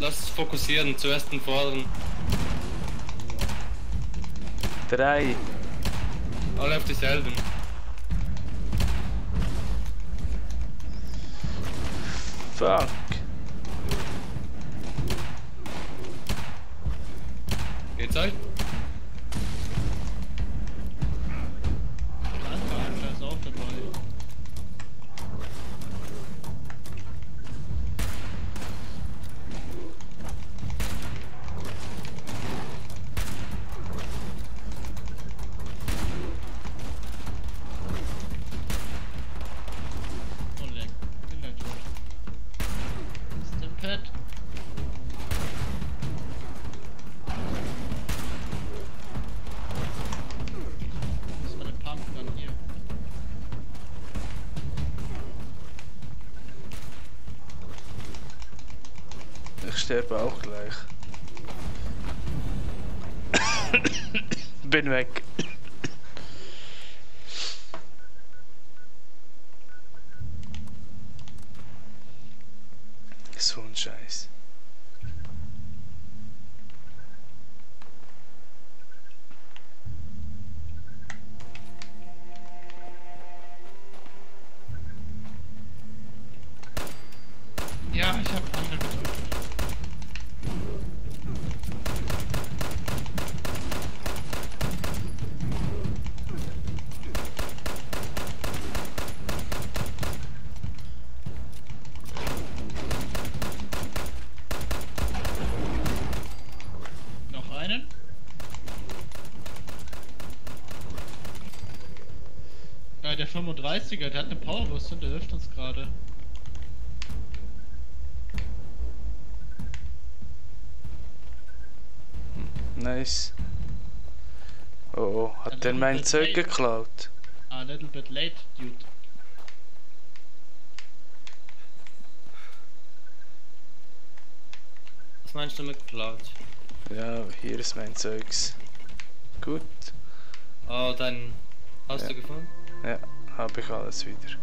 S7: Lass uns fokussieren, zuerst den vorderen.
S1: 3.
S7: Alle auf dieselben.
S1: Fuck.
S7: Geht's euch?
S2: Anker ist auch dabei. Oh leck, bin gleich tot. Ist im Pad. Das war der Pumpgun hier.
S1: Ich sterbe auch gleich. Bin weg. So ein Scheiß.
S2: Ja, ich hab andere gedrückt. Noch einen? Ja, der 35er, der hat eine Powerwurst und der hilft uns gerade.
S1: Nice. Oh, oh, hat der mein Zeug geklaut?
S2: A little bit late, dude.
S7: Was meinst du mit Cloud?
S1: Ja, hier ist mein Zeugs. Gut.
S7: Oh, dann hast du gefunden?
S1: Ja, habe ich alles wieder.
S7: Gut.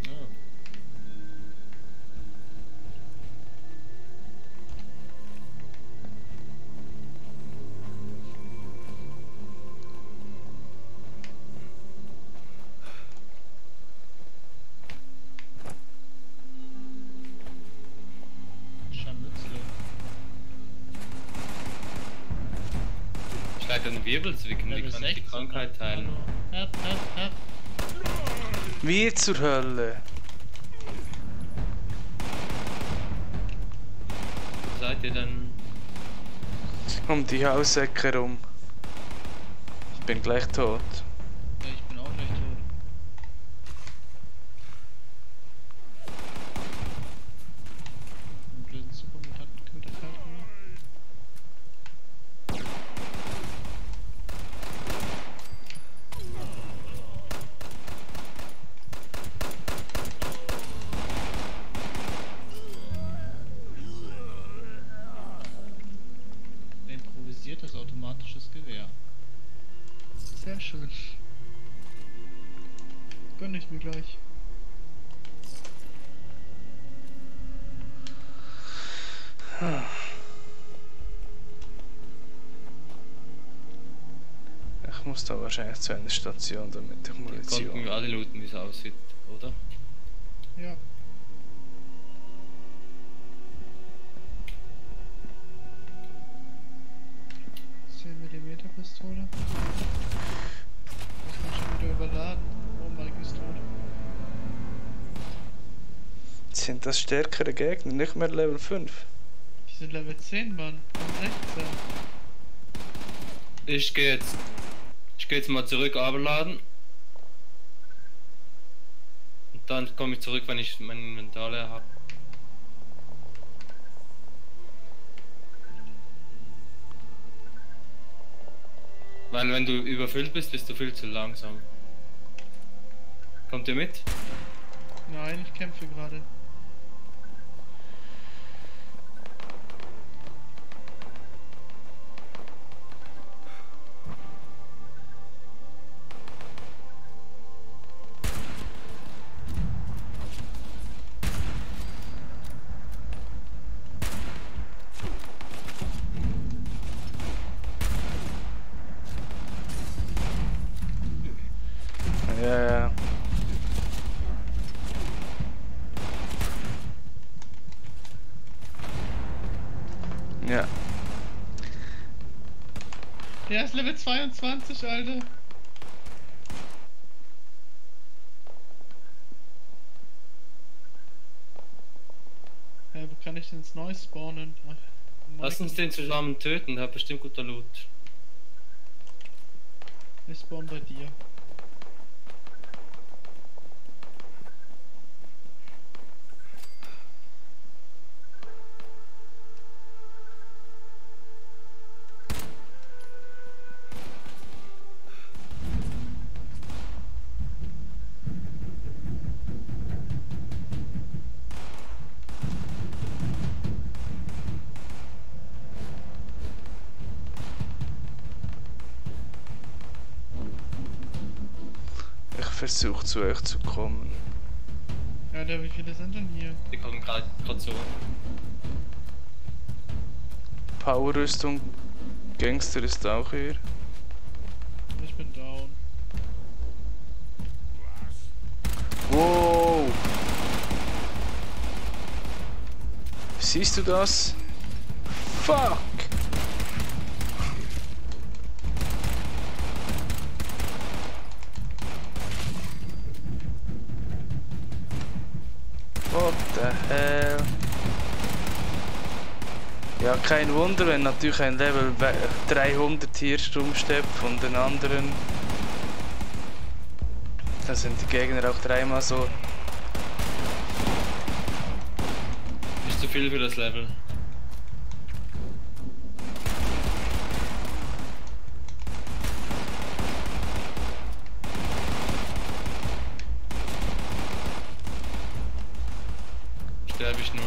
S7: Oh.
S2: Scharmützel.
S7: Ich leite einen Wirbelzwicken, wie
S2: Level
S7: kann ich die
S2: 16.
S7: Krankheit teilen?
S2: Hallo. Hab.
S1: Wie zur Hölle?
S7: Wo seid ihr denn?
S1: Um die Hausecke rum. Ich bin gleich tot.
S2: Ja, ich bin auch gleich tot. Den blöden Supermutanten können wir kalt machen. Improvisiertes automatisches Gewehr. Sehr schön. Gönn ich mir gleich.
S1: Ich muss da wahrscheinlich zu einer Station, damit ich
S7: Konnten
S1: Munition.
S7: wir alle looten, wie es aussieht, oder?
S2: Ja. Pistole. Das kann schon wieder überladen. Oh, Mike ist tot.
S1: Sind das stärkere Gegner? Nicht mehr Level 5?
S2: Die sind Level 10, Mann. Und 16.
S7: Ich gehe jetzt mal zurück, abladen. Und dann komme ich zurück, wenn ich mein Inventar leer habe. Weil wenn du überfüllt bist, bist du viel zu langsam. Kommt ihr mit?
S2: Nein, ich kämpfe gerade.
S1: Ja.
S2: Der ist Level 22, Alter. Wo kann ich denn jetzt neu spawnen? Ach,
S7: Lass uns den zusammen töten, der hat bestimmt guter Loot.
S2: Ich spawn bei dir.
S1: Ich versuche zu euch zu kommen.
S2: Alter, wie viele sind denn hier?
S7: Die kommen gerade so.
S1: Powerrüstung, Gangster ist auch hier.
S2: Ich bin down.
S1: Wow! Siehst du das? Fuck! What the hell? Ja, kein Wunder, wenn natürlich ein Level 300 hier rumsteppt von den anderen. Da sind die Gegner auch dreimal so.
S7: Nicht zu viel für das Level. Sterbe ich nur.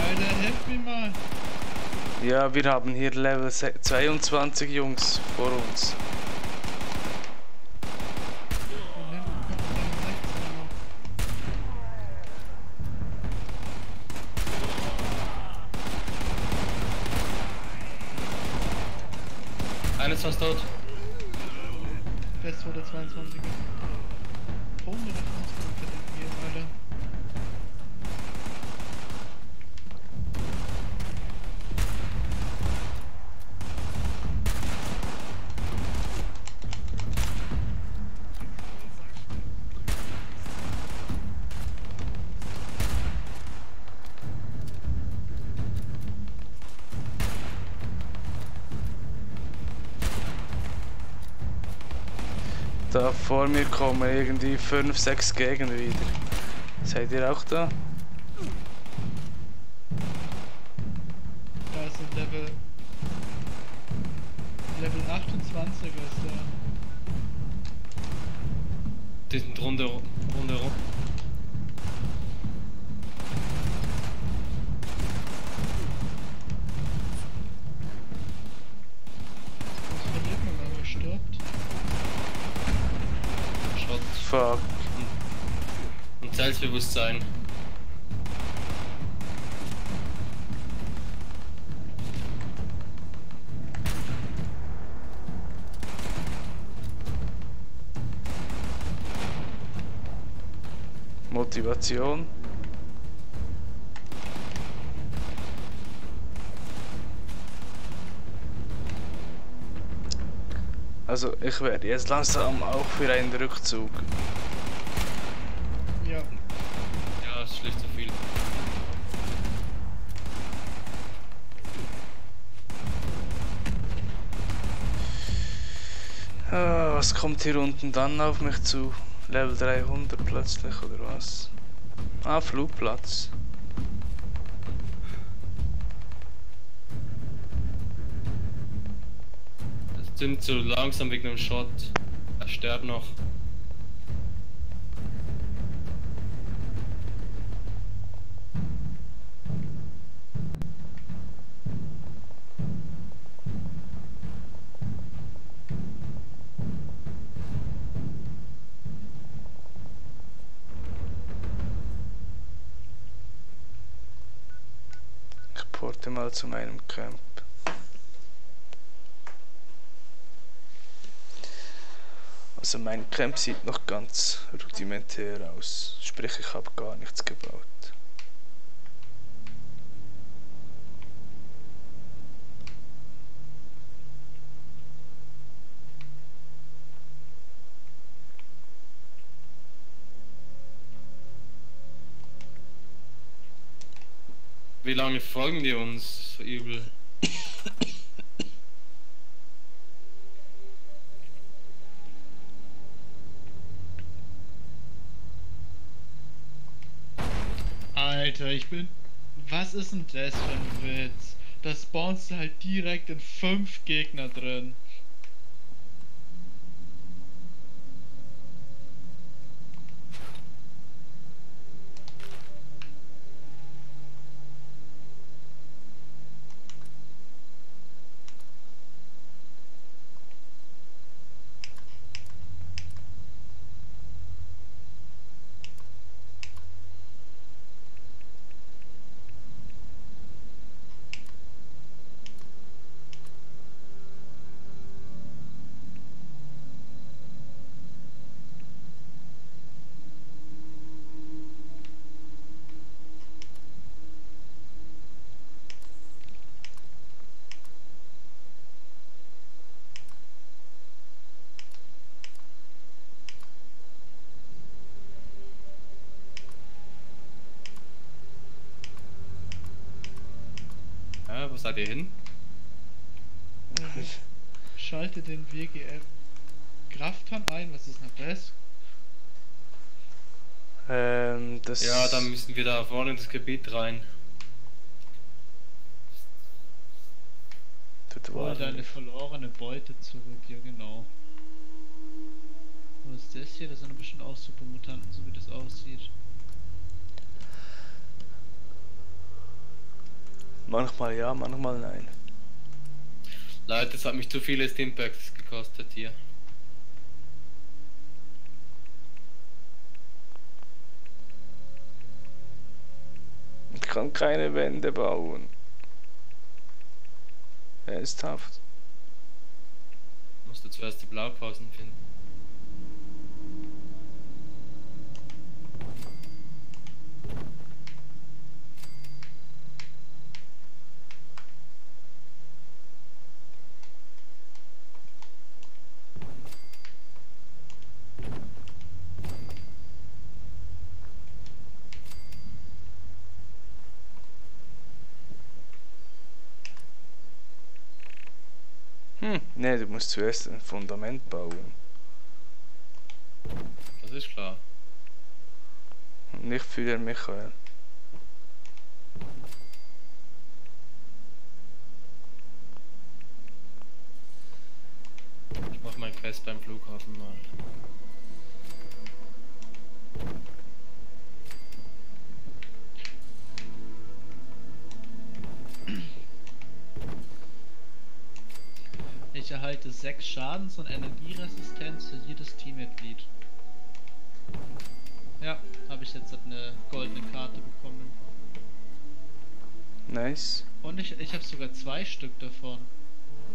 S2: Alter, hilf mir mal.
S1: Ja, wir haben hier Level 22 Jungs vor uns.
S2: Von hinten kommt Level 16 noch.
S7: Eines fast tot.
S2: Fest vor der 22er. Warum oder was kann ich hier, Alter?
S1: Da vor mir kommen irgendwie 5, 6 Gegner wieder. Seid ihr auch da?
S2: Da ist ein Level 28er ist da.
S7: Die sind rundherum.
S2: Was verliert man, wenn man stirbt?
S7: Schrott.
S1: Fuck.
S7: Und Selbstbewusstsein.
S1: Motivation. Also ich werde jetzt langsam auch für einen Rückzug.
S2: Ja.
S7: Ja, es ist schlicht zu viel.
S1: Ah, was kommt hier unten dann auf mich zu? Level 300 plötzlich oder was? Ah, Flugplatz.
S7: Das sind so langsam wegen dem Shot. Er stirbt noch.
S1: Ich porte mal zu meinem Camp. Also mein Camp sieht noch ganz rudimentär aus. Sprich, ich habe gar nichts gebaut.
S7: Wie lange folgen die uns so übel?
S2: Alter, ich bin... Was ist denn das für ein Witz? Da spawnst du halt direkt in 5 Gegner drin.
S7: Ja, wo seid ihr hin?
S2: Schalte den WGF Krafton ein, was ist denn das?
S1: Das...
S7: Ja, dann müssen wir da vorne in das Gebiet rein.
S1: Dort
S2: Hol
S1: waren
S2: deine
S1: wir.
S2: verlorene Beute zurück, ja genau. Was ist das hier? Das sind bestimmt auch Supermutanten, so wie das aussieht.
S1: Manchmal ja, manchmal nein.
S7: Leute, das hat mich zu viele Stimpacks gekostet hier.
S1: Ich kann keine Wände bauen. Ernsthaft.
S7: Musst du zuerst die Blaupausen finden.
S1: Nee, du musst zuerst ein Fundament bauen.
S7: Das ist klar.
S1: Nicht für den Michael.
S7: Ich mach mein Quest beim Flughafen mal.
S2: Ich erhalte 6 Schadens- und Energieresistenz für jedes Teammitglied. Ja, habe ich jetzt eine goldene Karte bekommen.
S1: Nice.
S2: Und ich habe sogar 2 Stück davon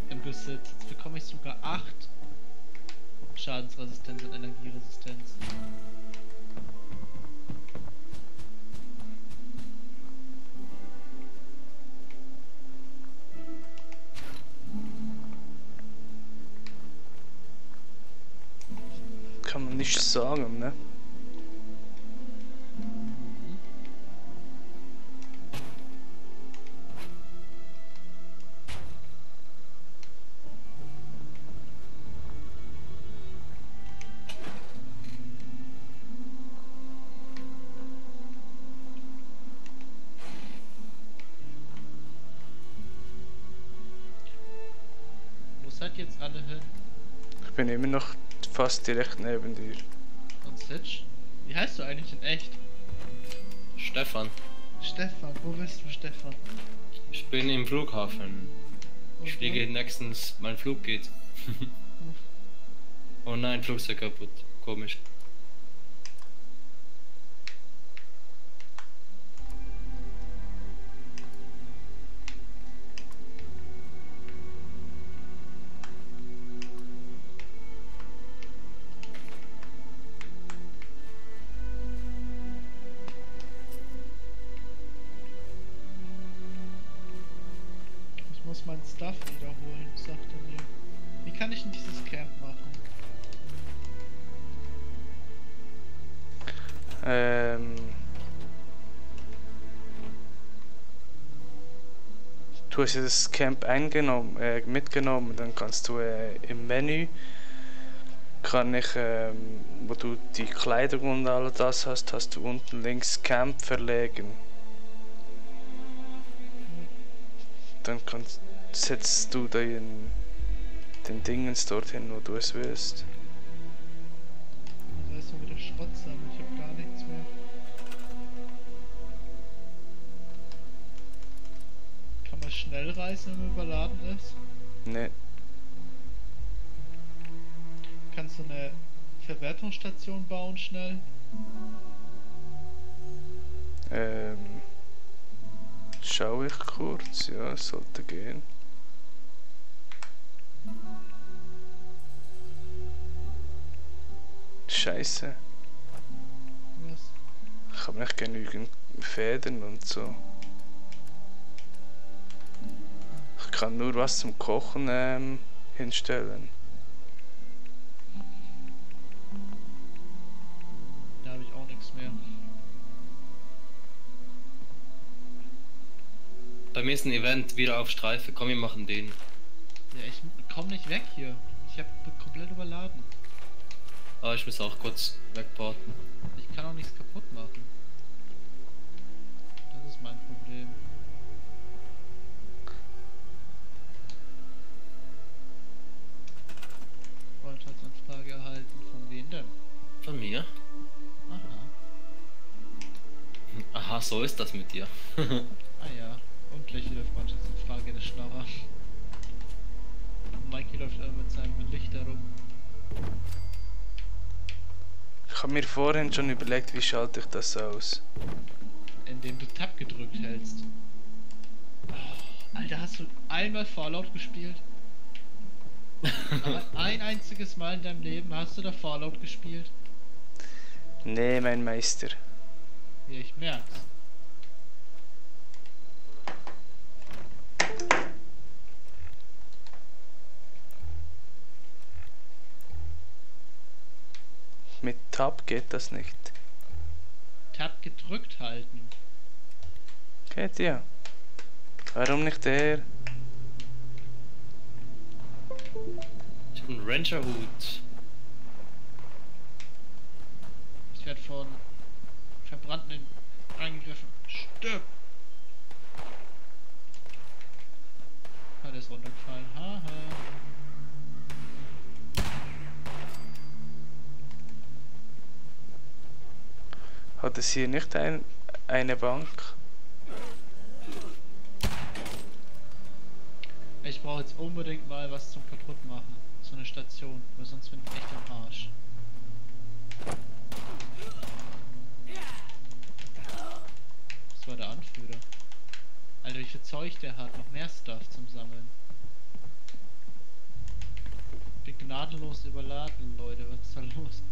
S2: im Besitz. Jetzt bekomme ich sogar 8 Schadensresistenz und Energieresistenz.
S1: Kann man nicht sagen, ne?
S2: Wo seid ihr jetzt alle hin?
S1: Ich bin immer noch fast direkt neben dir.
S2: Und Sitch? Wie heißt du eigentlich in echt?
S7: Stefan,
S2: Stefan, wo bist du, Stefan?
S7: ich bin im Flughafen. Ich fliege nächstens, mein Flug geht. Oh nein, Flugzeug kaputt. Komisch.
S2: muss mein Stuff wiederholen, sagt er mir. Wie kann ich denn dieses Camp machen?
S1: Du hast ja das Camp mitgenommen, dann kannst du im Menü kann ich, wo du die Kleidung und all das hast, hast du unten links Camp verlegen. Dann setzt du den Dingens dorthin, wo du es willst.
S2: Da ist so wieder Schrott sammeln, ich hab gar nichts mehr. Kann man schnell reisen, wenn man überladen ist?
S1: Ne,
S2: Kannst du eine Verwertungsstation bauen schnell?
S1: schau ich kurz, ja, sollte gehen. Scheiße,
S2: Was?
S1: ich habe nicht genügend Federn und so. Ich kann nur was zum Kochen hinstellen.
S2: Da habe ich auch nichts mehr.
S7: Bei mir ist ein Event wieder auf Streife. Komm, wir machen den.
S2: Ja, ich komm nicht weg hier. Ich hab komplett überladen.
S7: Aber ich muss auch kurz wegporten.
S2: Ich kann auch nichts kaputt machen. Das ist mein Problem. Freundschaftsanfrage erhalten. Von wem denn?
S7: Von mir?
S2: Aha.
S7: Aha, so ist das mit dir.
S2: Ah ja. Und gleich wieder Freundschaftsanfrage, der Schnarrer. Und Mikey läuft immer mit seinem Licht herum.
S1: Ich habe mir vorhin schon überlegt, wie schalte ich das aus.
S2: Indem du Tab gedrückt hältst. Oh, Alter, hast du einmal Fallout gespielt? Ein einziges Mal in deinem Leben hast du da Fallout gespielt?
S1: Nee, mein Meister.
S2: Ja, ich merk's.
S1: Mit Tab geht das nicht.
S2: Tab gedrückt halten.
S1: Geht ja. Warum nicht der?
S7: Ich hab einen Ranger-Hut.
S2: Ich werde von Verbrannten angegriffen. Stirb! Ah, der ist runtergefallen. Haha.
S1: Hat es hier nicht eine Bank?
S2: Ich brauche jetzt unbedingt mal was zum kaputt machen. So eine Station, weil sonst bin ich echt am Arsch. Das war der Anführer. Alter, wie viel Zeug der hat, noch mehr Stuff zum Sammeln. Ich bin gnadenlos überladen, Leute, was ist da los?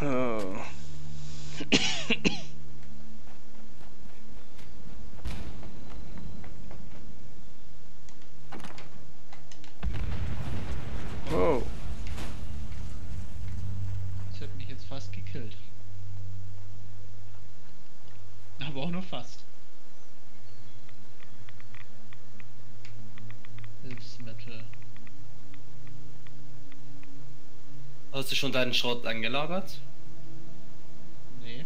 S1: Oh. Oh.
S2: Das hat mich jetzt fast gekillt. Aber auch nur fast. Hilfsmittel.
S7: Hast du schon deinen Schrott eingelagert?
S2: Nee.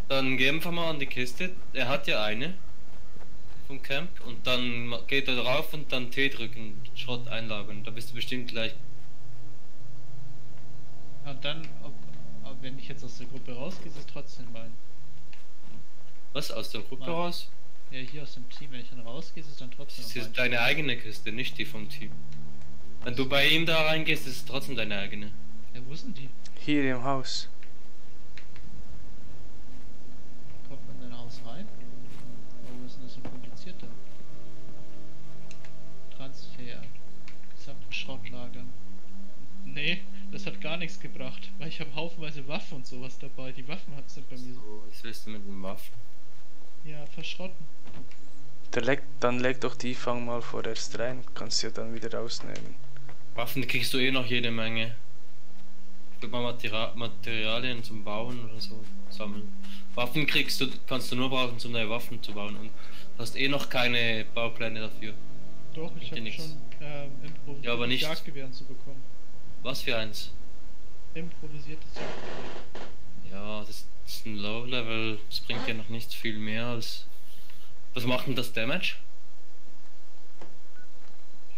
S7: Dann geh einfach mal an die Kiste. Er hat ja eine vom Camp und dann geht er drauf und dann T drücken, Schrott einlagern. Da bist du bestimmt gleich.
S2: Und dann, ob wenn ich jetzt aus der Gruppe rausgehe, ist es trotzdem mein.
S7: Was, aus der Gruppe
S2: Nein.
S7: raus?
S2: Ja, hier aus dem Team, wenn ich dann rausgehe, ist es dann trotzdem
S7: Das
S2: mein.
S7: ist deine eigene Kiste, nicht die vom Team. Wenn du bei ihm da reingehst, ist es trotzdem deine eigene.
S2: Ja, wo sind die?
S1: Hier im Haus.
S2: Kommt man in dein Haus rein? Warum ist denn das so kompliziert da? Transfer. Gesamten Schrottlager. Nee, das hat gar nichts gebracht, weil ich habe haufenweise Waffen und sowas dabei. Die Waffen sind bei mir so.
S7: So, was willst du mit den Waffen?
S2: Ja, verschrotten.
S1: Dann leg doch die Fang mal vorerst rein, kannst du ja dann wieder rausnehmen.
S7: Waffen kriegst du eh noch jede Menge. Ich will mal Materialien zum Bauen oder so sammeln. Waffen kannst du nur brauchen, um neue Waffen zu bauen, und hast eh noch keine Baupläne dafür.
S2: Doch, ich habe schon improvisiert,
S7: ja, aber nicht
S2: Jagdgewehren zu bekommen.
S7: Was für eins?
S2: Improvisiertes Jagdgewehr.
S7: Ja, das ist ein Low-Level, das bringt ja noch nicht viel mehr als... Was macht denn das Damage?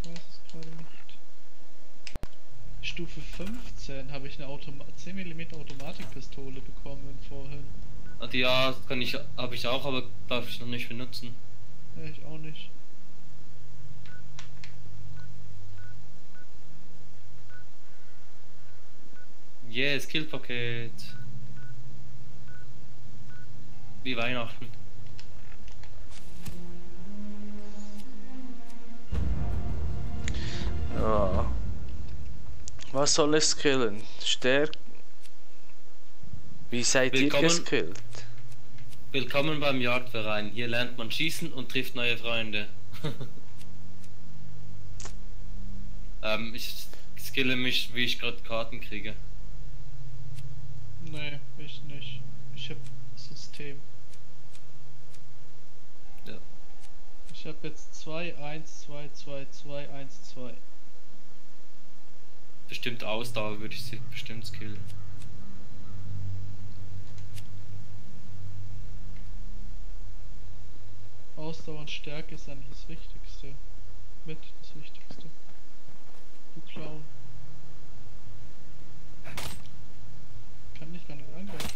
S2: Ich weiß es gerade nicht. Stufe 15 habe ich eine 10 mm Automatikpistole bekommen vorhin.
S7: Ja, habe ich auch, aber darf ich noch nicht benutzen.
S2: Ja, ich auch nicht.
S7: Yeah, Skillpaket. Wie Weihnachten.
S1: Ja. Was soll es skillen? Stärk. Wie seid ihr geskillt?
S7: Willkommen beim Jagdverein. Hier lernt man schießen und trifft neue Freunde. Ich skille mich, wie ich gerade Karten kriege.
S2: Nee, ich nicht. Ich hab System.
S7: Ja.
S2: Ich hab jetzt 2, 1, 2, 2, 2, 1, 2.
S7: Bestimmt Ausdauer würde ich sie bestimmt skillen.
S2: Ausdauer und Stärke ist eigentlich das Wichtigste. Mit das Wichtigste. Du Clown. Kann dich gar nicht angreifen.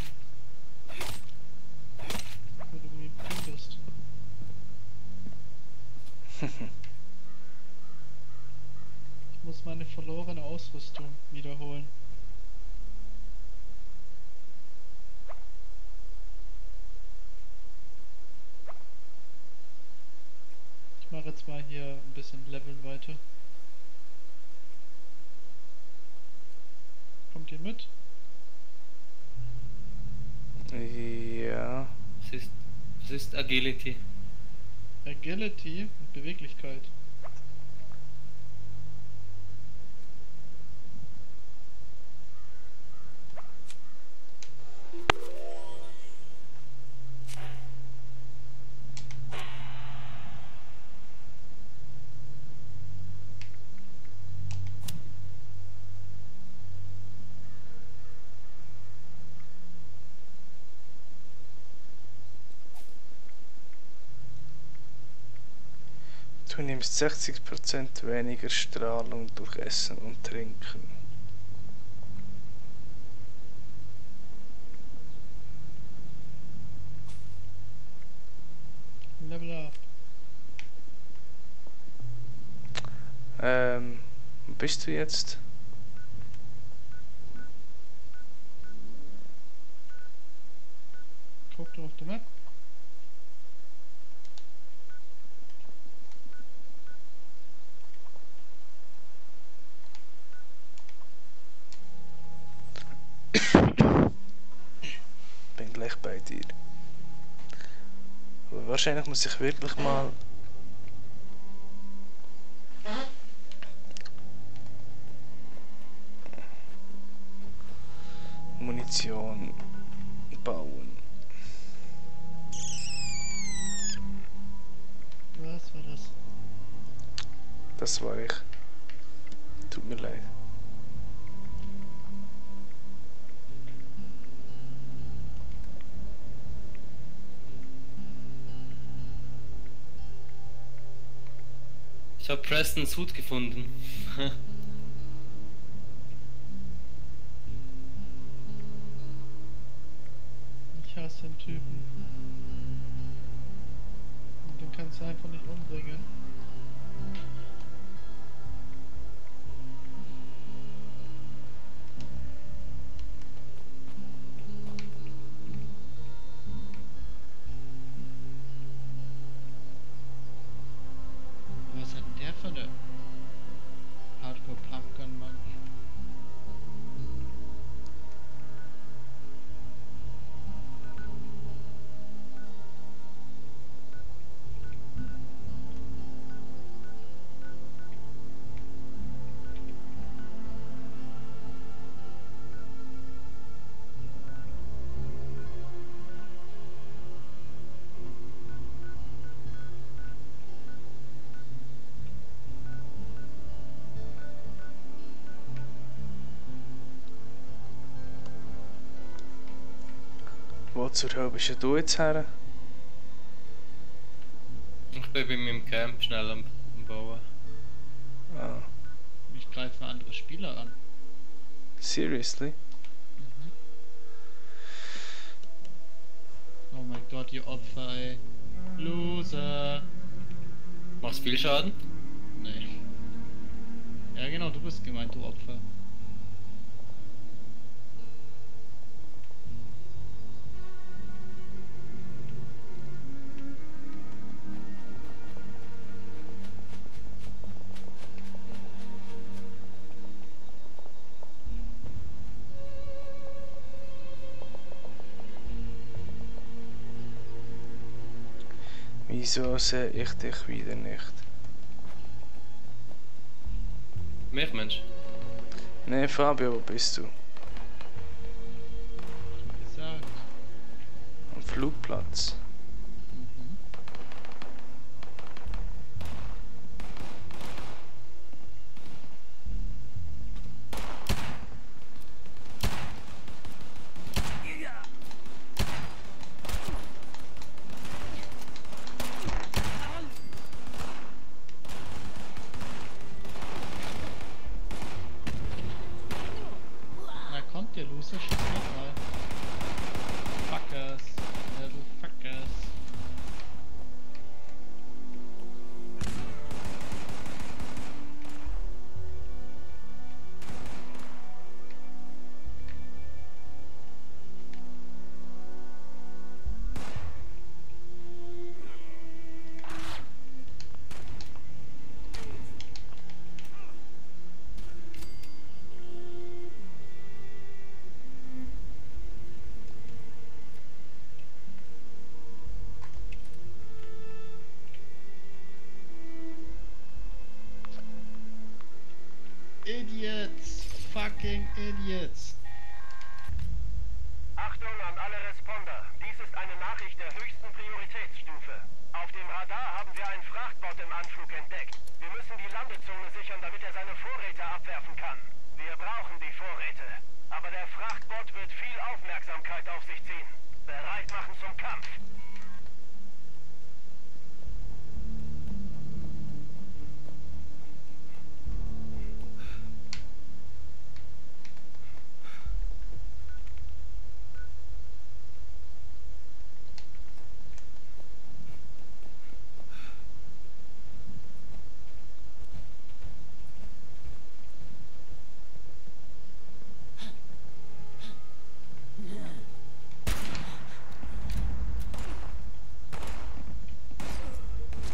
S2: Wenn du mir bist. Ich muss meine verlorene Ausrüstung wiederholen. Ich mache jetzt mal hier ein bisschen Leveln weiter. Kommt ihr mit?
S1: Ja.
S7: Was ist Agility?
S2: Agility und Beweglichkeit.
S1: Du nimmst 60% weniger Strahlung durch Essen und Trinken.
S2: Level up.
S1: Wo bist du jetzt?
S2: Guck du auf der Map.
S1: Bin gleich bei dir. Aber wahrscheinlich muss ich wirklich mal Munition bauen.
S2: Was war das?
S1: Das war ich. Tut mir leid.
S7: Ich habe Prestons Hut gefunden.
S2: Ich hasse den Typen. Und den kannst du einfach nicht umbringen. Was hat denn der für eine Hardcore Pumpgun, Mann?
S1: zur Hölle bist ja du jetzt her?
S7: Ich bin bei meinem Camp schnell am Bauen.
S1: Ah,
S2: Ich greife andere Spieler an.
S1: seriously?
S2: Oh mein Gott, ihr Opfer, ey. Loser.
S7: Machst viel Schaden?
S2: Nee. Ja genau, du bist gemeint, du Opfer.
S1: Wieso sehe ich dich wieder nicht?
S7: Mehr Mensch.
S1: Nee, Fabio, wo bist du?
S2: Schon gesagt.
S1: Am Flugplatz.
S2: Mhm. Na kommt, der Loser, schieß nochmal. Fuckers. Ja, du Fuckers. Idiots! Fucking idiots!
S9: Achtung an alle Responder. Dies ist eine Nachricht der höchsten Prioritätsstufe. Auf dem Radar haben wir einen Frachtbot im Anflug entdeckt. Wir müssen die Landezone sichern, damit er seine Vorräte abwerfen kann. Wir brauchen die Vorräte. Aber der Frachtbot wird viel Aufmerksamkeit auf sich ziehen. Bereit machen zum Kampf.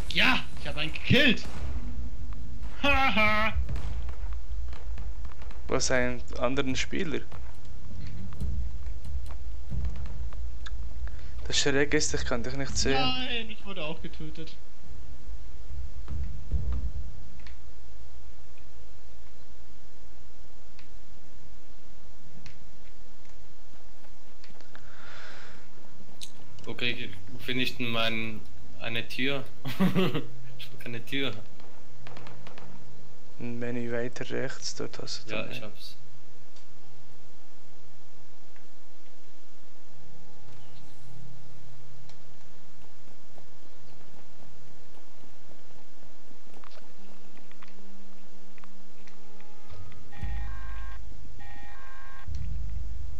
S2: Ja! Ich habe einen gekillt! Haha!
S1: Was einen anderen Spieler? Das schräg ist, ich kann dich nicht sehen.
S2: Nein, ich wurde auch getötet.
S7: Okay, wo finde ich denn eine Tür? Ich habe keine Tür.
S1: Ein Menü weiter rechts, dort hast du
S7: Ja,
S1: dann
S7: ich hab's.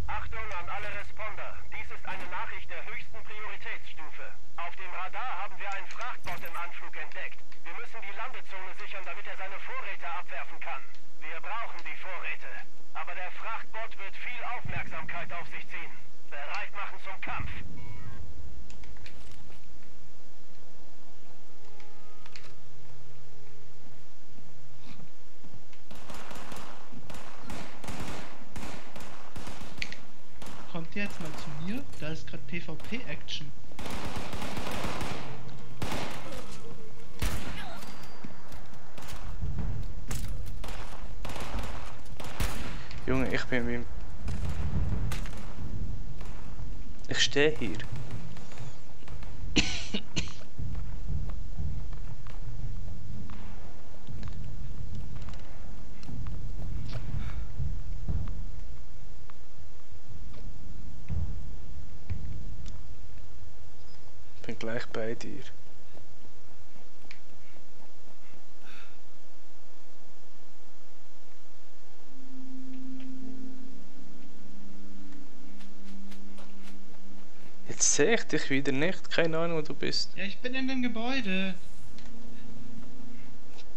S9: Achtung an alle Responder. Dies ist eine Nachricht der höchsten Prioritätsstufe. Auf dem Radar haben wir einen Frachtbot im Anflug entdeckt. Wir müssen die Landezone sichern, damit er seine Vorräte abwerfen kann. Wir brauchen die Vorräte. Aber der Frachtbot wird viel Aufmerksamkeit auf sich ziehen. Bereit machen zum Kampf.
S2: Kommt ihr jetzt mal zu mir? Da ist gerade PvP-Action.
S1: Junge, ich bin beim... Ich stehe hier. bin gleich bei dir. Jetzt sehe ich dich wieder nicht, keine Ahnung wo du bist.
S2: Ja, ich bin in dem Gebäude.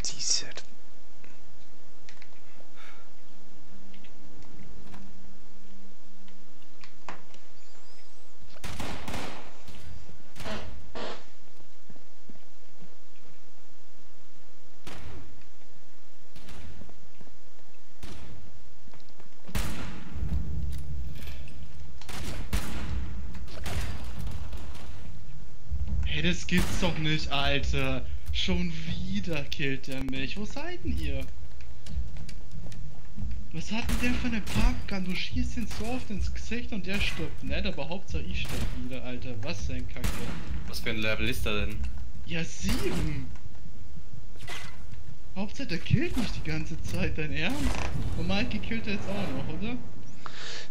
S1: Dieser.
S2: Hey, das gibt's doch nicht, Alter. Schon wieder killt er mich. Wo seid denn ihr? Was hat denn der für eine Pumpgun? Du schießt ihn so oft ins Gesicht und der stirbt nicht, aber Hauptsache ich sterb wieder, Alter. Was für ein Kacke.
S7: Was für ein Level ist er denn?
S2: Ja, 7. Hauptsache der killt mich die ganze Zeit, dein Ernst? Und Mikey killt er jetzt auch noch, oder?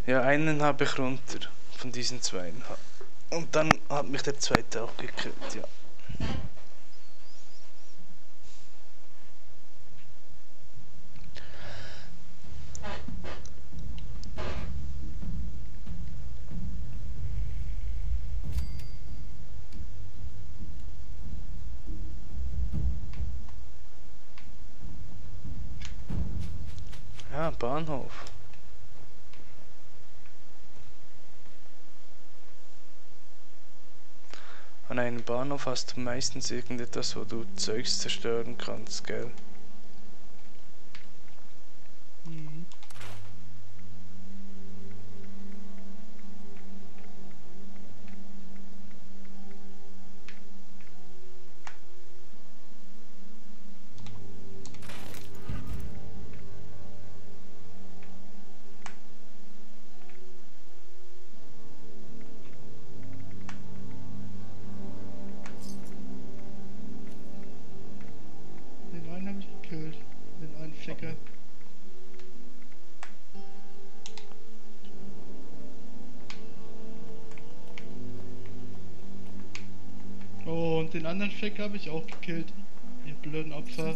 S1: Ja, einen habe ich runter von diesen zwei. Und dann hat mich der zweite auch gekillt, ja. Ja, Bahnhof. An einem Bahnhof hast du meistens irgendetwas, wo du Zeugs zerstören kannst, gell?
S2: Mhm. Den einen habe ich gekillt. Den einen Ficker. Oh, und den anderen Ficker habe ich auch gekillt. Ihr blöden Opfer.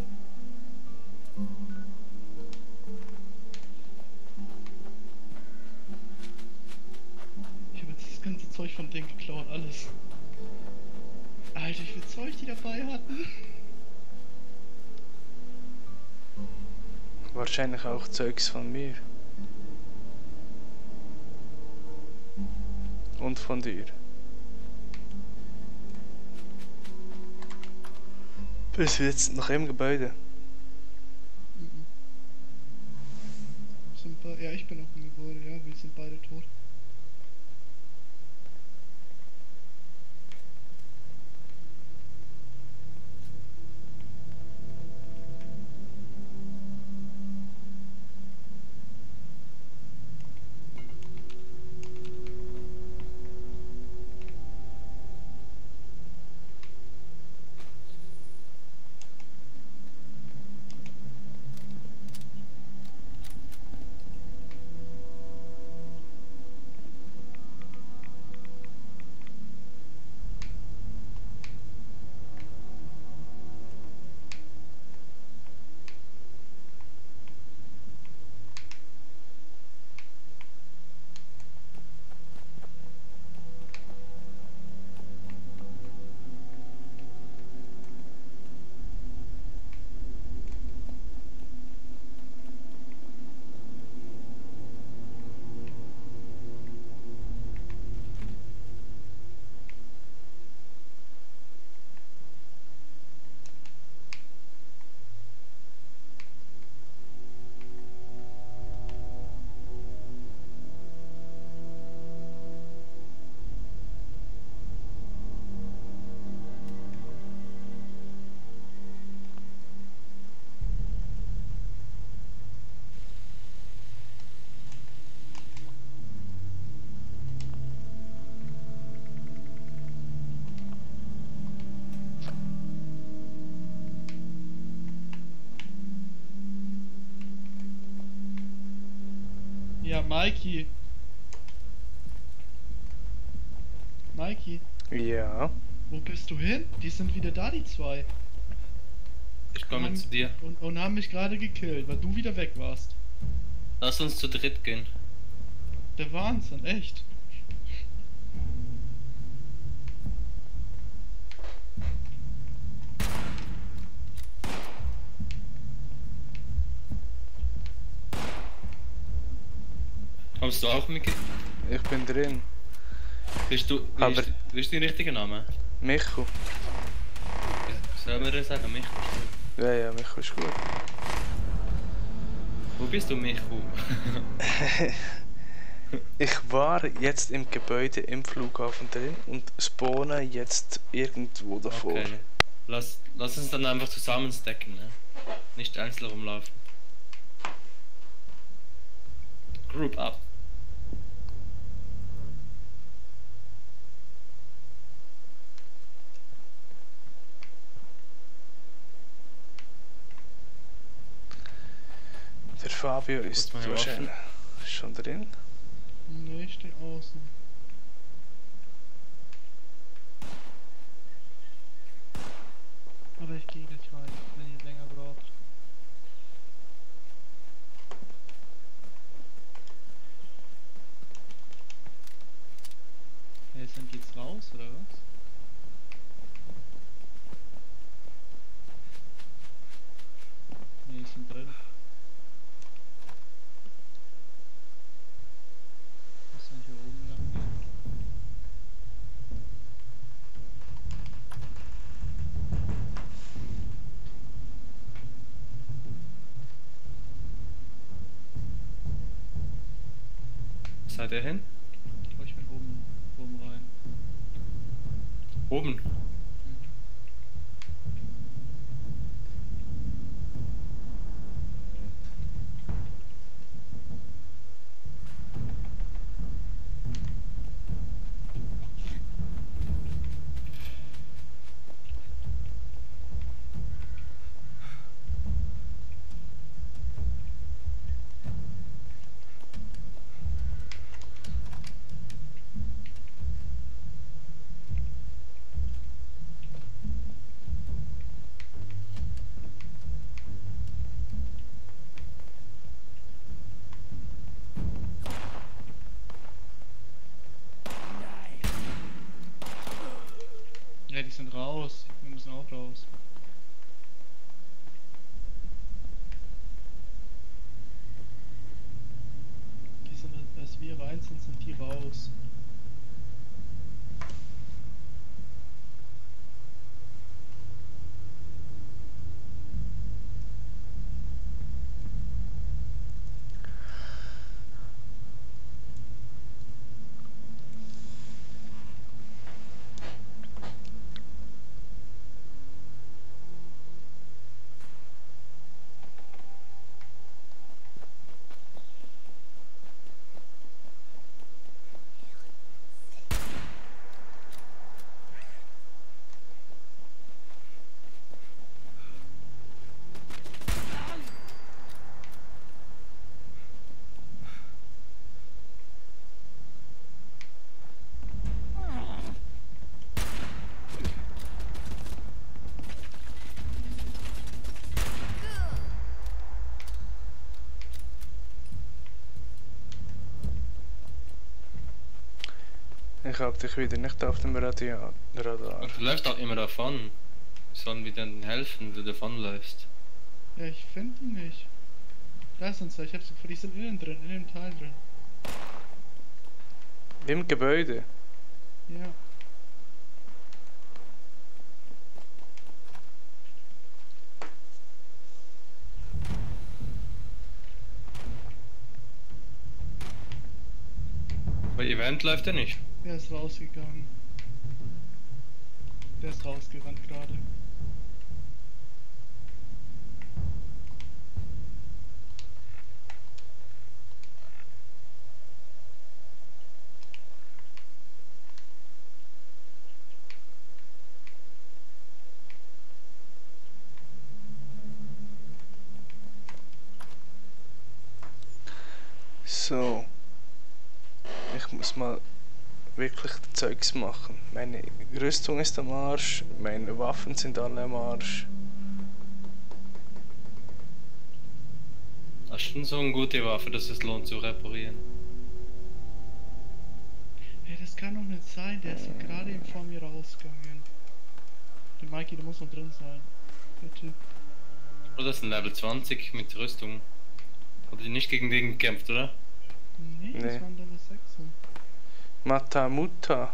S2: Ich habe jetzt das ganze Zeug von denen geklaut, alles. Alter, wie viel Zeug die dabei hatten.
S1: Wahrscheinlich auch Zeugs von mir. Und von dir. Bist du jetzt noch im Gebäude?
S2: Ja, ich bin noch im Gebäude, ja, wir sind beide tot. Ja, Mikey.
S1: Ja.
S2: Wo bist du hin? Die sind wieder da, die zwei.
S7: Ich komme zu dir.
S2: Und haben mich gerade gekillt, weil du wieder weg warst.
S7: Lass uns zu dritt gehen.
S2: Der Wahnsinn, echt.
S7: Kommst du auch, Miki?
S1: Ich bin drin.
S7: Bist du.
S1: Aber-
S7: Wie ist dein richtiger Name?
S1: Micho.
S7: Sollen wir das sagen, Micho?
S1: Ja, Micho ist gut.
S7: Wo bist du, Micho?
S1: Ich war jetzt im Gebäude im Flughafen drin und spawne jetzt irgendwo davor.
S7: Okay. Lass uns dann einfach zusammen stacken, ne? Nicht einzeln rumlaufen. Group up.
S1: Der Fabio ist
S7: meine
S1: wahrscheinlich schon drin.
S2: Nee, ich steh außen. Aber ich gehe gleich rein, wenn ihr länger braucht. Hey, dann geht's raus, oder was? Nee, die sind drin. Muss dann hier oben lang gehen.
S7: Seid ihr hin?
S2: Oh, ich bin oben rein.
S7: Oben.
S2: Ja, die sind raus. Wir müssen auch raus. Die sind, als wir rein sind, sind die raus.
S1: Ich hab dich wieder nicht auf dem Radar.
S7: Du läufst auch immer davon. Sollen wir dann helfen, wenn du davonläufst?
S2: Ja, ich finde die nicht. Da sind sie, ich hab sie gefunden, die sind innen drin, in dem Teil drin.
S1: Im Gebäude.
S2: Ja.
S7: Bei Event läuft er nicht.
S2: Der ist rausgegangen. Der ist rausgerannt gerade.
S1: So. Ich muss mal wirklich Zeugs machen. Meine Rüstung ist am Arsch, meine Waffen sind alle am Arsch.
S7: Hast du denn so eine gute Waffe, dass es lohnt zu reparieren?
S2: Hey, das kann doch nicht sein, der ist ja gerade eben vor mir rausgegangen. Der Mikey, der muss noch drin sein. Der Typ.
S7: Oder das ist ein Level 20 mit Rüstung. Habt ihr nicht gegen den gekämpft, oder?
S2: Nee, das
S1: Nee.
S2: waren Level 6.
S1: Matamata.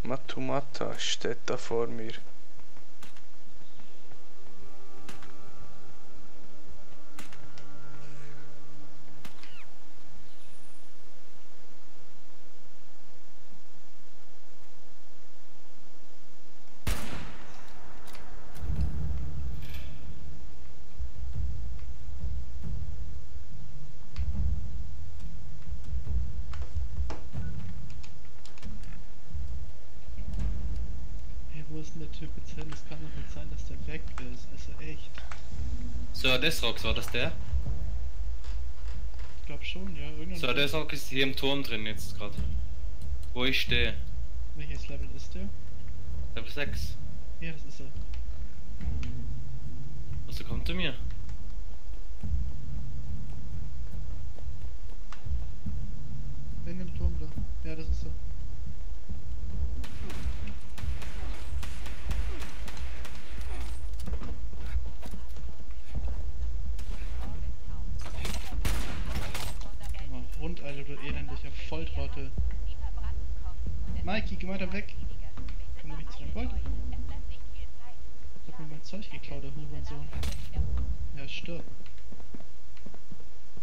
S1: Matumata steht da vor mir.
S2: Hey, wo ist denn der Typ jetzt hin? Es kann doch nicht sein, dass der weg ist. Also echt.
S7: So, Desrox, war das der?
S2: Ich glaub schon, ja. Irgendwann.
S7: So, Desrox ist hier im Turm drin jetzt gerade. Wo ich stehe.
S2: Welches Level ist der?
S7: Level 6.
S2: Ja, das ist er.
S7: Also kommt er mir?
S2: In dem Turm da. Ja, das ist er. Oh, rund, Alter, du elendiger Volltrottel. Mikey, geh mal da weg. Komm doch nicht zu deinem Gold. Ich hab mir mein Zeug geklaut, der Hurensohn. Ja, stirb.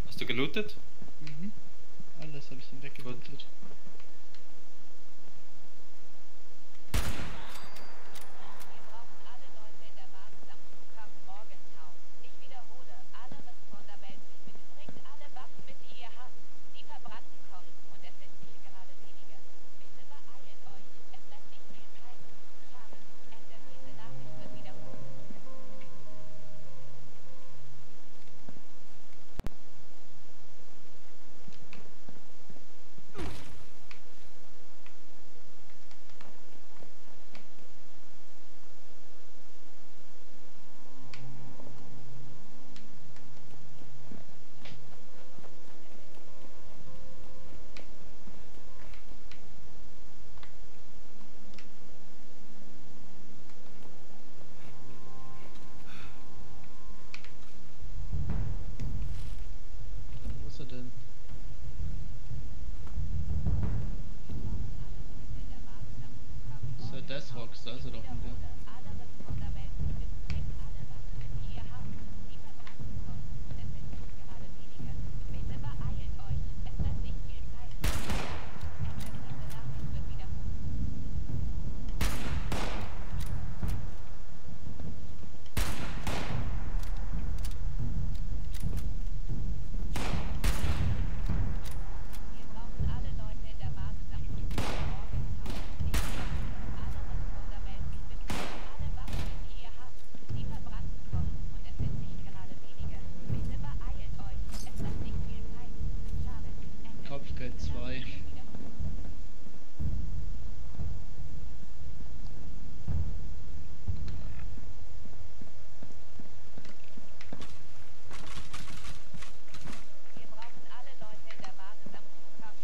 S7: Hast du gelootet?
S2: Mhm. Alles hab ich ihm weggelootet. Wo ist er denn? Sir Deathrox, da ist er doch wieder. Kopfgeld 2.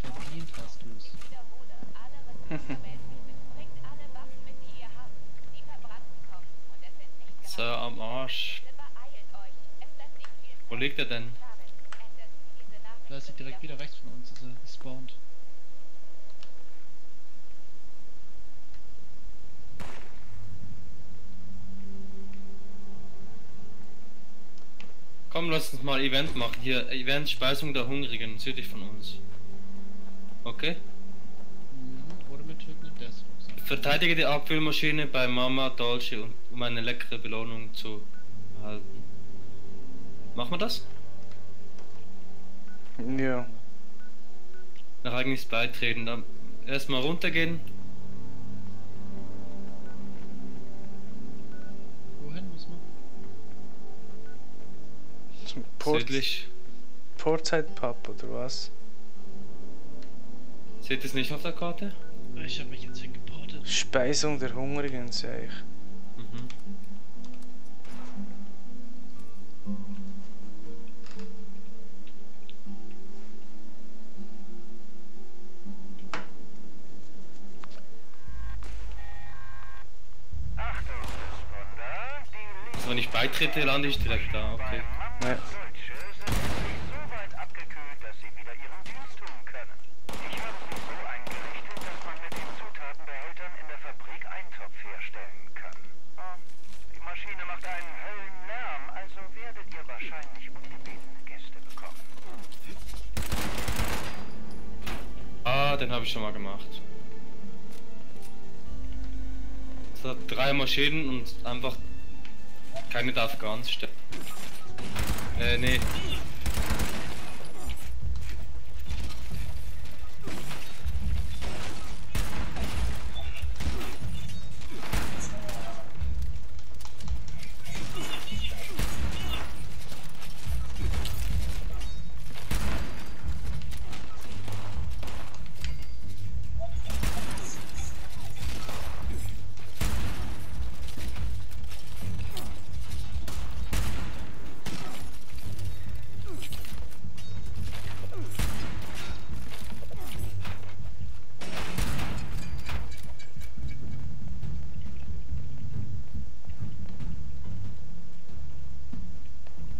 S2: Verdient hast du's.
S7: So, am Arsch. Wo liegt er denn?
S2: Da ist er direkt wieder rechts von uns, ist er gespawnt.
S7: Komm, lass uns mal Event machen. Hier, Event Speisung der Hungrigen, südlich von uns. Okay?
S2: Oder wir töten den Deathrox.
S7: Verteidige die Abfüllmaschine bei Mama Dolce, um eine leckere Belohnung zu erhalten. Machen wir das?
S1: Ja.
S7: Nach eigenes Beitreten. Dann erstmal runtergehen.
S2: Wohin muss man?
S1: Zum
S7: Südlich.
S1: Portside Pub oder was?
S7: Seht ihr es nicht auf der Karte?
S2: Ich habe mich jetzt hingeportet.
S1: Speisung der Hungrigen, sehe ich.
S7: Mhm.
S9: Achtung, Responder, die
S7: Also wenn ich beitrete, lande ich direkt da, okay.
S1: Ja.
S9: Deutsche sind so weit abgekühlt, dass sie wieder ihren Dienst tun können. Ich habe sie so eingerichtet, dass man mit den Zutatenbehältern in der Fabrik Eintopf herstellen kann. Die Maschine macht einen Höllenlärm, also werdet ihr wahrscheinlich ungebetene Gäste bekommen.
S7: Ah, den habe ich schon mal gemacht. Es hat 3 Maschinen und einfach keine darf ganz stellen. Nee.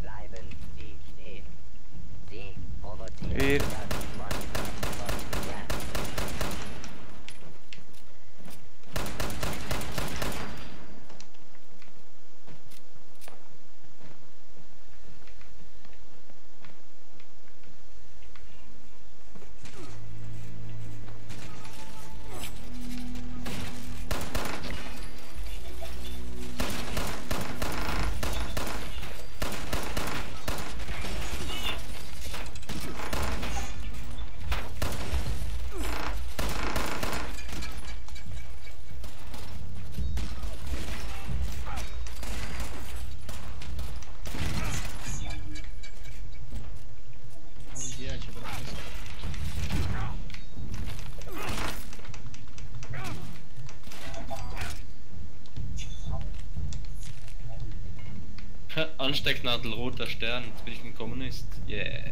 S10: Bleiben Sie stehen. Sie provozieren
S1: Hier.
S10: das Monster von mir.
S2: Oh yeah, ich habe alles.
S7: Anstecknadel, roter Stern, jetzt bin ich ein Kommunist. Yeah.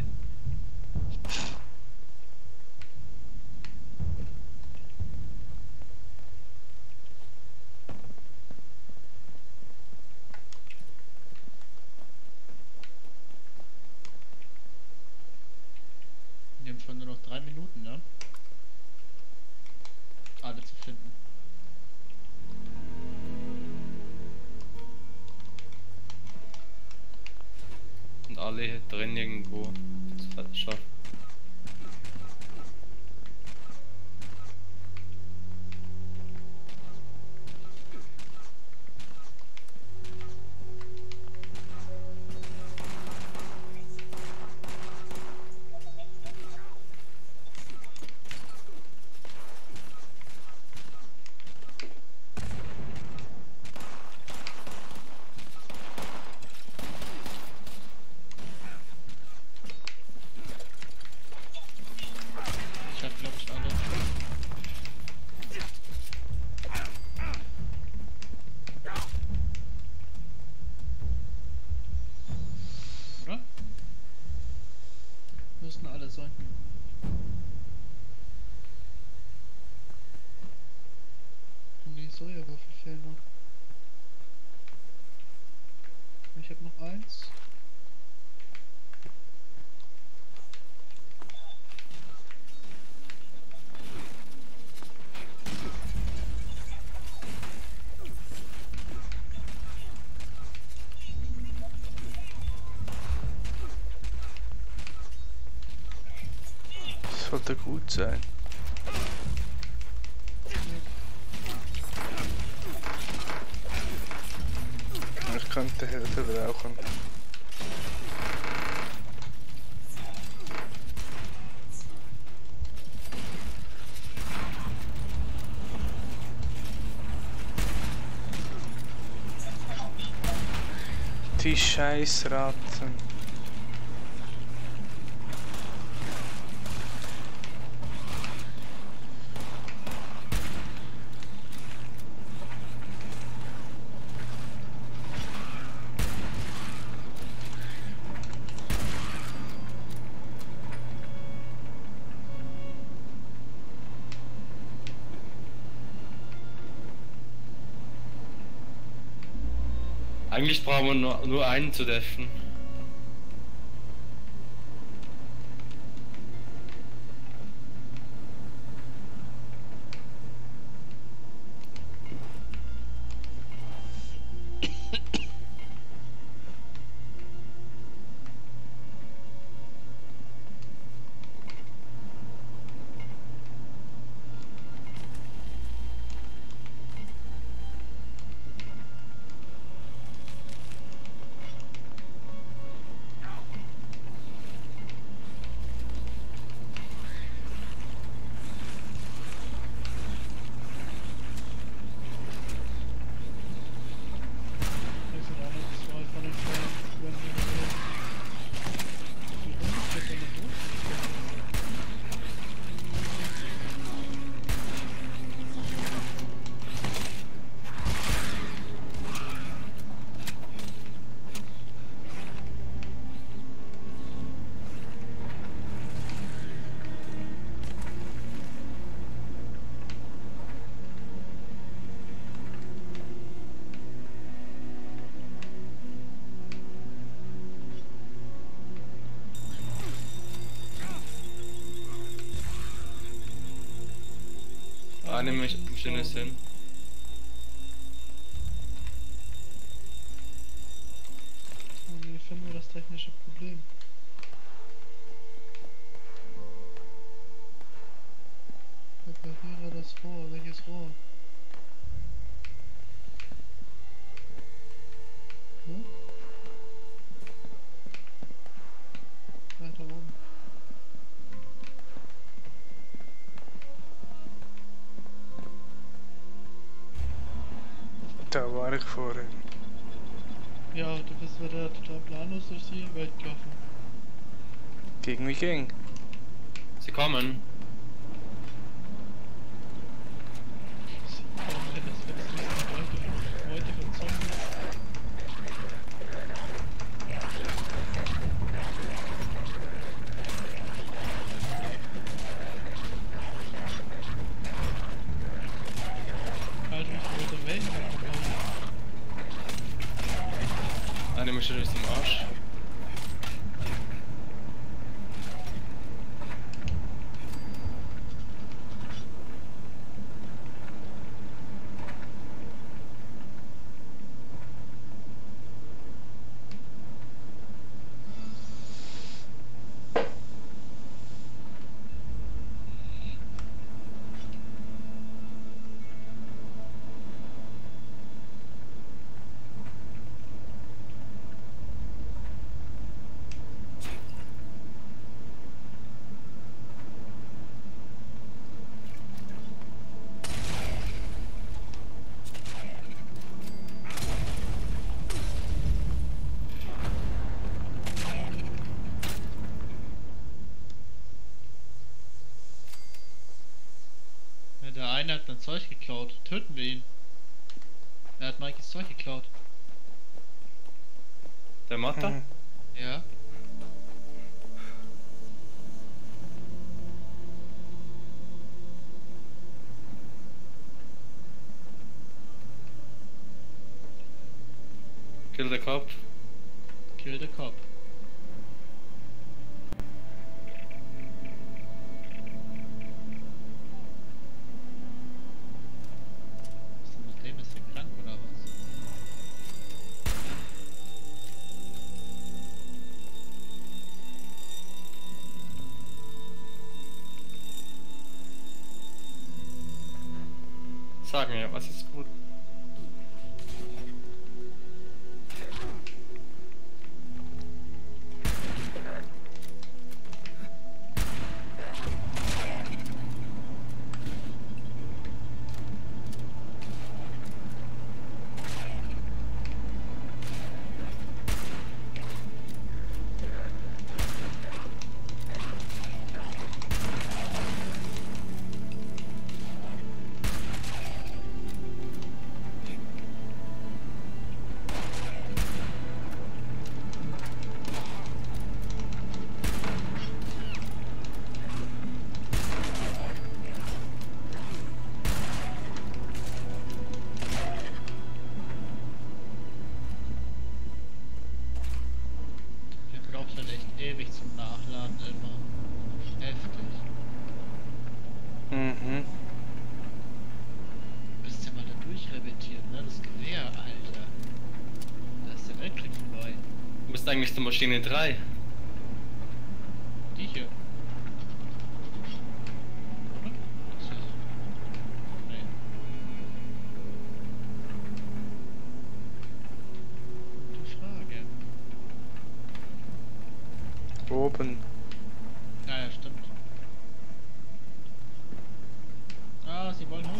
S2: Wir haben schon nur noch 3 Minuten, ne? Alle zu finden.
S7: Und alle drin irgendwo. Das schaffen.
S2: Ich hab glaube ich alle. Oder? Müssen alle sein. Und die Sojawürfel fehlen noch. Ich hab noch 1.
S1: Sollte gut sein. Ich könnte Hilfe brauchen. Die Scheißratten.
S7: Eigentlich brauchen wir nur einen zu deffen.
S2: Hier sind auch noch zwei von den Fällen. Wie rum ist das denn los?
S7: Eine Maschine ist hin.
S2: Und wie finden wir das technische Problem? Repariere das Rohr. Welches Rohr? Hm? Weiter oben.
S1: Da war ich vorhin.
S2: Ja, du bist wieder total planlos durch die Welt gelaufen.
S1: Gegen mich ging.
S7: Sie kommen.
S2: Oh, wenn das nicht so Leute von Zombies. Alter, ich wollte Wellen aufbauen.
S7: Eine Maschine ist im Arsch.
S2: Ja, der eine hat mein Zeug geklaut. Töten wir ihn. Er hat Mikes Zeug geklaut.
S7: Der Matter?
S1: Mhm.
S2: Ja.
S7: Kill the cop.
S2: Kill the cop. Was ist denn mit dem? Ist der krank oder was?
S7: Sag mir, was ist gut? eigentlich der Maschine 3?
S2: Die hier. Oder? Das ist... Nee. Gute Frage.
S1: Oben.
S2: Ja, ja, stimmt. Ah, sie wollen hoch.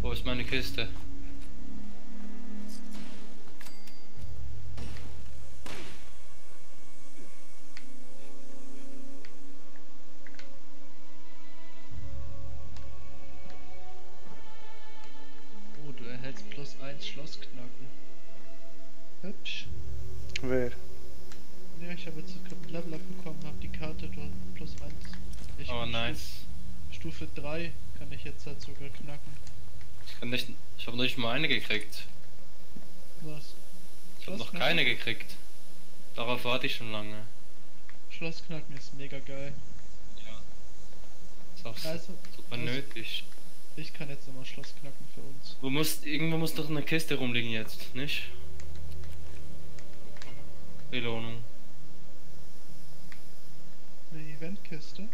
S7: Wo ist meine Kiste?
S2: Oh, du erhältst +1 Schlossknacken. Hübsch.
S1: Wer?
S2: Ja, ich habe jetzt gerade ein Level up bekommen, habe die Karte dort +1. Ich
S7: Oh,
S2: bin
S7: nice.
S2: Stufe 3 kann ich jetzt halt sogar knacken.
S7: Ich habe nicht mal eine gekriegt.
S2: Was?
S7: Ich habe noch
S2: Schlossknacken?
S7: keine gekriegt. Darauf warte ich schon lange.
S2: Schlossknacken ist mega geil.
S7: Ja. Ist auch
S2: Also,
S7: super nötig.
S2: ich kann jetzt nochmal Schlossknacken für uns.
S7: Irgendwo muss doch eine Kiste rumliegen jetzt, nicht? Belohnung.
S2: Eine Eventkiste.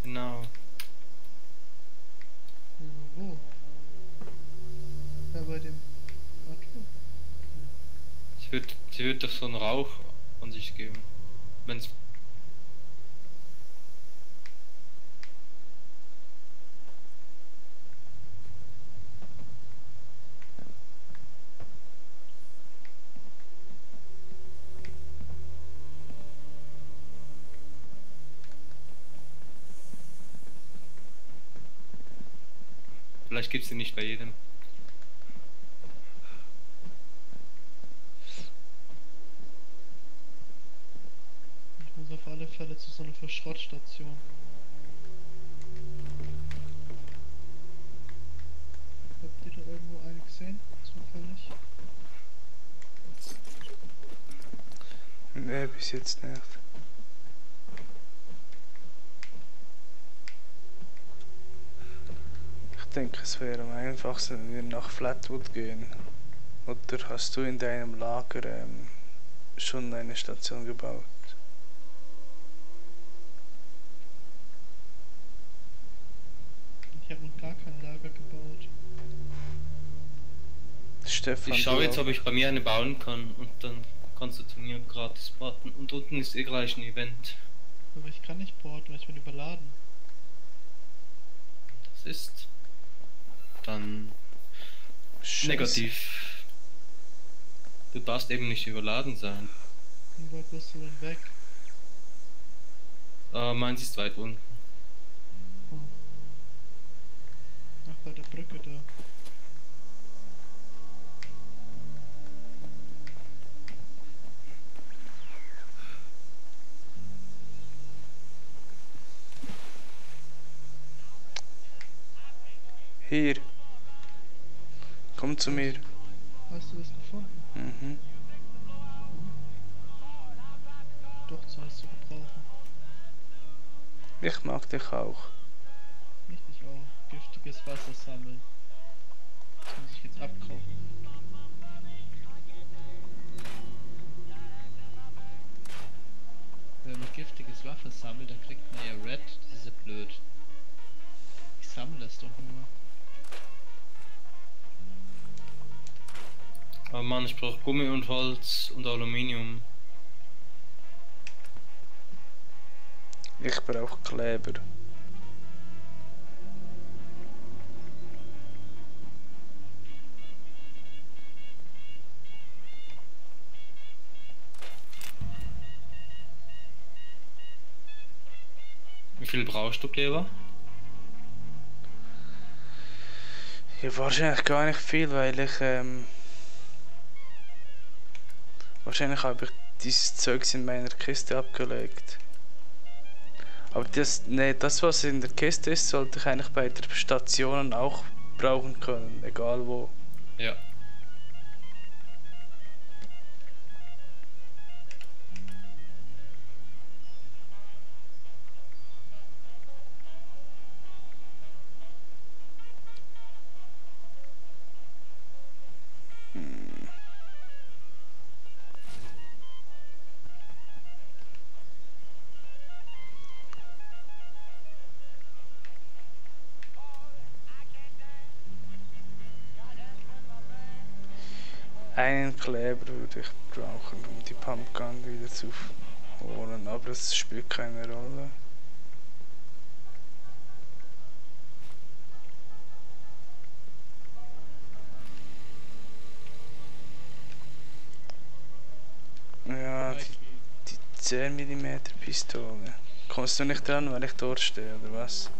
S7: Genau.
S2: Ja, wo? Ja, bei dem Auto.
S7: Sie wird doch so einen Rauch an sich geben. Wenn's. Vielleicht gibt's sie nicht bei jedem.
S2: Ich muss auf alle Fälle zu so einer Verschrottstation. Habt ihr da irgendwo eine gesehen? Zufällig?
S1: Nee, bis jetzt nicht. Ich denke, es wäre am einfachsten, wenn wir nach Flatwood gehen. Oder hast du in deinem Lager schon eine Station gebaut?
S2: Ich habe noch gar kein Lager gebaut.
S1: Stefan,
S7: Ich schaue
S1: du
S7: jetzt,
S1: auch?
S7: ob ich bei mir eine bauen kann und dann kannst du zu mir gratis warten. Und unten ist eh gleich ein Event.
S2: Aber ich kann nicht porten, weil ich bin überladen.
S7: Das ist dann
S1: Scheiße.
S7: negativ. Du darfst eben nicht überladen sein.
S2: Wie weit bist du denn weg?
S7: Meins ist weit unten.
S2: Hm. Ach, bei der Brücke da.
S1: Hier. Komm zu mir.
S2: Hast du das gefunden?
S1: Mhm.
S2: Doch, so hast du gebrauchen.
S1: Ich mag dich auch.
S2: Richtig auch. Giftiges Wasser sammeln. Das muss ich jetzt abkaufen. Wenn man giftiges Wasser sammelt, dann kriegt man ja Red. Das ist ja blöd. Ich sammle es doch nur.
S7: Aber Mann, ich brauche Gummi und Holz und Aluminium.
S1: Ich brauche Kleber.
S7: Wie viel brauchst du, Kleber?
S1: Ja, wahrscheinlich gar nicht viel, weil ich wahrscheinlich habe ich dieses Zeugs in meiner Kiste abgelegt. Aber das was in der Kiste ist, sollte ich eigentlich bei der Station auch brauchen können, egal wo.
S7: Ja.
S1: Einen Kleber würde ich brauchen, um die Pumpgun wieder zu holen, aber es spielt keine Rolle. Ja, die 10 mm Pistole. Kommst du nicht dran, weil ich dort stehe, oder was?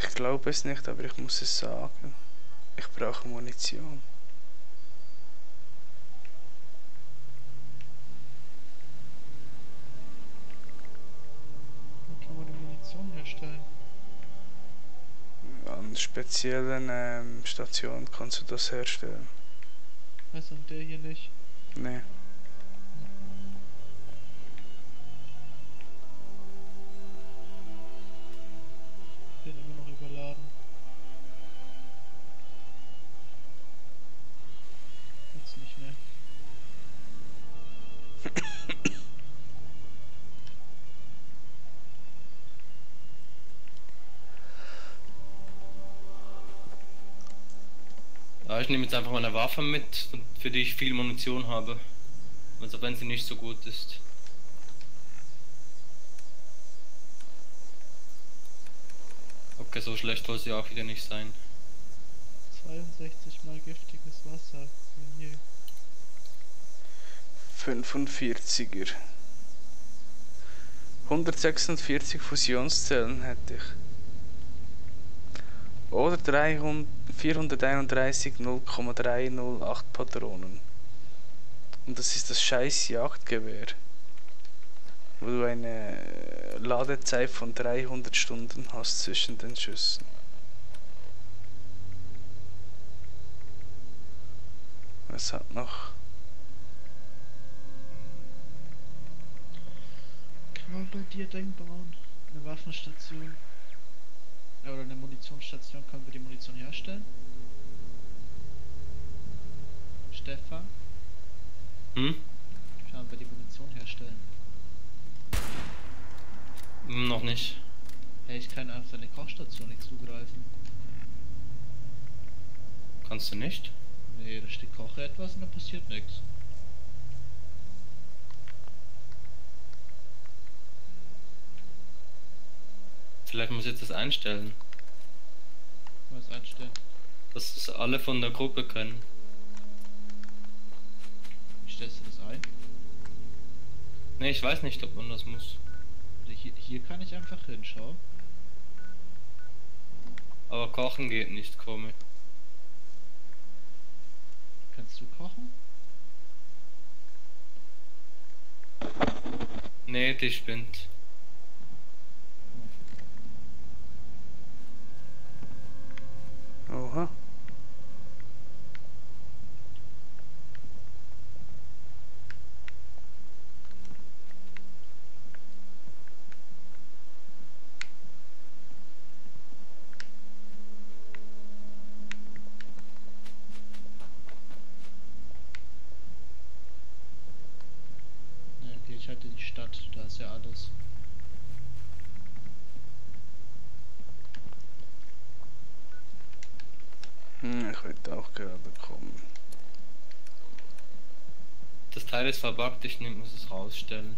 S1: Ich glaube es nicht, aber ich muss es sagen. Ich brauche Munition.
S2: Wo kann man die Munition herstellen?
S1: An speziellen Stationen kannst du das herstellen.
S2: Also an der hier nicht.
S1: Nee.
S2: Bin immer noch überladen. Jetzt nicht mehr.
S7: Ja, ich nehme jetzt einfach meine Waffe mit, für die ich viel Munition habe. Also wenn sie nicht so gut ist. Okay, so schlecht soll sie auch wieder nicht sein.
S2: 62 mal giftiges Wasser. Hier.
S1: 45er. 146 Fusionszellen hätte ich. Oder 431 0,308 Patronen. Und das ist das scheiß Jagdgewehr. Wo du eine Ladezeit von 300 Stunden hast zwischen den Schüssen. Was hat noch?
S2: Kann man bei dir Ding bauen? Eine Waffenstation? Oder eine Munitionsstation, können wir die Munition herstellen? Stefan?
S7: Hm?
S2: Können wir die Munition herstellen?
S7: Noch nicht.
S2: Hey, ich kann auf deine Kochstation nicht zugreifen.
S7: Kannst du nicht?
S2: Nee, da steht koche etwas und dann passiert nichts.
S7: Vielleicht muss ich jetzt das einstellen.
S2: Was einstellen?
S7: Dass es alle von der Gruppe können.
S2: Wie stellst du das ein?
S7: Ne, ich weiß nicht, ob man das muss.
S2: Also hier kann ich einfach hinschauen.
S7: Aber kochen geht nicht, komisch.
S2: Kannst du kochen?
S7: Nee, die spinnt.
S1: Oha.
S2: schalte die Stadt, da ist ja alles.
S1: Ich wollte auch gerade kommen.
S7: Das Teil ist verbuggt, ich muss es rausstellen.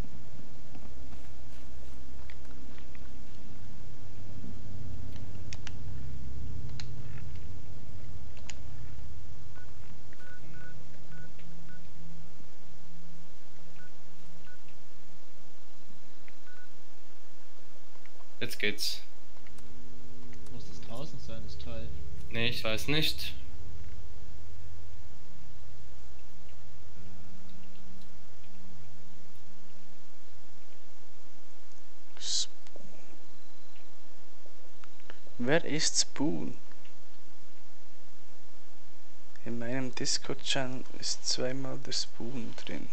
S7: Jetzt geht's.
S2: Muss das draußen sein, das Teil?
S7: Nee, ich weiß nicht.
S1: Wer ist Spoon? In meinem Discord-Channel ist zweimal der Spoon drin.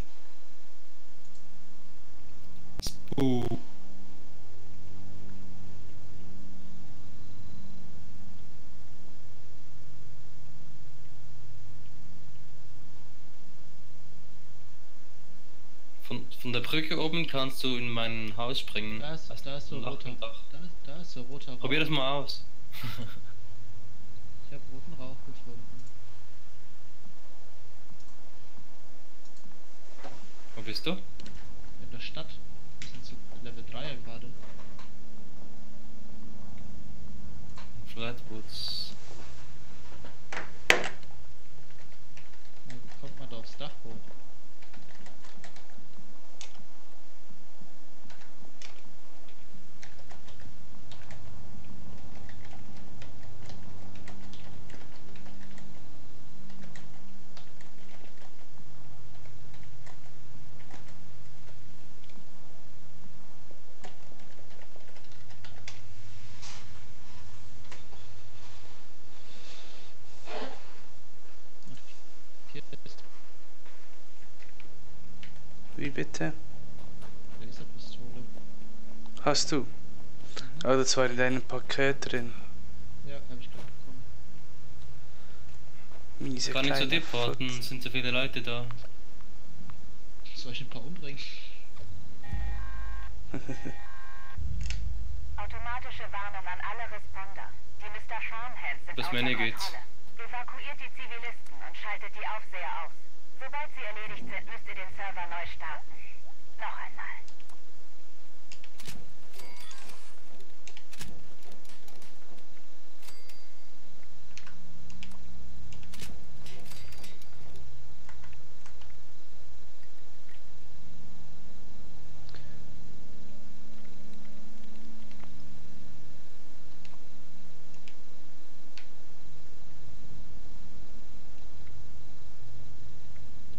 S7: Spoon. Von der Brücke oben kannst du in mein Haus springen.
S2: Da ist so roter. Da ist so roter Rauch.
S7: Probier das mal aus.
S2: Ich habe roten Rauch gefunden.
S7: Wo bist du?
S2: In der Stadt. Wir sind zu Level 3 gerade.
S7: Flatwoods.
S2: Wie kommt man da aufs Dach hoch?
S1: Wie bitte?
S2: Laserpistole.
S1: Hast du? Oh, das war in deinem Paket drin.
S2: Ja, habe ich gerade bekommen.
S1: Miese
S7: Kann ich zu dir porten?
S1: Fotz.
S7: Sind so viele Leute da.
S2: Soll ich ein paar umbringen?
S4: Automatische Warnung an alle Responder. Die Mr. Farmhands sind
S7: Bis
S4: außer
S7: Männer geht's.
S4: Kontrolle. Evakuiert die Zivilisten und schaltet die Aufseher aus. Sobald sie erledigt sind, müsst ihr den Server neu starten. Noch einmal.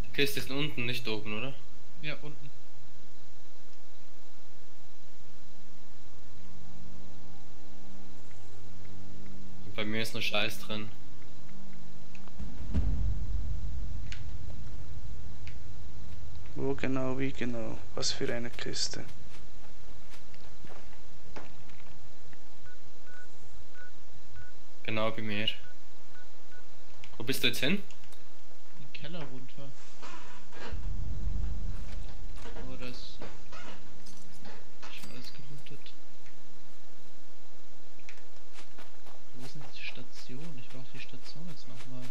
S7: Die Kiste ist unten, nicht oben, oder?
S2: Ja, unten.
S7: Bei mir ist nur Scheiß drin.
S1: Wo genau, wie genau? Was für eine Kiste?
S7: Genau bei mir. Wo bist du jetzt hin?
S2: Den Keller runter. Oh, das ist schon alles gelootet. Wo ist denn die Station? Ich brauche die Station jetzt nochmal.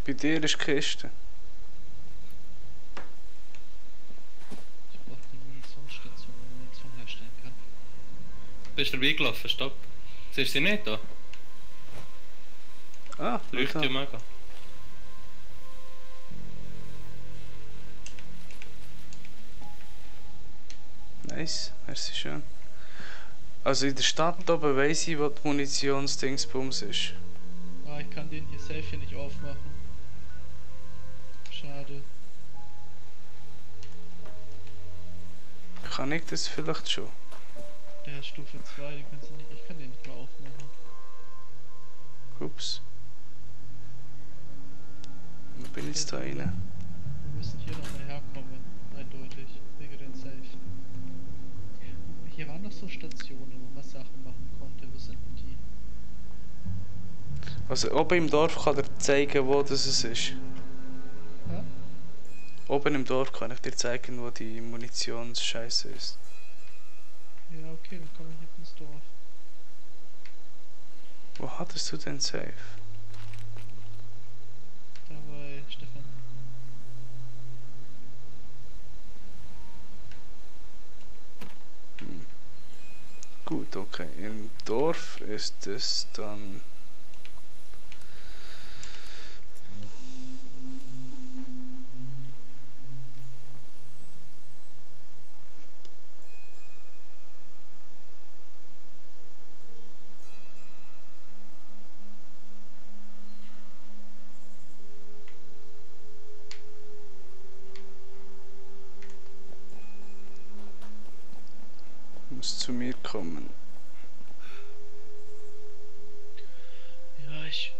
S1: Bei dir ist die Kiste.
S2: Ich brauche die Munitionsstation, wo man Munition herstellen kann.
S7: Bist du vorbeigelaufen? Stopp. Siehst du sie nicht da?
S1: Ah,
S7: Leuchtet ja mega.
S1: Nice, merci schön. Also in der Stadt oben weiss ich, wo die Munitionsdingsbums ist.
S2: Ah, ich kann den hier safe hier nicht aufmachen. Schade.
S1: Kann ich das vielleicht schon?
S2: Der ist Stufe 2, den kannst du nicht. Ich kann den nicht mehr aufmachen.
S1: Ups. Wo bin ich jetzt da rein?
S2: Wir müssen hier noch mal herkommen. Eindeutig. Wegen den Safe. Hier waren doch so Stationen, wo man Sachen machen konnte. Wo sind denn die?
S1: Also oben im Dorf kann er zeigen, wo das es ist.
S2: Hä?
S1: Oben im Dorf kann ich dir zeigen, wo die Munitionsscheiße ist.
S2: Ja, okay, dann komme ich jetzt ins Dorf.
S1: Wo hattest du denn Safe?
S2: Da bei Stefan.
S1: Gut, okay. Im Dorf ist es dann... Muss zu mir kommen.
S2: Ja, ich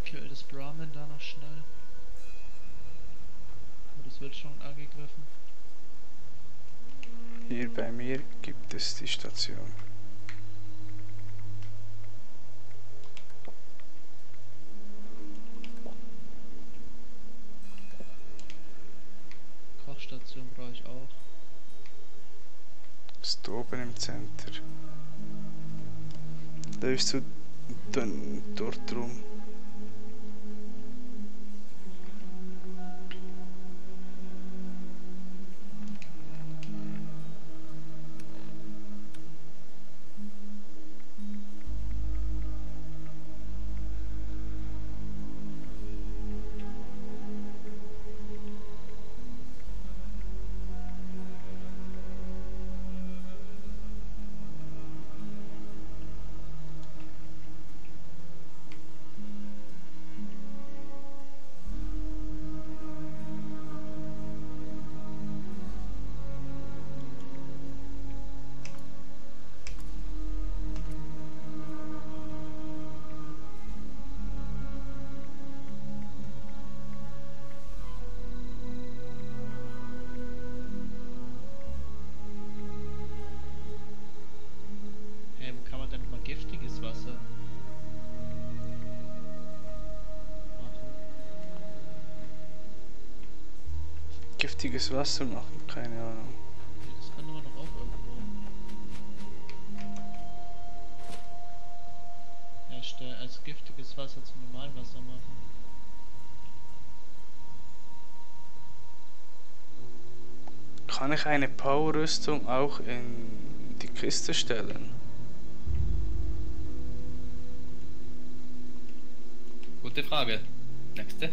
S2: kill das Brahmin da noch schnell. Oh, das wird schon angegriffen.
S1: Hier bei mir gibt es die Station.
S2: Kochstation brauche ich auch.
S1: Ist oben im Center. Läufst du dann dort rum?
S2: Hey, wo kann man denn nochmal giftiges Wasser machen?
S1: Giftiges Wasser machen? Keine Ahnung.
S2: Das kann man doch auch irgendwo. Ja, als giftiges Wasser zum normalen Wasser machen.
S1: Kann ich eine Power-Rüstung auch in die Kiste stellen?
S7: Gute Frage. Nächste.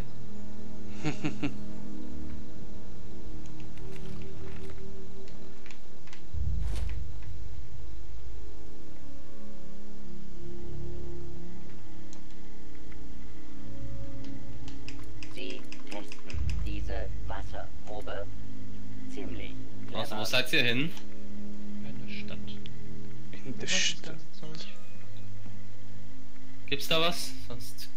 S10: Sie testen diese Wasserprobe ziemlich
S7: Also, wo seid ihr hin?
S2: Eine Stadt.
S1: In der
S2: Was ist
S1: Stadt.
S2: das Zeug?
S7: Gibt's da was? Sonst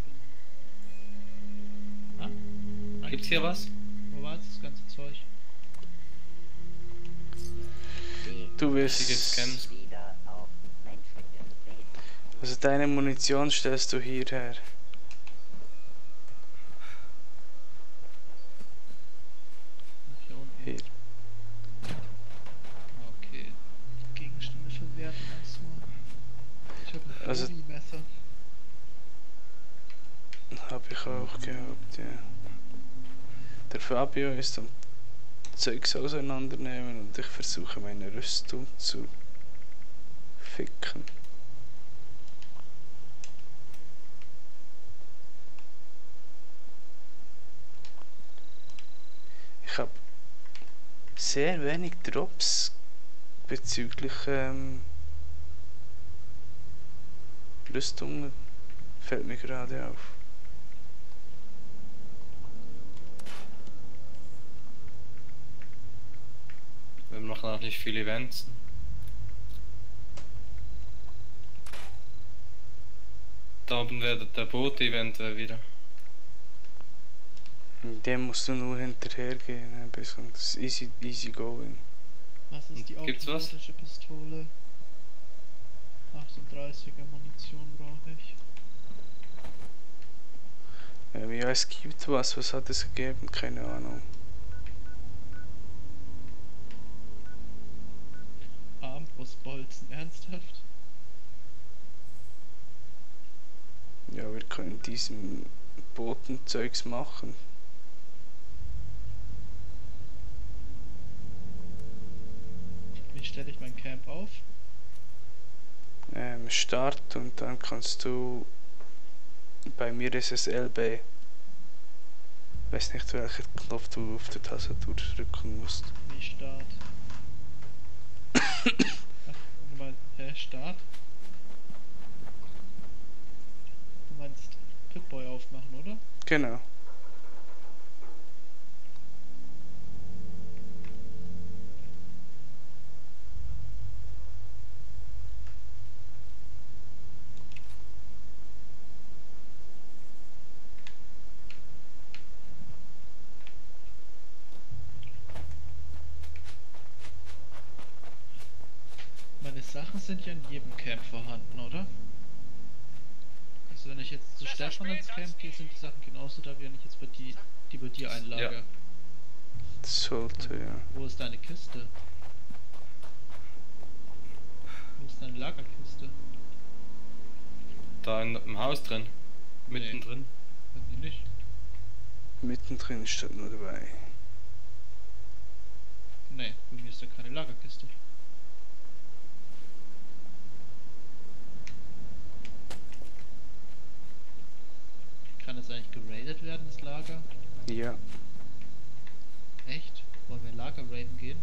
S2: Ah?
S7: gibt's hier was?
S2: Wo war jetzt das ganze Zeug?
S1: Du
S7: Die gibt's
S1: wirst...
S7: kennen.
S10: wieder auf menschliches Wesen.
S1: Also deine Munition stellst du hierher.
S2: Ach, hier unten.
S1: Hier.
S2: Okay. Gegenstände verwerten erstmal. Ich habe ein
S1: Also-
S2: Messer.
S1: Hab ich auch gehabt, ja. Der Fabio ist am Zeugs auseinandernehmen und ich versuche meine Rüstung zu ficken. Ich habe sehr wenig Drops bezüglich Rüstungen, fällt mir gerade auf.
S7: Wir machen auch nicht viele Events. Da oben wäre der Boot-Event wieder.
S1: Dem musst du nur hinterhergehen, ein bisschen. Das ist easy going.
S2: Was ist die
S7: Gibt's was?
S2: automatische Pistole? 38er Munition brauche ich.
S1: Ja, es gibt was hat es gegeben? Keine Ahnung.
S2: aus Bolzen, ernsthaft?
S1: Ja, wir können diesen Botenzeugs machen.
S2: Wie stelle ich mein Camp auf?
S1: Start und dann kannst du, bei mir ist es LB. Weiß nicht, welchen Knopf du auf der Tastatur drücken musst.
S2: Wie Start? Ach, du meinst, Start? Du meinst Pip-Boy aufmachen, oder?
S1: Genau.
S2: Meine Sachen sind ja in jedem Camp vorhanden, oder? Also wenn ich jetzt zu Stefan ins Camp gehe, sind die Sachen genauso da, wie wenn ich jetzt die bei dir einlage.
S7: Ja.
S1: Sollte, ja.
S2: Wo ist deine Kiste? Wo ist deine Lagerkiste?
S7: Da im Haus drin. Mittendrin.
S2: Irgendwie nicht.
S1: Mittendrin steht nur dabei.
S2: Nee, bei mir ist da keine Lagerkiste. Kann es eigentlich geradet werden, das Lager?
S1: Ja.
S2: Echt? Wollen wir Lager raiden gehen?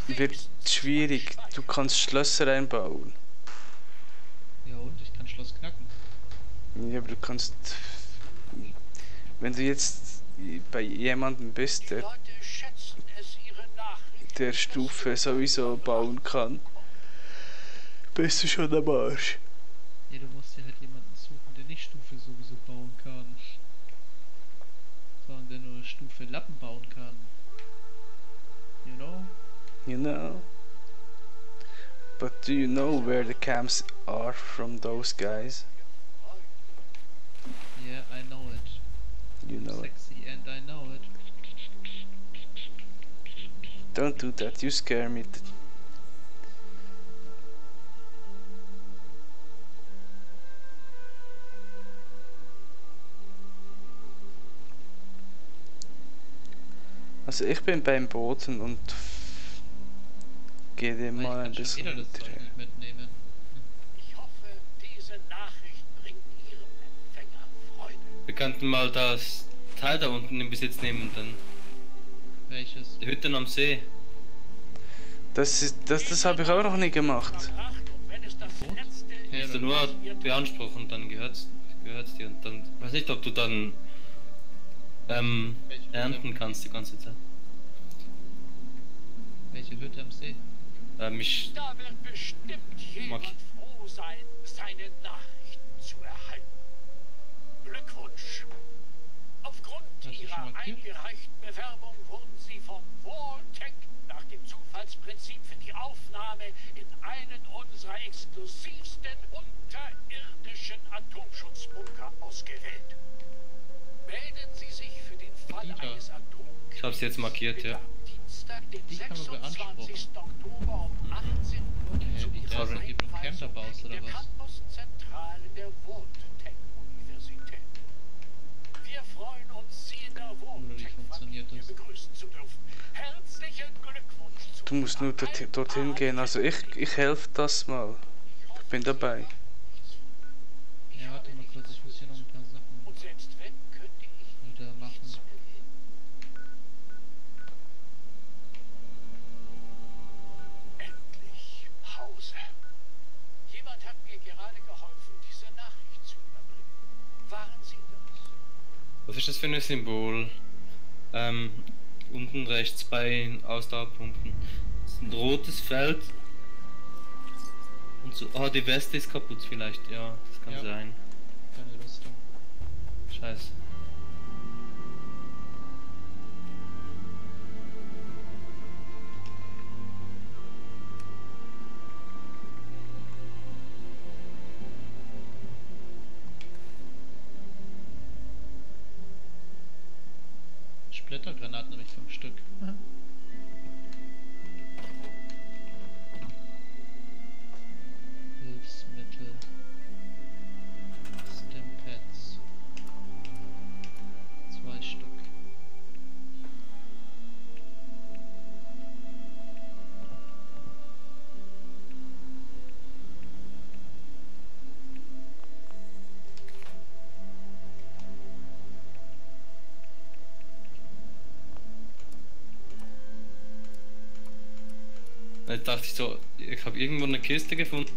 S1: Wird schwierig. Du kannst Schlösser einbauen.
S2: Ja und? Ich kann Schloss knacken.
S1: Ja, aber du kannst... Wenn du jetzt bei jemandem bist,
S8: Die Leute schätzen es, ihre Nachrichten.
S1: der Stufe sowieso bauen kann, bist du schon am Arsch.
S2: Ja, du musst ja halt jemanden suchen, der nicht Stufe sowieso bauen kann. Sondern der nur Stufe Lappen bauen kann. You know?
S1: You know? But do you know where the camps are from those guys?
S2: Yeah, I know it.
S1: You know it.
S2: Sexy and I know it.
S1: Don't do that, you scare me. Also ich bin beim Boden und gehe dem mal ein
S2: Ich kann schon wieder
S1: bisschen
S2: das Zeug
S1: hinterher.
S2: nicht mitnehmen.
S8: Ich hoffe, diese Nachricht bringt Ihrem Empfänger Freude.
S7: Wir könnten mal das Teil da unten in Besitz nehmen, dann.
S2: Welches?
S7: Die Hütten am See.
S1: Das habe ich auch noch nie gemacht.
S8: Pracht, und wenn es das letzte
S7: Musst du nur beanspruchen, dann gehört's dir. Und dann. Weiß nicht, ob du dann ernten kannst die ganze Zeit.
S2: Welche Hütte am See?
S7: Ich.
S8: Da wird bestimmt jemand froh sein, seine Nachrichten zu erhalten. Glückwunsch! Aufgrund
S2: Hast du schon
S8: Ihrer
S2: markiert?
S8: eingereichten Bewerbung wurden Sie von Vault-Tec nach dem Zufallsprinzip für die Aufnahme in einen unserer exklusivsten unterirdischen Atomschutzbunker ausgewählt. Melden Sie sich für den Fall
S2: Die da.
S8: eines Atomkriegs.
S7: Ich hab's jetzt markiert, ja.
S8: Am Dienstag, den
S2: Die kann man
S8: 26. Oktober um 18 Uhr zu
S2: die
S8: ihrer
S2: Sorry. Die du ein Camp da baust, oder
S8: der
S2: was?
S8: Campuszentrale der Vault-Tec-Universität. Wir freuen uns, Sie in der
S2: Oder wie funktioniert
S8: Vault-Tec-Familie
S2: das?
S8: begrüßen zu dürfen. Herzlichen Glückwunsch zu
S1: Du musst nur dorthin gehen, also ich helfe das mal. Ich bin dabei.
S2: Ja, warte mal kurz, ich muss hier noch ein paar Sachen
S8: Und selbst wenn, könnte ich
S2: wieder machen.
S8: nichts mehr geben. Endlich Pause. Jemand hat mir gerade geholfen, diese Nachricht zu überbringen. Waren Sie das?
S7: Was ist das für ein Symbol? Unten rechts bei den Ausdauerpunkten. Das ist ein rotes Feld. Und so. Oh, die Weste ist kaputt vielleicht. Ja, das kann
S2: Ja.
S7: sein.
S2: Keine Rüstung.
S7: Scheiße.
S2: Splittergranaten, nämlich 5 Stück. Hilfsmittel. Stimpads. 2 Stück.
S7: Dann dachte ich so, ich habe irgendwo eine Kiste gefunden.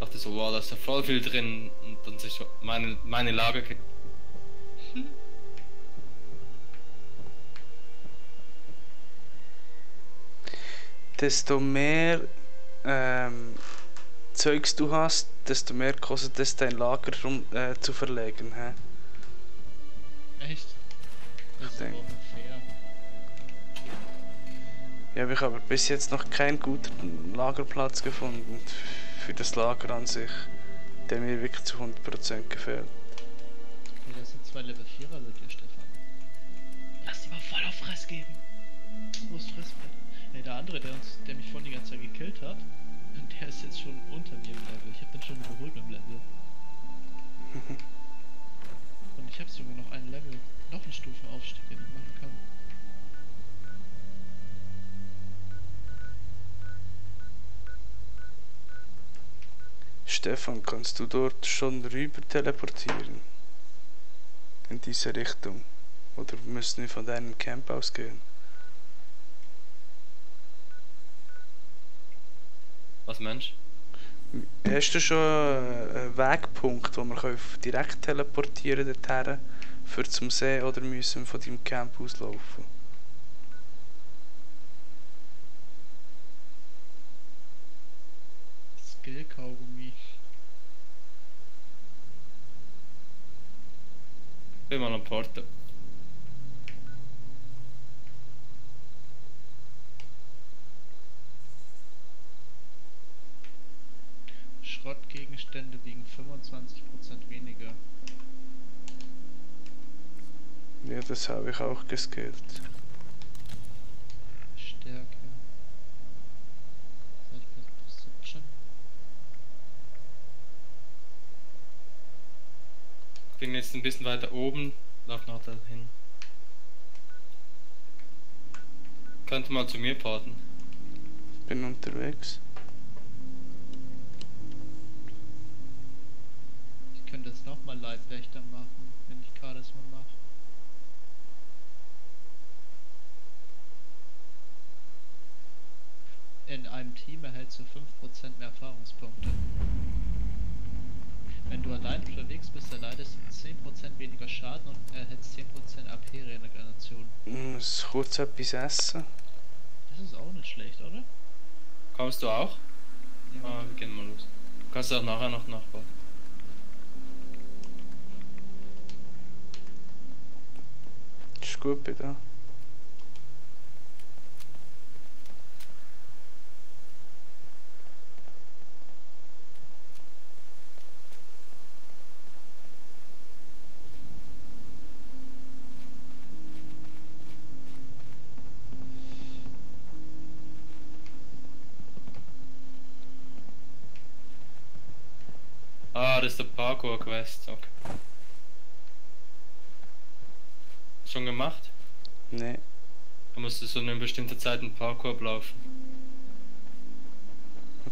S7: Dachte so, wow, da ist ja voll viel drin. Und dann sich so meine Lager.
S1: Desto mehr Zeugs du hast, desto mehr kostet es dein Lager zu verlegen. Hä?
S2: Echt? Das ist aber auch fair.
S1: Ja, aber ich habe bis jetzt noch keinen guten Lagerplatz gefunden für das Lager an sich, der mir wirklich zu 100% gefällt.
S2: Okay, das sind 2 Level 4er mit dir, Stefan. Lass die mal voll auf Fress geben. Wo ist Fressbrett? Ne, der andere, der mich vorhin die ganze Zeit gekillt hat, der ist jetzt schon unter mir im Level. Ich hab den schon überholt im Level. Und ich habe sogar noch ein Level, noch eine Stufe Aufstieg, den ich machen kann.
S1: Stefan, kannst du dort schon rüber teleportieren? In diese Richtung? Oder müssen wir von deinem Camp ausgehen?
S7: Was Mensch?
S1: Hast du schon einen Wegpunkt, wo wir direkt teleportieren dorthin, für zum See, oder müssen wir von deinem Camp auslaufen?
S2: Skill-Kaugummi.
S7: Bin mal am Porto.
S2: Schrottgegenstände wiegen 25% weniger.
S1: Ja, das habe ich auch geskillt.
S2: Stärke. Perception.
S7: Bin jetzt ein bisschen weiter oben, lauf noch dahin. Könnte mal zu mir porten.
S1: Bin unterwegs.
S2: Ich könnte jetzt nochmal Leibwächter machen, wenn ich gerade das mal mache. In einem Team erhältst du 5% mehr Erfahrungspunkte. Wenn du allein unterwegs bist, erleidest du 10% weniger Schaden und erhältst 10% AP-Regeneration.
S1: Muss kurz etwas essen.
S2: Das ist auch nicht schlecht, oder?
S7: Kommst du auch?
S2: Ja.
S7: Ah, wir gehen mal los. Du kannst auch nachher noch nachbauen.
S1: Ist gut bitte.
S7: Ah, das ist der Parkour-Quest. Okay. Schon gemacht?
S1: Nee.
S7: Da musst du so eine bestimmte Zeit einen Parkour ablaufen.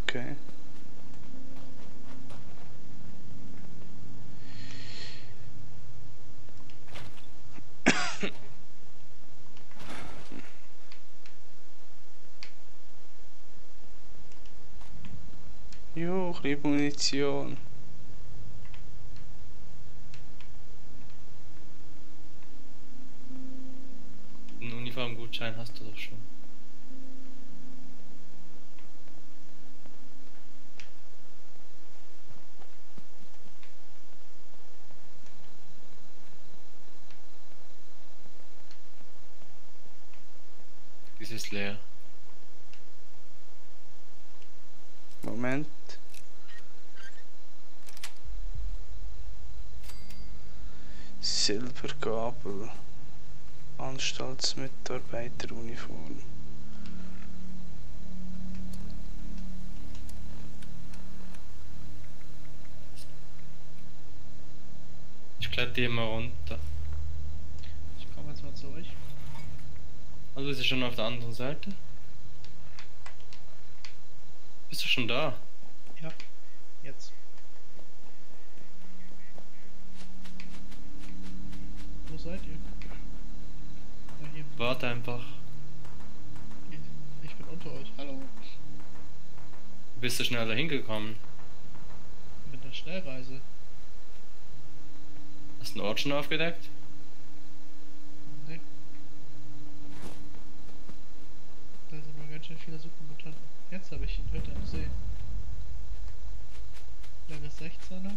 S1: Okay. Jo, ich liebe Munition.
S7: Einen Uniformgutschein hast du doch schon. Dies ist leer.
S1: Moment. Silbergabel. Anstaltsmitarbeiteruniform.
S7: Ich kletter hier mal runter.
S2: Ich komme jetzt mal zu euch.
S7: Also ist er schon auf der anderen Seite? Bist du schon da?
S2: Ja, jetzt. Wo seid ihr? Ja, hier.
S7: Warte einfach.
S2: Ich bin unter euch. Hallo.
S7: Bist du schneller hingekommen?
S2: Mit der Schnellreise.
S7: Hast du den Ort schon aufgedeckt?
S2: Nee. Da sind noch ganz schön viele Supermutanten. Jetzt habe ich ihn heute am See. Level 16er.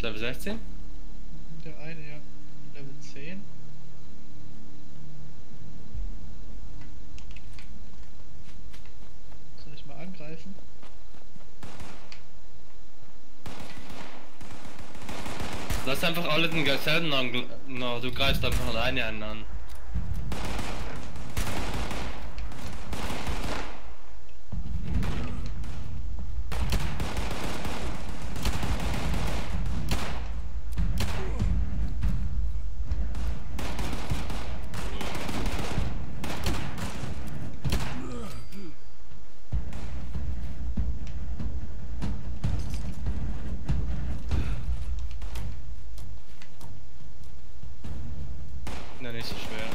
S7: Level 16?
S2: Der eine, ja. Level 10. Soll ich mal angreifen?
S7: Lass einfach alle den selben an. No, du greifst einfach alleine einen an. Ja, nicht so schwer.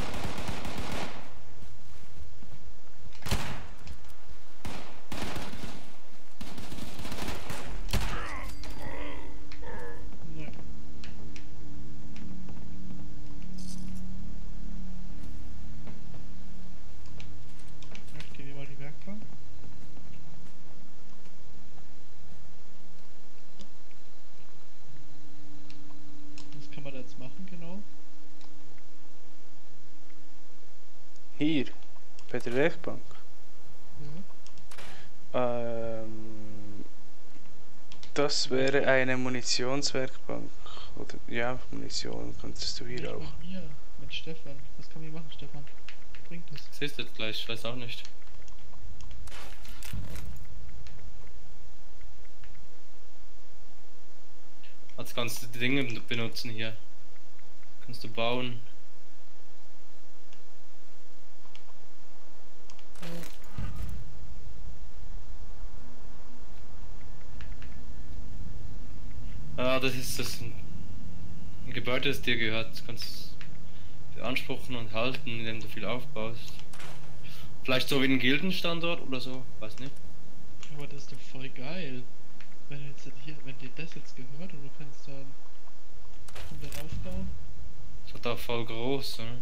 S2: Nee. Ich gehe mal die Werkbank. Was kann man da jetzt machen genau?
S1: Hier, bei der Werkbank.
S2: Ja.
S1: Das wäre eine Munitionswerkbank. Oder ja, Munition kannst du hier auch.
S2: Hier, mit Stefan. Was kann man hier machen, Stefan? Bringt das?
S7: Siehst du jetzt gleich, ich weiß auch nicht. Jetzt kannst du die Dinge benutzen hier. Kannst du bauen. Ah, das ist ein Gebäude, das dir gehört. Das kannst du beanspruchen und halten, indem du viel aufbaust. Vielleicht so wie ein Gildenstandort oder so, weiß nicht.
S2: Aber das ist doch voll geil. Wenn dir das jetzt gehört und du kannst dann aufbauen.
S7: Das wird auch voll groß, ne?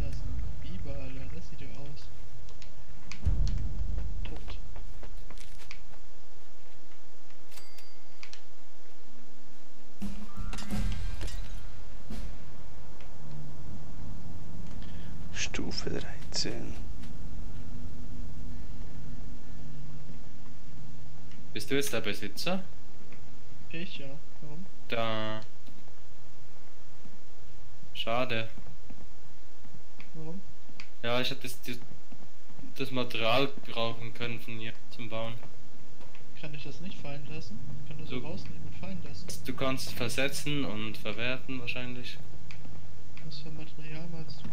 S2: Da ist ein Biber, Alter, das sieht ja aus. Tot.
S1: Stufe 13.
S7: Bist du jetzt der Besitzer?
S2: Ich, ja. Warum?
S7: Da. Schade.
S2: Warum?
S7: Ja, ich hätte das Material brauchen können von hier zum Bauen.
S2: Kann ich das nicht fallen lassen? Ich kann das so
S7: Du-
S2: rausnehmen und fallen lassen.
S7: Du kannst versetzen und verwerten wahrscheinlich.
S2: Was für Material meinst du?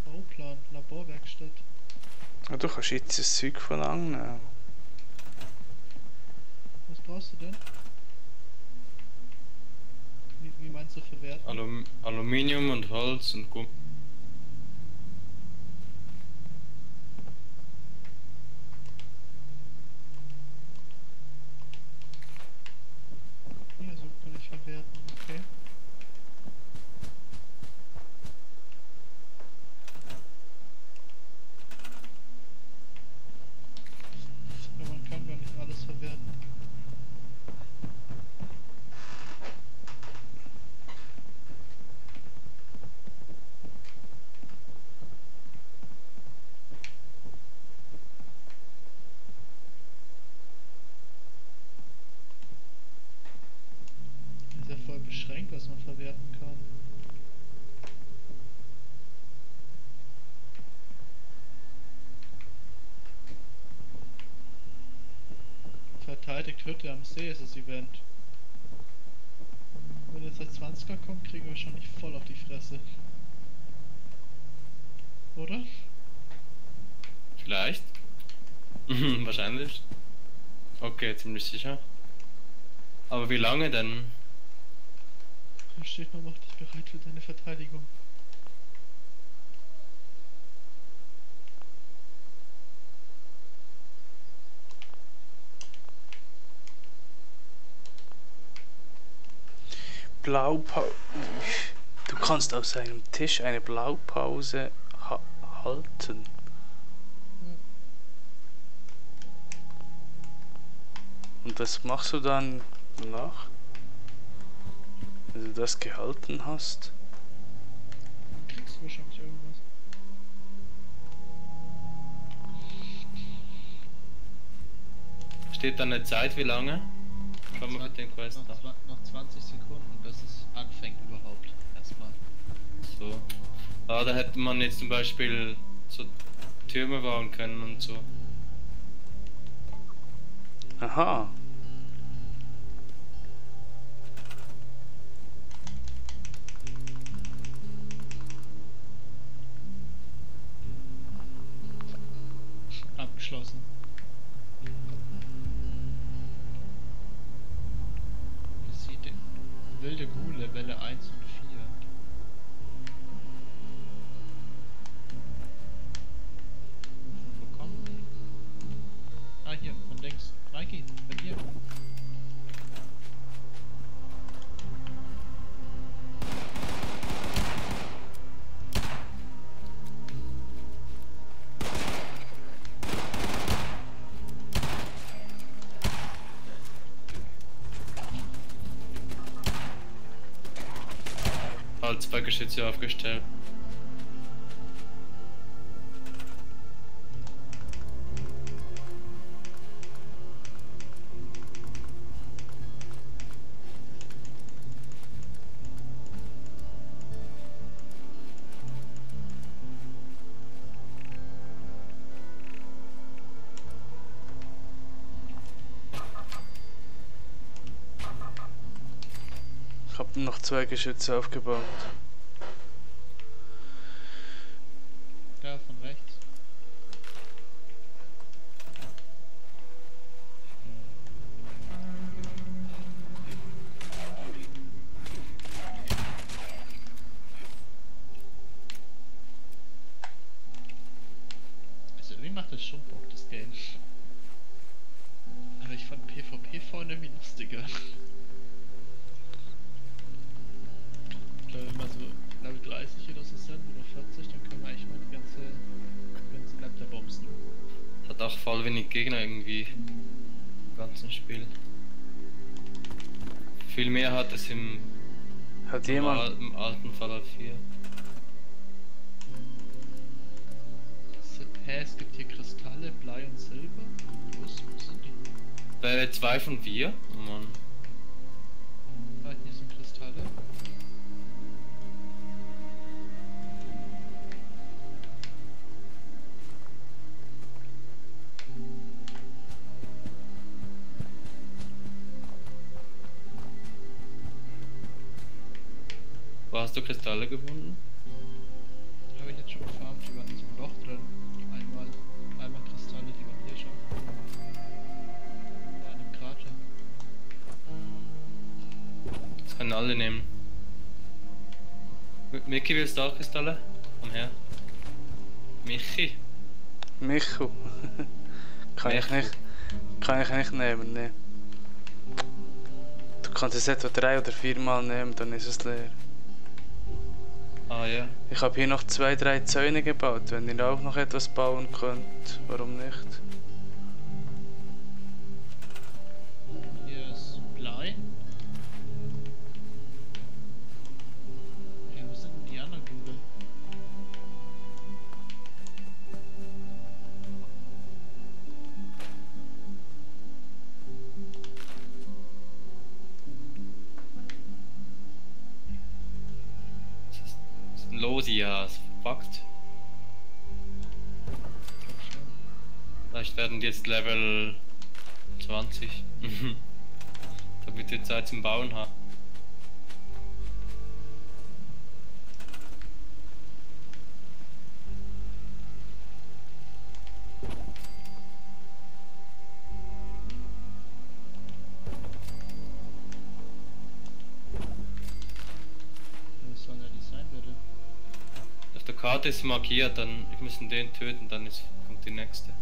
S2: Bauplan, Laborwerkstatt.
S1: Ah, du kannst jetzt das Zeug von annehmen.
S2: Was brauchst du denn? Wie meinst du verwerten?
S7: Aluminium und Holz und Gummi.
S2: Ja, so kann ich verwerten, okay. Ja, man kann gar nicht alles verwerten. verwerten kann. Verteidigt Hütte am See ist das Event. Wenn jetzt der 20er kommt, kriegen wir schon nicht voll auf die Fresse. Oder?
S7: Vielleicht. Wahrscheinlich. Okay, ziemlich sicher. Aber wie lange denn?
S2: Hier steht noch, mach dich bereit für deine Verteidigung.
S1: Blaupause. Du kannst aus einem Tisch eine Blaupause halten. Und das machst du dann nach, wenn du das gehalten hast.
S2: Kriegst du wahrscheinlich irgendwas.
S7: Steht da eine Zeit, wie lange? Schauen wir mit den Quest nach.
S2: Noch 20 Sekunden, bis es anfängt überhaupt. Erstmal.
S7: So. Ah, da hätte man jetzt zum Beispiel so Türme bauen können und so.
S1: Aha.
S2: Abgeschlossen. Besiegt wilde Gule, Welle 1 und 4. Wo kommen die? Ah, hier, von links. Mikey, bei dir.
S7: Halt 2 Geschütze aufgestellt.
S1: Ich habe noch 2 Geschütze aufgebaut.
S2: Da, von rechts. Also irgendwie macht das schon Bock, das Game. Aber ich fand PvP vorhin irgendwie lustiger. Ich glaube, wenn wir so Level 30 oder so sind, oder 40, dann können wir eigentlich mal die ganze Map da bombsen.
S7: Hat auch voll wenig Gegner irgendwie im ganzen Spiel. Viel mehr hat es im alten Fallout 4.
S2: Hä, es gibt hier Kristalle, Blei und Silber. Wo sind die?
S7: Bei 2 von 4? Oh Mann.
S2: Ah, hier sind Kristalle.
S7: Wo hast du Kristalle gefunden?
S2: Habe ich jetzt schon gefarmt, die waren in diesem Loch drin. Einmal Kristalle, die waren hier schon. Ja, in dem Krater.
S7: Das können alle nehmen. Michi, willst du auch Kristalle? Komm her. Michi.
S1: Michu. Kann ich nicht nehmen, ne. Du kannst es etwa 3 oder 4 Mal nehmen, dann ist es leer.
S7: Ah ja.
S1: Ich habe hier noch 2, 3 Zäune gebaut, wenn ihr auch noch etwas bauen könnt, warum nicht?
S2: Hier ist Blei. Ja, wo sind denn die anderen Gule?
S7: Losi, ja, ist verpackt. Vielleicht werden die jetzt Level 20. Damit wir Zeit zum Bauen haben.
S5: Was soll ja die sein, bitte?
S7: Auf der Karte ist markiert, dann wir müssen den töten, dann kommt die nächste.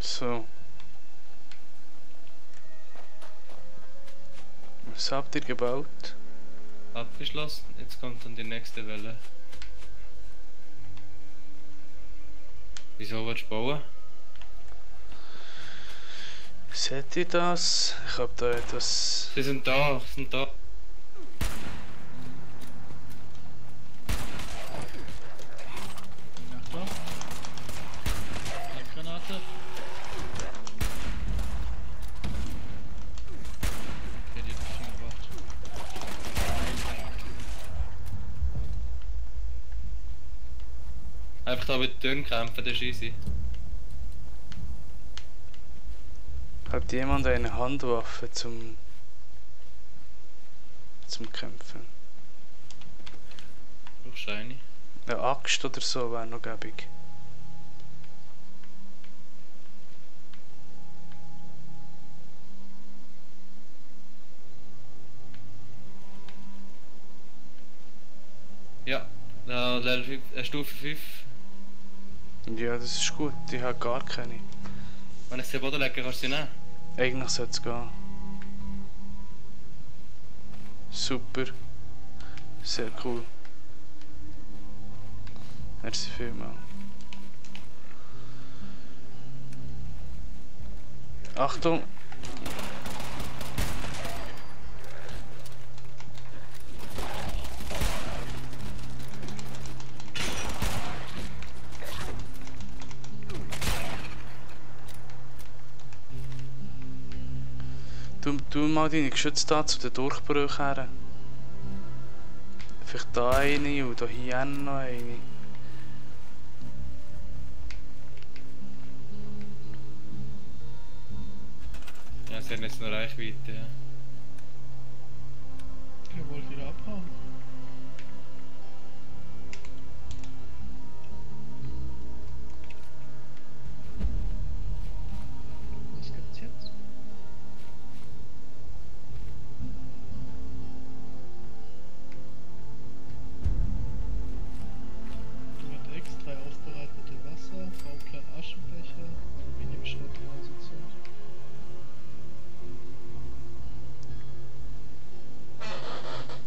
S1: So. Was habt ihr gebaut?
S7: Abgeschlossen, jetzt kommt dann die nächste Welle. Wieso willst du bauen?
S1: Seht ihr das? Ich hab da etwas.
S7: Sie sind da, sind da.
S2: Achtung. Granate. Okay, die hat mich schon gebracht.
S7: Einfach da mit Türen kämpfen, das ist easy.
S1: Hat jemand eine Handwaffe zum Kämpfen?
S7: Brauchst du eine?
S1: Eine Axt oder so wäre noch gäbig.
S7: Ja, Level 5, Stufe 5.
S1: Ja, das ist gut. Ich habe gar keine.
S7: Wenn ich sie Boden lege, kannst du sie nehmen.
S1: Eigentlich sollte es gehen. Super. Sehr cool. Merci vielmals. Achtung! Du mal deine Geschütze da zu den Durchbrüchen her. Vielleicht da eine und hier noch eine.
S7: Ja, sie haben jetzt noch Reichweite. Ja.
S2: Ihr wollt wieder abhauen. Was gibt's jetzt? Mit extra aufbereitete Wasser, Bauplan Aschenbecher, Aluminiumschrott, so Zeug.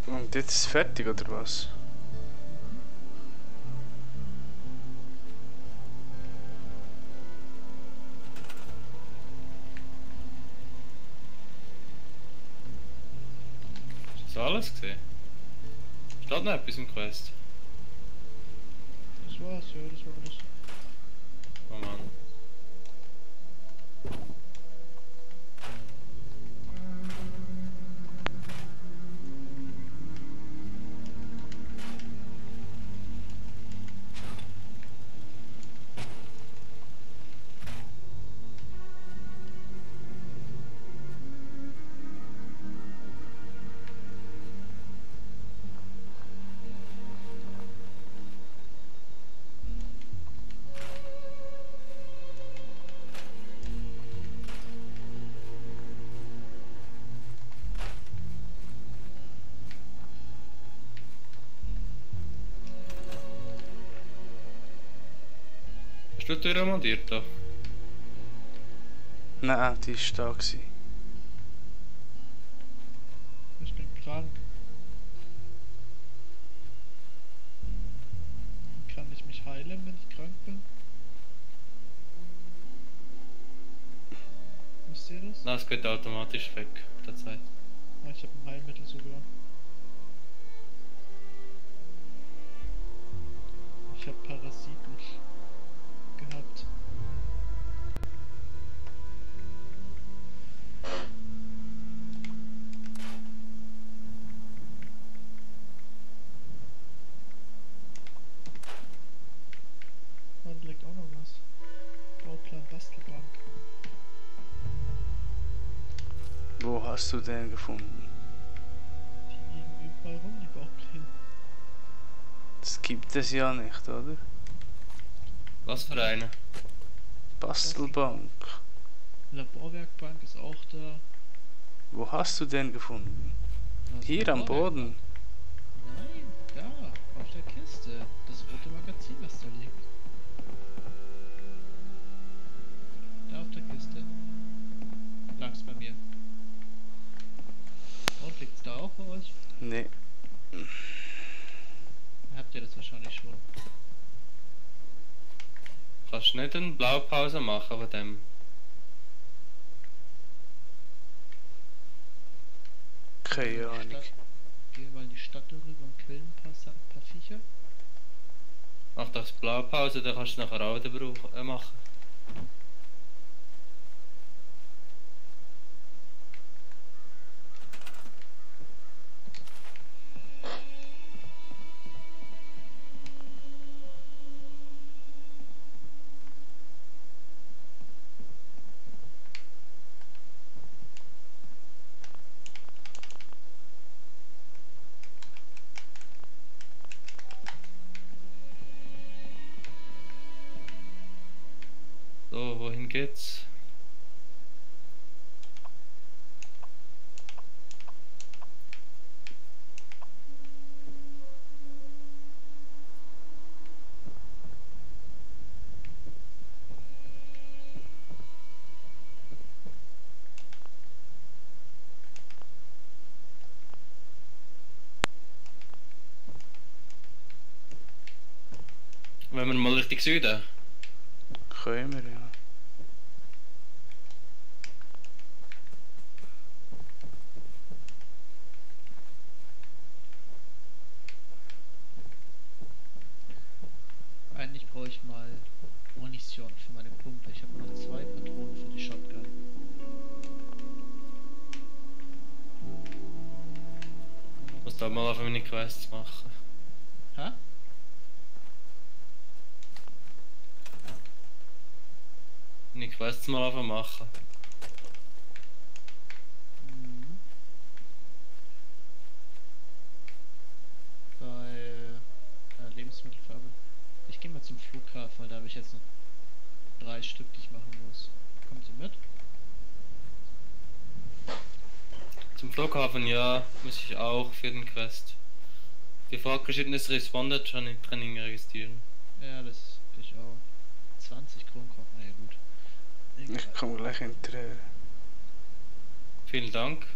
S1: Und jetzt ist es fertig, oder was?
S7: Hast du alles gesehen? Steht noch etwas im Quest?
S2: Das war's, ja, das war alles.
S7: Oh Mann. Hast du die Tür montiert da?
S1: Nein, die war da gewesen.
S2: Ich bin krank. Kann ich mich heilen, wenn ich krank bin? Wisst ihr das?
S7: Nein, es geht automatisch weg mit der Zeit.
S2: Ah, ich habe ein Heilmittel sogar. Ich habe Parasiten. noch was. Bauplan Bastelbank.
S1: Wo hast du den gefunden?
S2: Die liegen überall rum, die Baupläne.
S1: Das gibt es ja nicht, oder?
S7: Was für eine?
S1: Bastelbank.
S2: Laborwerkbank ist auch da.
S1: Wo hast du den gefunden?
S2: Was
S1: Hier am Boden.
S2: Nein, da, auf der Kiste. Das rote Magazin, was da liegt. Da auf der Kiste. Lag's bei mir. Und liegt's da auch bei euch?
S1: Nee.
S2: Habt ihr das wahrscheinlich schon.
S7: Kannst du nicht eine Blaupause machen von dem?
S1: Keine Ahnung.
S2: Gehen wir mal in die Stadt darüber und killen ein paar Viecher.
S7: Mach doch das Blaupause, dann kannst du nachher auch wieder machen. So, wohin geht's? Wenn wir mal Richtung Süden.
S1: Können wir, ja.
S2: Eigentlich brauche ich mal Munition für meine Pumpe. Ich habe noch 2 Patronen für die Shotgun.
S7: Muss da mal auf meine Quests machen.
S2: Hä?
S7: Meine Quests mal auf machen.
S2: Mhm. Bei Lebensmittelfabrik. Ich gehe mal zum Flughafen, weil da habe ich jetzt noch 3 Stück, die ich machen muss. Kommt ihr mit?
S7: Zum Flughafen, ja, muss ich auch für den Quest. Für fortgeschrittenes Responder-Training registrieren.
S2: Ja, das ich auch. 20 Kronkorken, na ja gut.
S1: Ich komme gleich hinterher.
S7: Vielen Dank.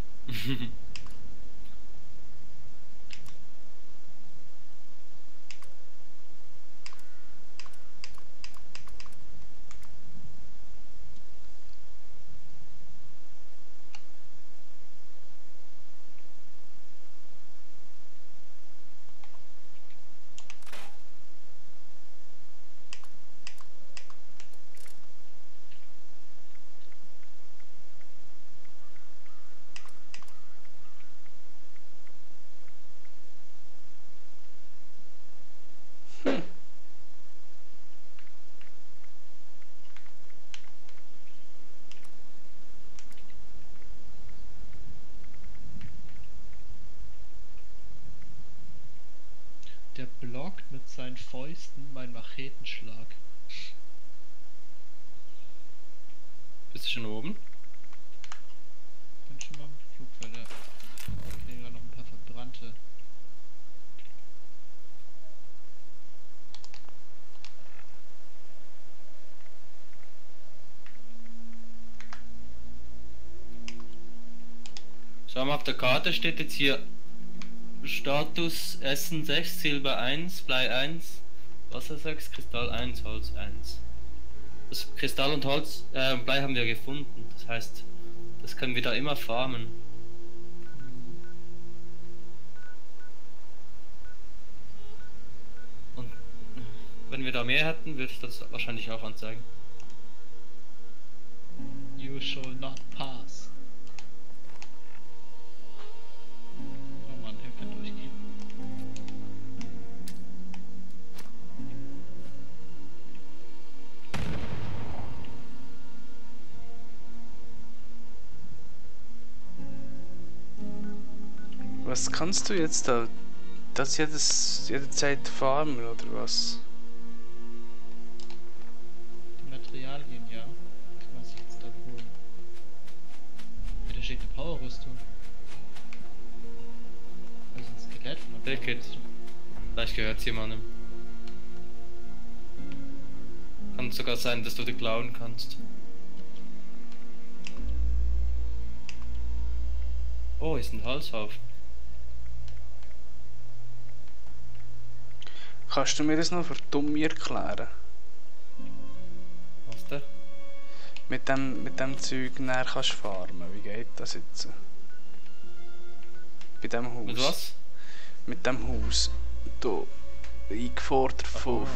S2: Der blockt mit seinen Fäusten meinen Machetenschlag.
S7: Bist du schon oben?
S2: Bin schon mal im Flugfeld, ja. Ich kriege gerade noch ein paar verbrannte.
S7: Schau mal, auf der Karte steht jetzt hier Status Essen 6, Silber 1, Blei 1, Wasser 6, Kristall 1, Holz 1. Das Kristall und Holz, Blei haben wir gefunden. Das heißt, das können wir da immer farmen. Und wenn wir da mehr hätten, würde ich das wahrscheinlich auch anzeigen.
S2: You shall not pass. Oh Mann, der kann durchgehen.
S1: Was kannst du jetzt da? Das jede Zeit farmen oder was?
S2: Die Materialien, ja. Kann man sich jetzt da holen. Ja, da steht eine Powerrüstung. Also ein Skelett von der
S7: Ticket.
S2: Powerrüstung.
S7: Vielleicht gehört es jemandem. Kann sogar sein, dass du die klauen kannst. Oh, ist ein Halshaufen.
S1: Kannst du mir das noch für dumm erklären?
S7: Was denn?
S1: Mit dem Zeug näher kannst du farmen. Wie geht das jetzt? Bei dem Haus.
S7: Mit was?
S1: Mit dem Haus. Da eingefordert von.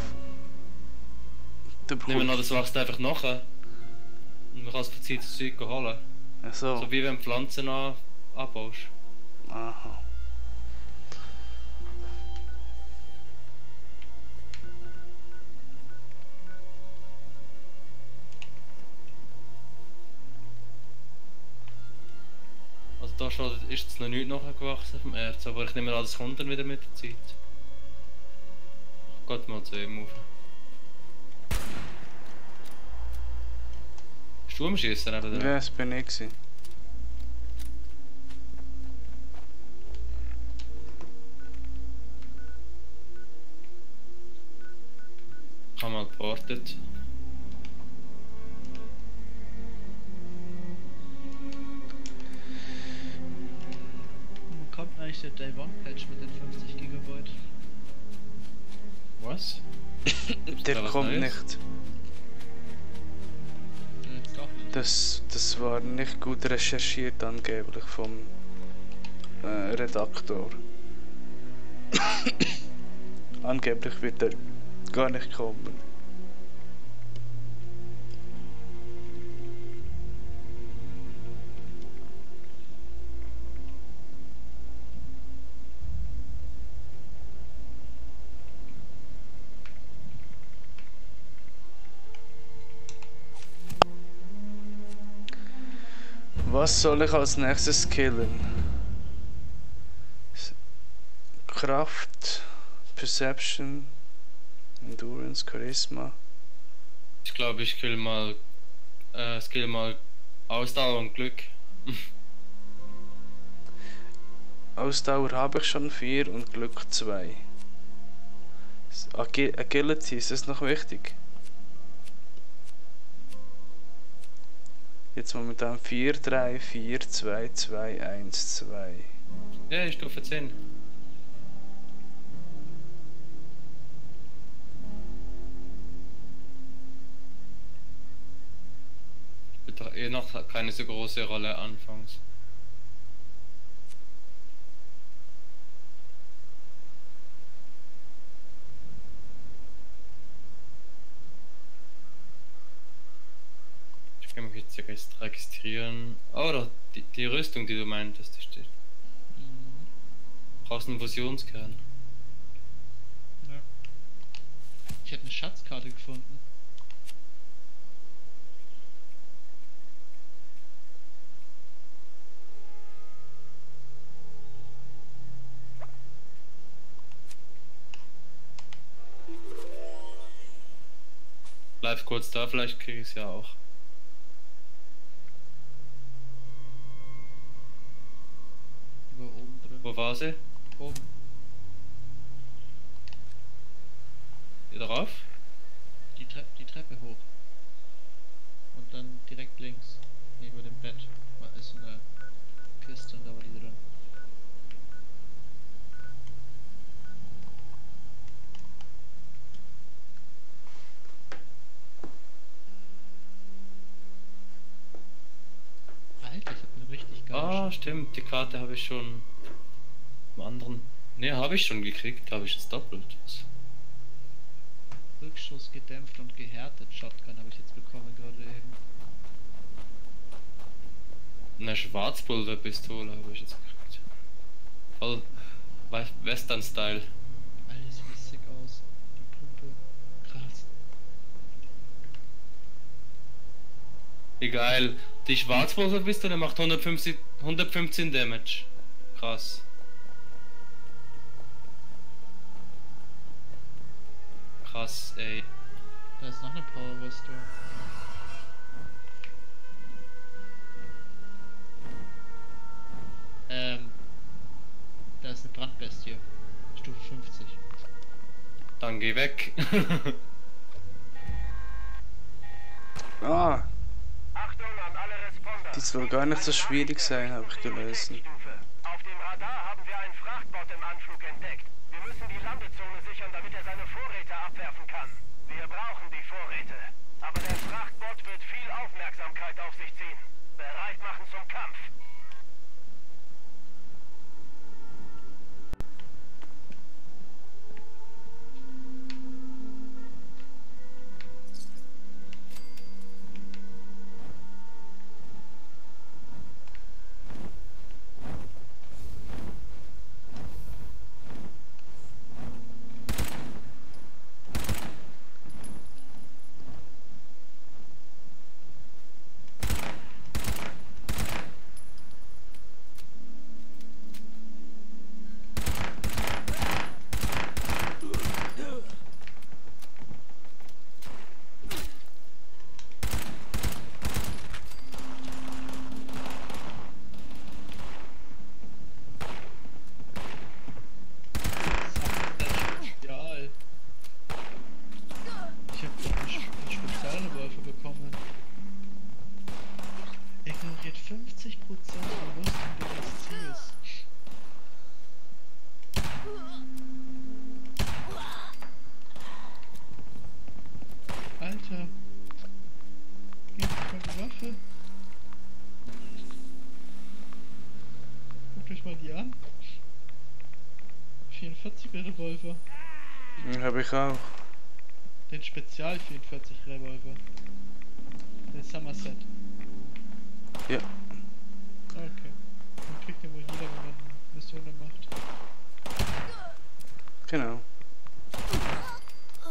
S7: Nehmen wir an, das wächst einfach nachher. Und man kann es von Zeit zu Zeit holen.
S1: So.
S7: So wie wenn du Pflanzen abbaust.
S1: Aha.
S7: Also da schon ist jetzt noch nichts nachgewachsen vom Erz, aber ich nehme an, das kommt dann wieder mit der Zeit. Ich gehe mal zu ihm rauf. Bist du am Schiessen neben
S1: Ja,
S7: dir?
S1: das bin ich gewesen.
S7: Ich habe mal gewartet.
S2: Wann kommt eigentlich der Day One Patch mit den 50 GB?
S7: Was?
S1: Der
S7: da was
S1: kommt
S7: Neues?
S1: nicht.
S2: Jetzt doch nicht.
S1: Das war nicht gut recherchiert angeblich vom Redaktor. Angeblich wird er gar nicht kommen. Was soll ich als nächstes killen? Kraft, Perception, Endurance, Charisma.
S7: Ich glaube, ich skill mal Ausdauer und Glück.
S1: Ausdauer habe ich schon 4 und Glück 2. Agility, ist das noch wichtig? Jetzt momentan 4, 3, 4, 2, 2, 1, 2.
S7: Ja, ich Stufe 10. Spielt doch eh noch keine so große Rolle anfangs. Ich kann mich jetzt registrieren. Oh, doch, die Rüstung, die du meintest, die steht. Brauchst einen Fusionskern.
S2: Ja. Ich hätte eine Schatzkarte gefunden.
S7: Bleib kurz da, vielleicht krieg ich's ja auch.
S2: Über oben drin.
S7: Wo war sie?
S2: Oben.
S7: Hier drauf?
S2: Die Treppe hoch. Und dann direkt links. Neben dem Bett. Da ist eine Kiste und da war die drin. Alter, ich hab eine richtig geile
S7: Ah, stimmt, die Karte habe ich schon im anderen. Ne, habe ich schon gekriegt, habe ich jetzt doppelt.
S2: Rückschuss gedämpft und gehärtet. Shotgun habe ich jetzt bekommen gerade eben.
S7: Eine Schwarzpulverpistole habe ich jetzt gekriegt. Voll Western-Style.
S2: Alter, sieht das sick aus. Die Pumpe. Krass.
S7: Wie geil. Die Schwarzpulverpistole macht 115 Damage. Krass. Krass, ey.
S2: Da ist noch eine Power Rüstung. Da ist eine Brandbestie. Stufe 50.
S7: Dann geh weg.
S1: Ah,
S9: Achtung an alle Responder.
S1: die soll gar nicht so schwierig sein, habe ich gelesen.
S9: Auf dem Radar haben wir einen Frachtbot im Anflug entdeckt. Wir müssen die Landezone sichern, damit er seine Vorräte abwerfen kann. Wir brauchen die Vorräte. Aber der Frachtbot wird viel Aufmerksamkeit auf sich ziehen. Bereit machen zum Kampf.
S2: Ich hab einen Spezialrevolver bekommen. Ignoriert 50% der Rüstung des Ziels. Alter. Geht mal die Waffe. Guckt euch mal die an. 44er Revolver.
S1: Habe ich auch.
S2: Den Spezial 44 Revolver. Den Somerset.
S1: Ja.
S2: Okay. Dann kriegt ihr wohl jeder, wenn man Missionen macht.
S1: Genau.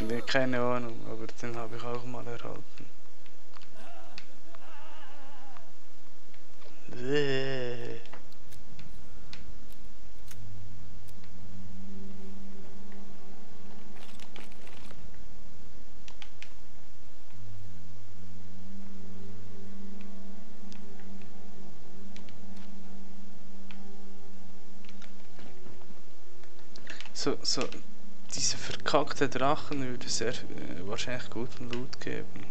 S1: Nee, keine Ahnung, aber den habe ich auch mal erhalten. So, diese verkackte Drachen würde sehr wahrscheinlich guten Loot geben.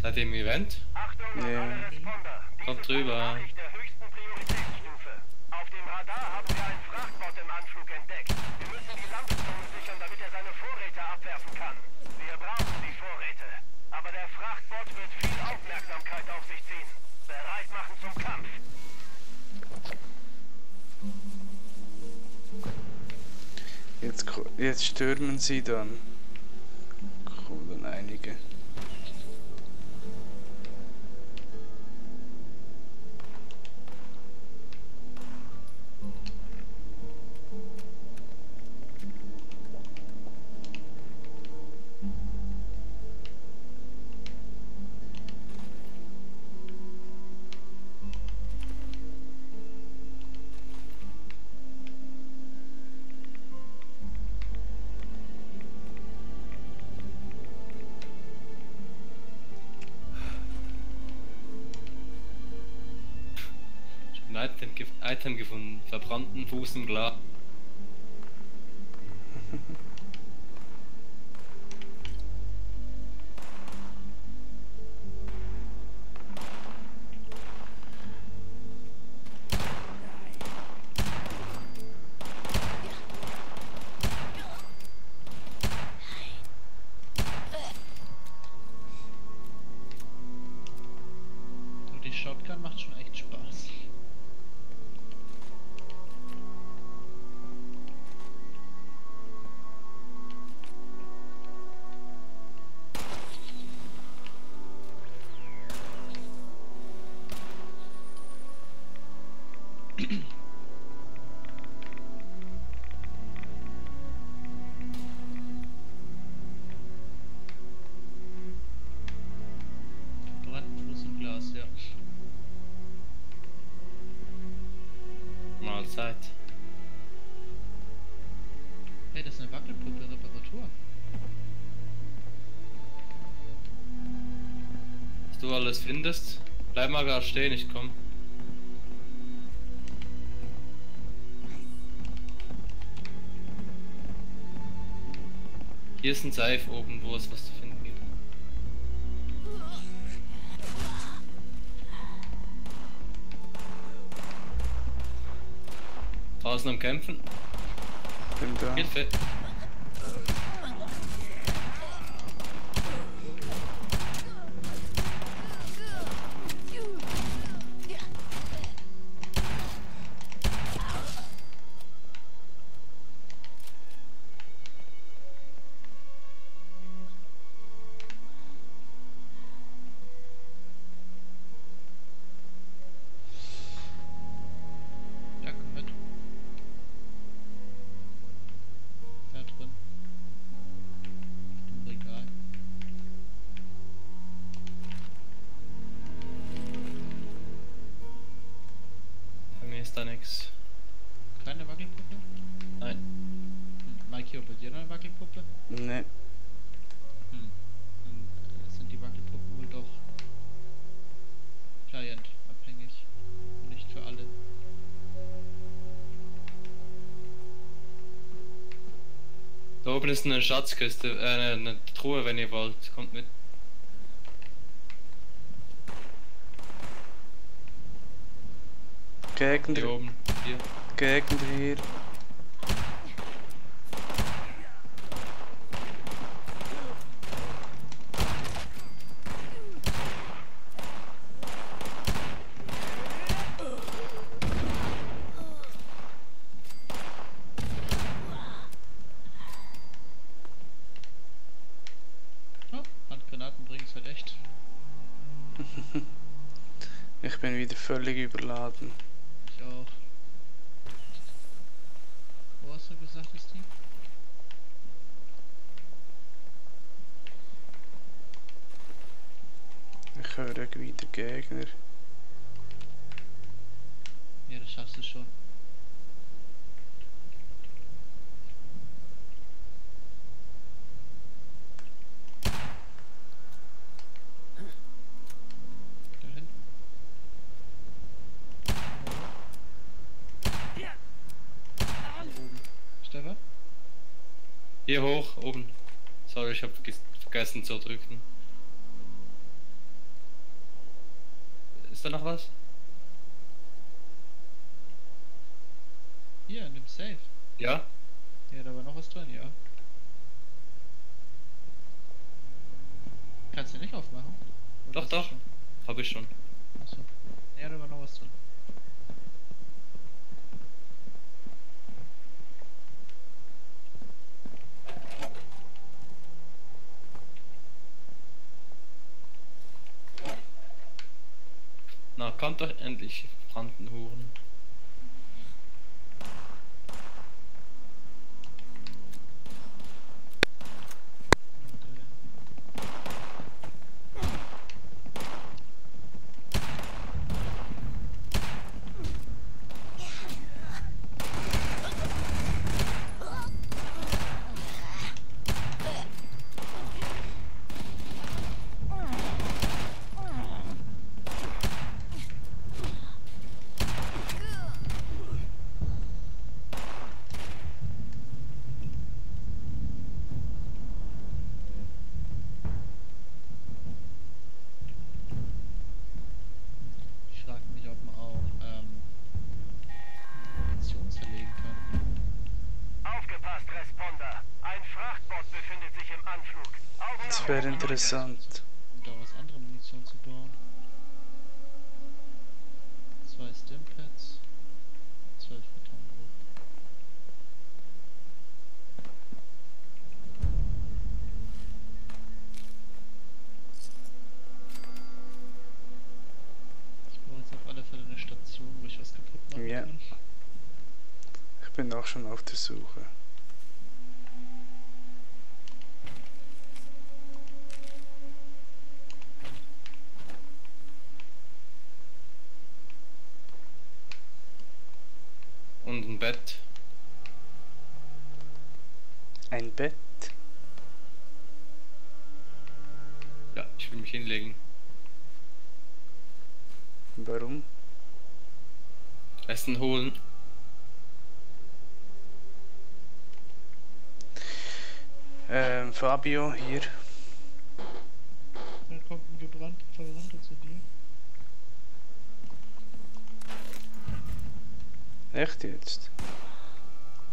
S7: Seid ihr im Event?
S9: Achtung an
S1: Ja.
S9: alle Responder. Dies
S7: Kommt
S9: ist eine
S7: drüber.
S9: Nachricht der höchsten Prioritätsstufe. Auf dem Radar haben wir einen Frachtbot im Anflug entdeckt. Wir müssen die Landezone sichern, damit er seine Vorräte abwerfen kann. Wir brauchen die Vorräte. Aber der Frachtbot wird viel Aufmerksamkeit auf sich ziehen. Bereit machen zum Kampf.
S1: Jetzt stürmen sie dann. Kommen einige.
S7: Item gefunden. Verbrannten Fuß im Glas.
S2: Und die Shotgun macht schon echt Spaß. Hey, das ist eine Wackelpuppe, Reparatur.
S7: Was du alles findest, bleib mal da stehen, ich komm. Hier ist ein Seif oben, wo es was zu finden gibt. Draußen am Kämpfen.
S1: Bin da.
S7: Hilfe.
S2: Jacke mit. Da drin. Im Regal.
S7: Bei mir ist da nichts.
S2: Keine Wackelpuppe?
S7: Nein.
S2: Mikey, bei dir noch eine Wackelpuppe?
S1: Ne.
S2: Dann sind die Wackelpuppen wohl doch Client-abhängig. Und nicht für alle.
S7: Da oben ist eine Schatzkiste, eine Truhe, wenn ihr wollt. Kommt mit.
S1: Gegner.
S7: Hier oben. Hier.
S1: Gegner hier.
S2: Oh, Handgranaten bringen es halt echt.
S1: Ich bin wieder völlig überladen.
S2: Ich auch. Wo hast du gesagt, ist die?
S1: Ich höre wieder Gegner.
S2: Ja, das schaffst du schon. Da hinten. Oben. Stefan?
S7: Hier hoch, oben. Sorry, ich habe vergessen zu drücken. Ist da noch was?
S2: Hier, in dem Safe.
S7: Ja?
S2: Ja, da war noch was drin, ja. Kannst du nicht aufmachen? Oder
S7: Doch,
S2: hast du
S7: doch.
S2: schon?
S7: Hab ich schon.
S2: Achso. Ja, da war noch was drin.
S7: Na, kommt doch endlich, Brandenhuren.
S2: Ich frage mich, ob man auch Munition zerlegen kann.
S9: Aufgepasst, Responder. Ein Frachtbot befindet sich im Anflug. Augen
S1: Das
S9: nach
S1: wäre
S9: oben,
S1: interessant.
S2: Um daraus andere Munition zu bauen. 2 Stimpads. 12 Betonbruch. Ich brauche jetzt auf alle Fälle eine Station, wo ich was kaputt machen
S1: Ja.
S2: kann.
S1: Ich bin auch schon auf der Suche.
S7: Und ein Bett.
S1: Ein Bett?
S7: Ja, ich will mich hinlegen.
S1: Warum?
S7: Essen holen.
S1: Fabio, hier.
S2: Dann kommt ein Verbrannter zu dir.
S1: Echt jetzt?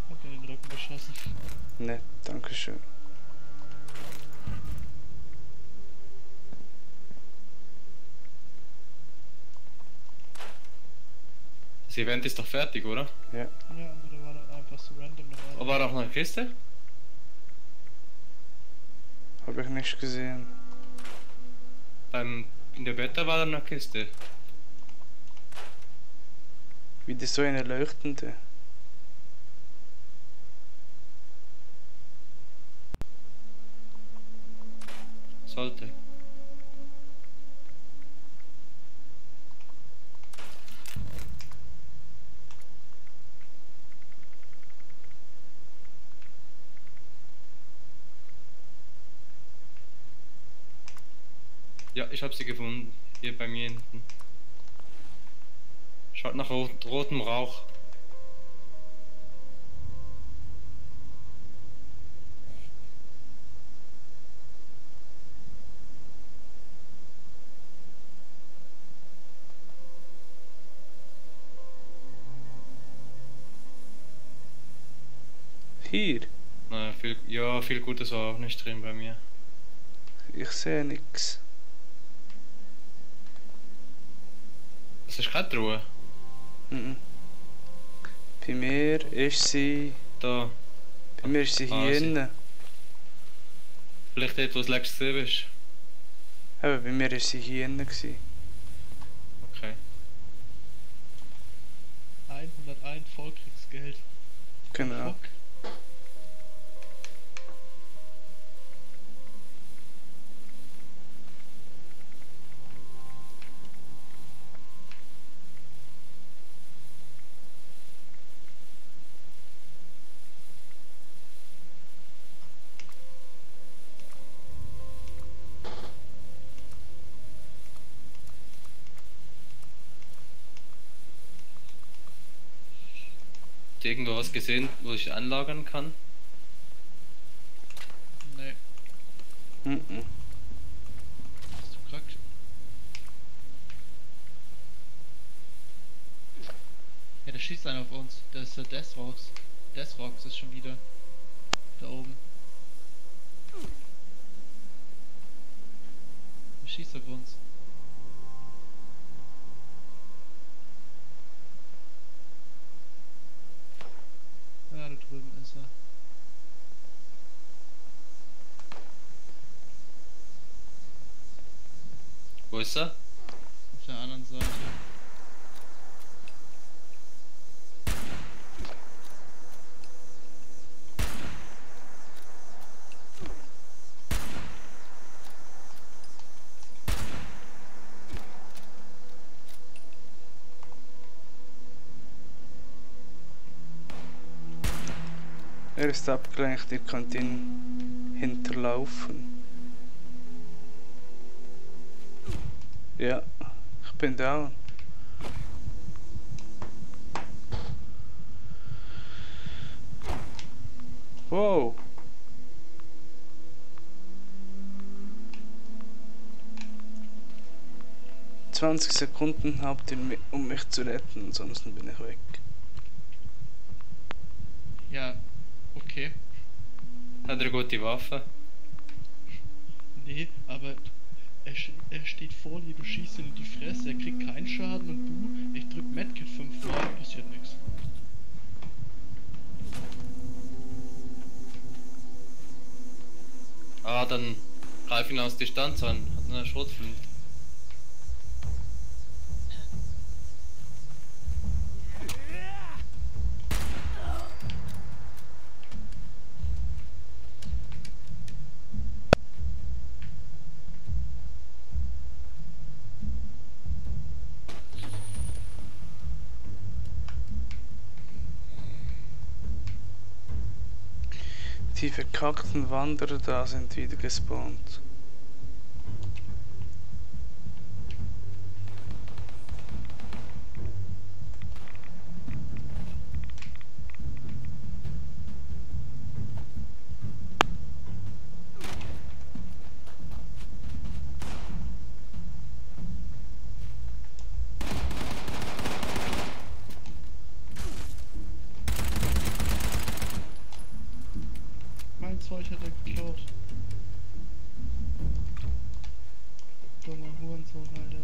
S2: Hab dir in den Rücken geschossen.
S1: Nett, dankeschön.
S7: Das Event ist doch fertig, oder?
S1: Ja.
S2: Ja, aber da war dann einfach so random noch
S7: Aber war doch noch eine Kiste?
S1: Habe ich nicht gesehen.
S7: In der Beta war da eine Kiste.
S1: Wieder so eine leuchtende.
S7: Sollte. Ja, ich habe sie gefunden. Hier bei mir hinten. Schaut nach rotem Rauch.
S1: Hier?
S7: Naja, viel Gutes war auch nicht drin bei mir.
S1: Ich sehe nix.
S7: Das ist keine Truhe.
S1: Mhm. Bei mir ist sie.
S7: Da.
S1: Bei mir ist sie hier
S7: sie-
S1: innen.
S7: Vielleicht dort, wo du längst gesehen bist.
S1: Aber bei mir ist sie hier innen gewesen.
S7: Okay.
S2: 101 Vollkriegsgeld.
S1: Genau.
S2: Fuck.
S7: Habt ihr irgendwo was gesehen, wo ich anlagern kann?
S2: Nee,
S1: Mhm.
S2: bist du krank? Ja, da schießt einer auf uns. Da ist der Deathrox. Deathrox ist schon wieder da oben. Er schießt auf uns. Ja, da drüben ist er.
S7: Wo ist er?
S2: Auf der anderen Seite.
S1: Er ist abgelenkt, ihr könnt ihn hinterlaufen. Ja, ich bin down. Wow. ...20 Sekunden habt ihr, um mich zu retten, ansonsten bin ich weg.
S2: Ja, okay.
S7: Hat er eine gute Waffe?
S2: Nee, aber er steht vor dir, du schießt ihn in die Fresse, er kriegt keinen Schaden und du, ich drück Medkit 5-mal, passiert nichts.
S7: Ah, dann greif ihn aus Distanz an. Hat eine Schrotflinte.
S1: Die verkackten Wanderer da sind wieder gespawnt.
S2: Mein Zeug hat er geklaut. Dummer Hurensohn, Alter.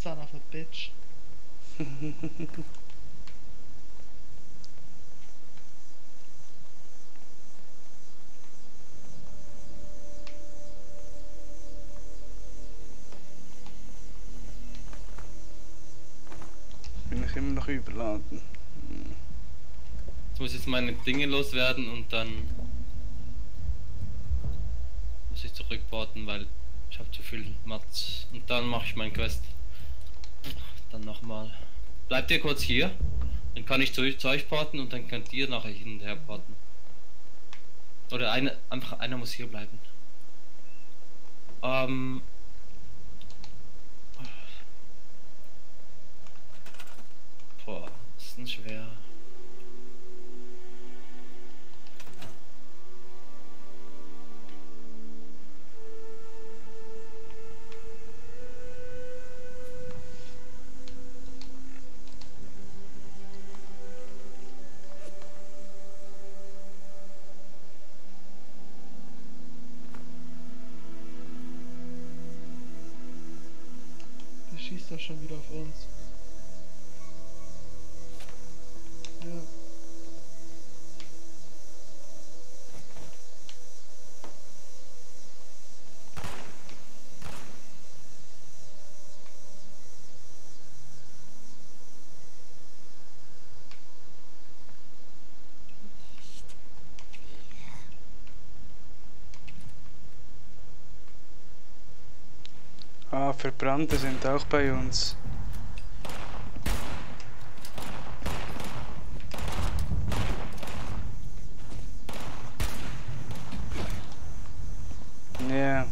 S2: Son of a bitch.
S1: Bin ich immer noch überladen.
S7: Ich muss jetzt meine Dinge loswerden und dann muss ich zurückporten, weil ich habe zu viel Mats. Und dann mache ich mein Quest. Dann nochmal. Bleibt ihr kurz hier, dann kann ich zu euch porten und dann könnt ihr nachher hinterher porten. Oder einfach einer muss hier bleiben. Boah, das ist denn schwer.
S2: Der schießt doch schon wieder auf uns. Ja.
S1: Ah, Verbrannte sind auch bei uns. Ja.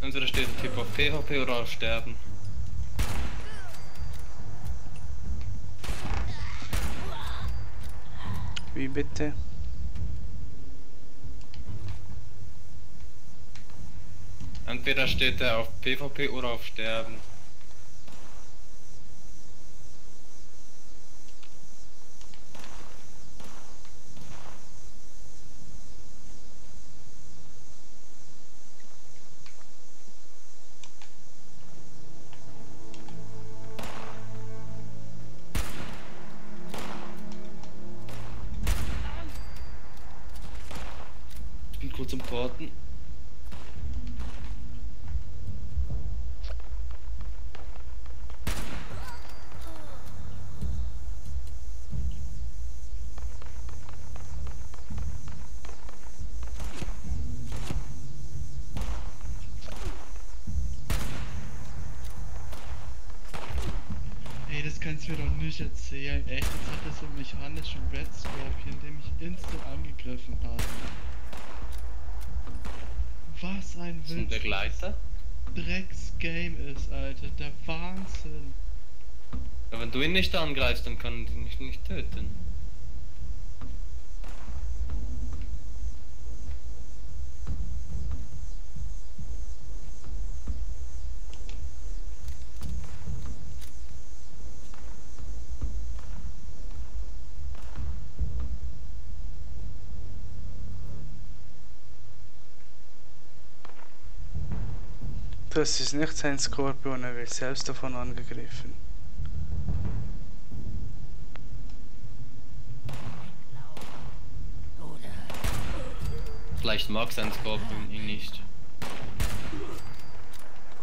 S7: Entweder steht ein Typ auf PvP oder auf Sterben.
S1: Wie bitte?
S7: Entweder steht er auf PvP oder auf Sterben. Ich bin kurz am Porten.
S2: mir doch nicht erzählen. Echt, jetzt hat er so einen mechanischen Red Scorpion, der mich instant angegriffen hat. Was ein
S7: Ist ein
S2: Witz.
S7: Begleiter?
S2: Drecks-Game ist, Alter. Der Wahnsinn.
S7: Ja, wenn du ihn nicht angreifst, dann kann er dich nicht töten.
S1: Das ist nicht sein Skorpion, er wird selbst davon angegriffen.
S7: Vielleicht mag sein Skorpion ihn nicht.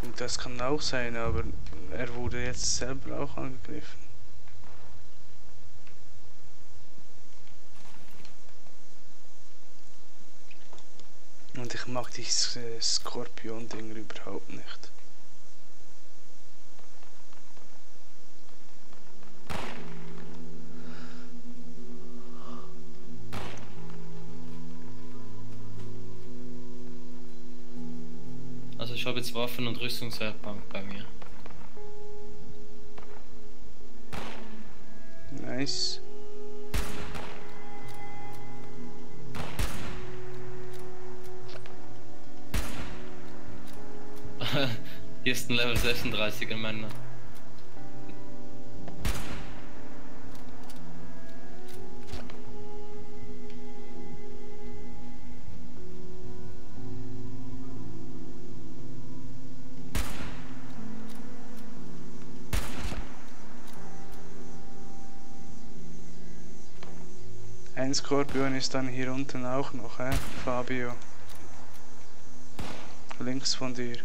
S1: Und das kann auch sein, aber er wurde jetzt selber auch angegriffen. Und ich mag dieses Skorpion-Dinger überhaupt nicht.
S7: Also ich habe jetzt Waffen- und Rüstungswerkbank bei mir.
S1: Nice.
S7: Hier ist ein Level 36er Männer.
S1: Ein Skorpion ist dann hier unten auch noch, Fabio. Links von dir.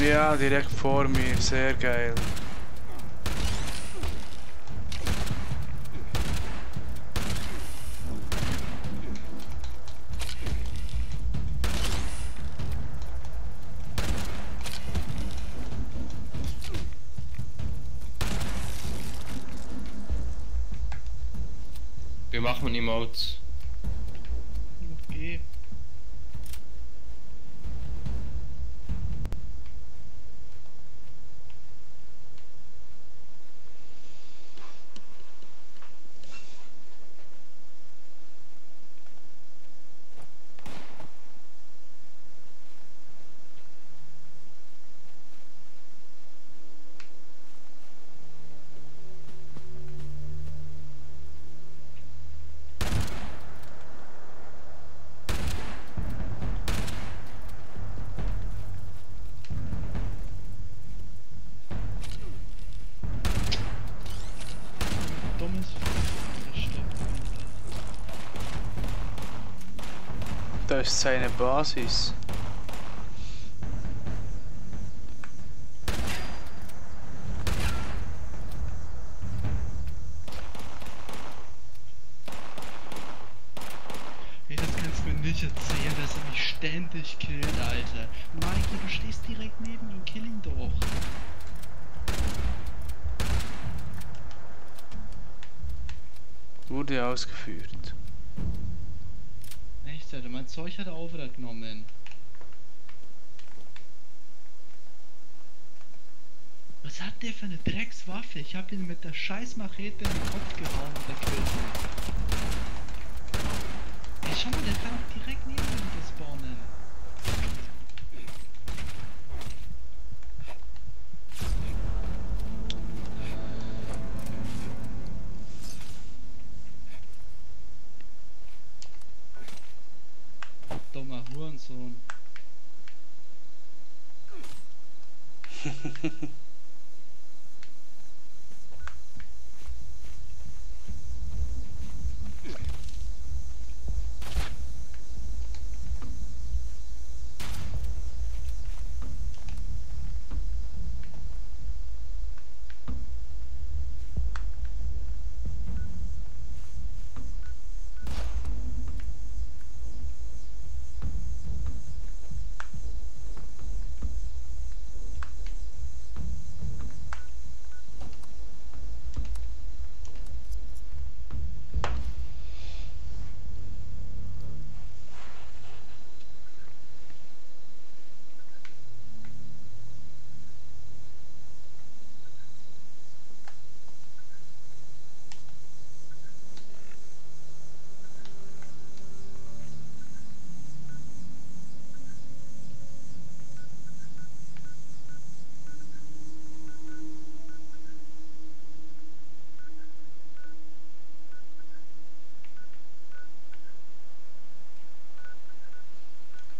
S1: Ja, direkt vor mir, sehr geil.
S7: Wir machen Emotes.
S2: Okay. Dummes versteckt.
S1: Das ist seine Basis.
S2: Ey, das kannst du mir nicht erzählen, dass er mich ständig killt, Alter. Mikey, du stehst direkt neben ihm, kill ihn doch.
S1: Wurde ausgeführt.
S2: Echt, Alter, mein Zeug hat er aufgenommen. Was hat der für eine Dreckswaffe? Ich hab ihn mit der scheiß Machete in den Kopf gehauen und der killt mich. Ey, schau mal, der kann auch direkt neben ihm respawnen. Dummer Hurensohn.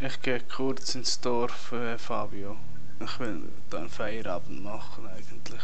S1: Ich gehe kurz ins Dorf, Fabio. Ich will dann Feierabend machen eigentlich.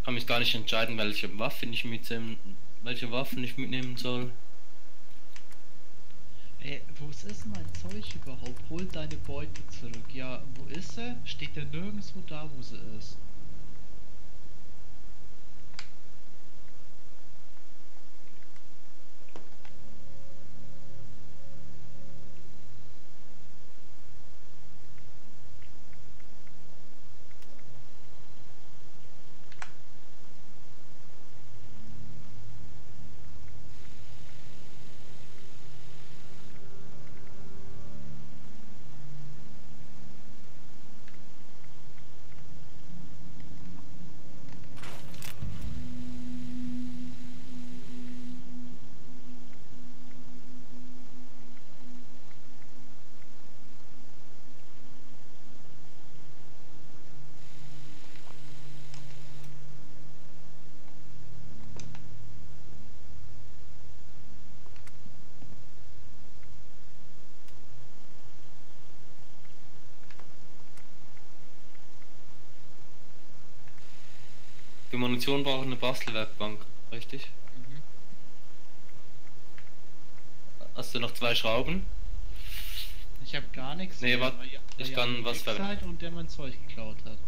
S7: Kann mich gar nicht entscheiden, welche Waffen ich mitnehmen soll.
S2: Ey, wo ist mein Zeug überhaupt? Hol deine Beute zurück. Ja, wo ist sie? Steht ja nirgendwo da, wo sie ist.
S7: Für Munition brauche ich eine Bastelwerkbank, richtig?
S2: Mhm.
S7: Hast du noch 2 Schrauben?
S2: Ich habe gar nichts.
S7: Nee,
S2: mehr,
S7: warte,
S2: weil
S7: ich kann was
S2: verwenden. Und der mein Zeug geklaut hat.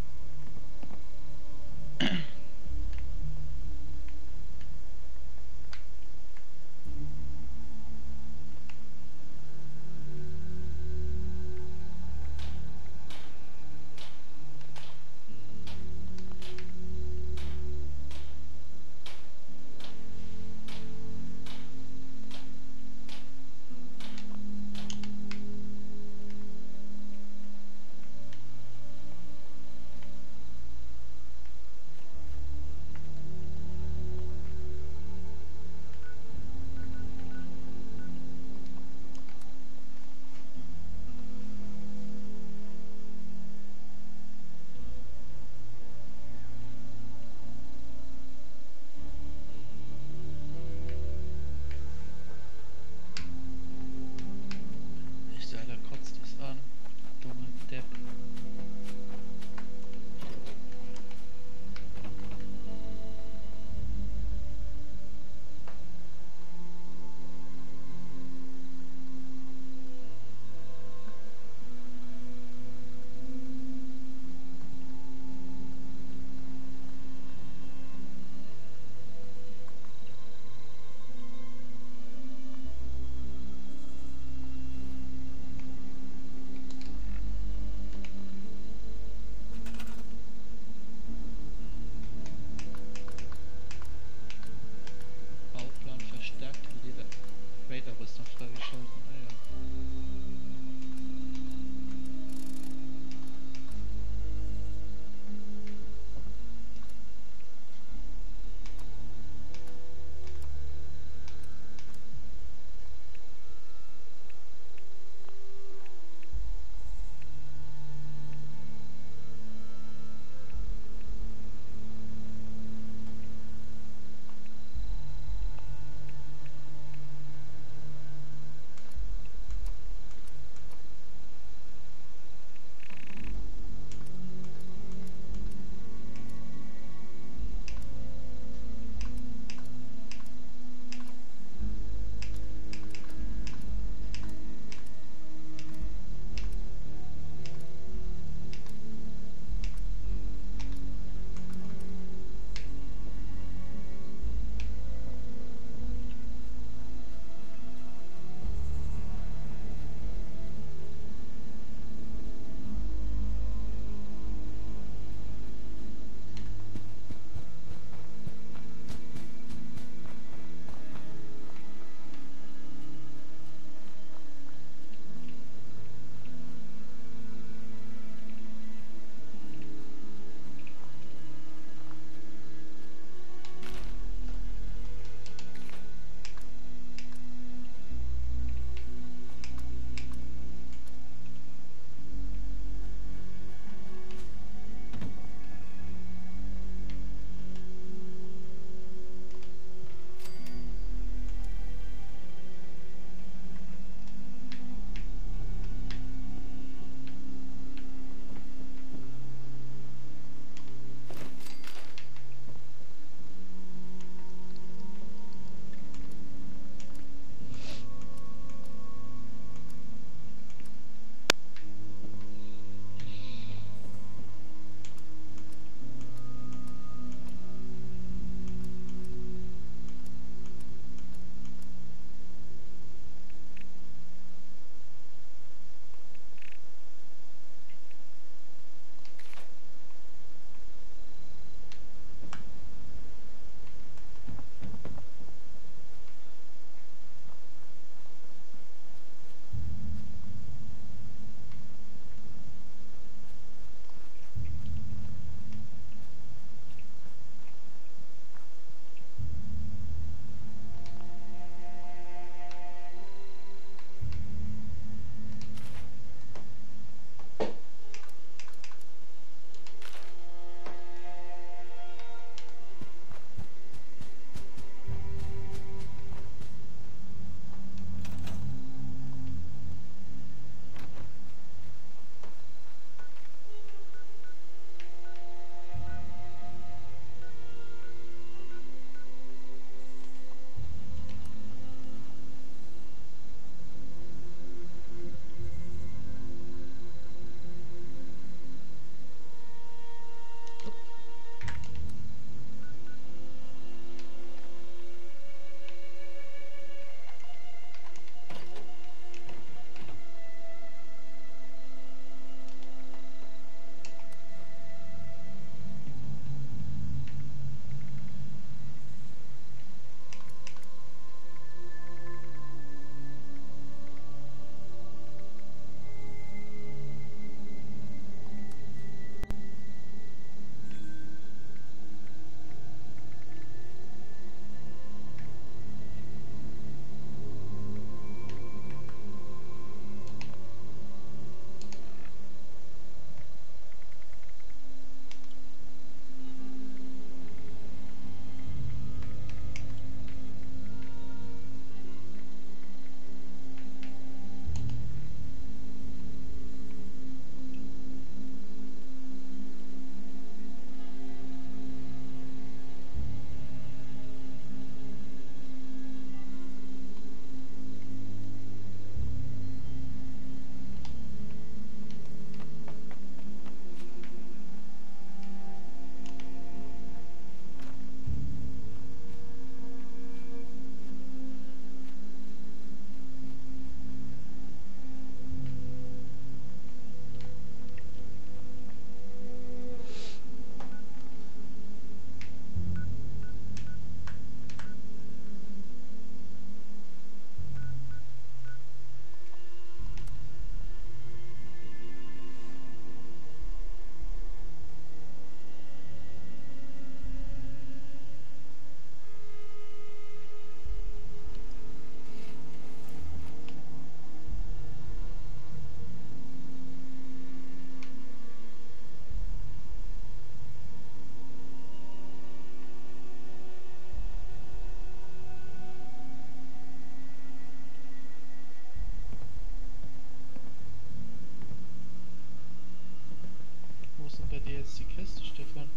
S2: hier jetzt die Kiste, Stefan?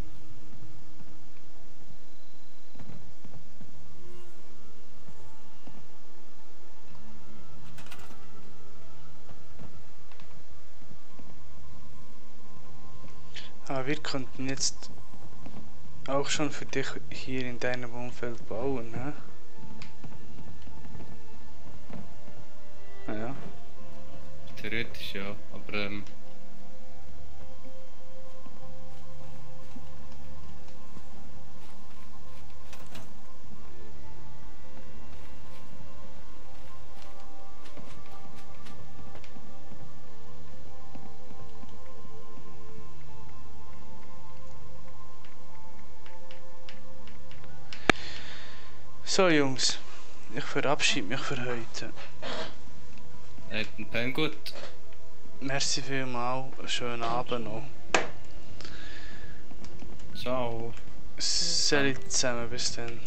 S1: Aber wir könnten jetzt auch schon für dich hier in deinem Umfeld bauen, ne? Ja.
S7: Theoretisch ja, aber
S1: So Jungs, ich verabschiede mich für heute.
S7: Pen gut.
S1: Merci vielmals, einen schönen Abend noch.
S7: Ciao.
S1: Salut zusammen, bis dann.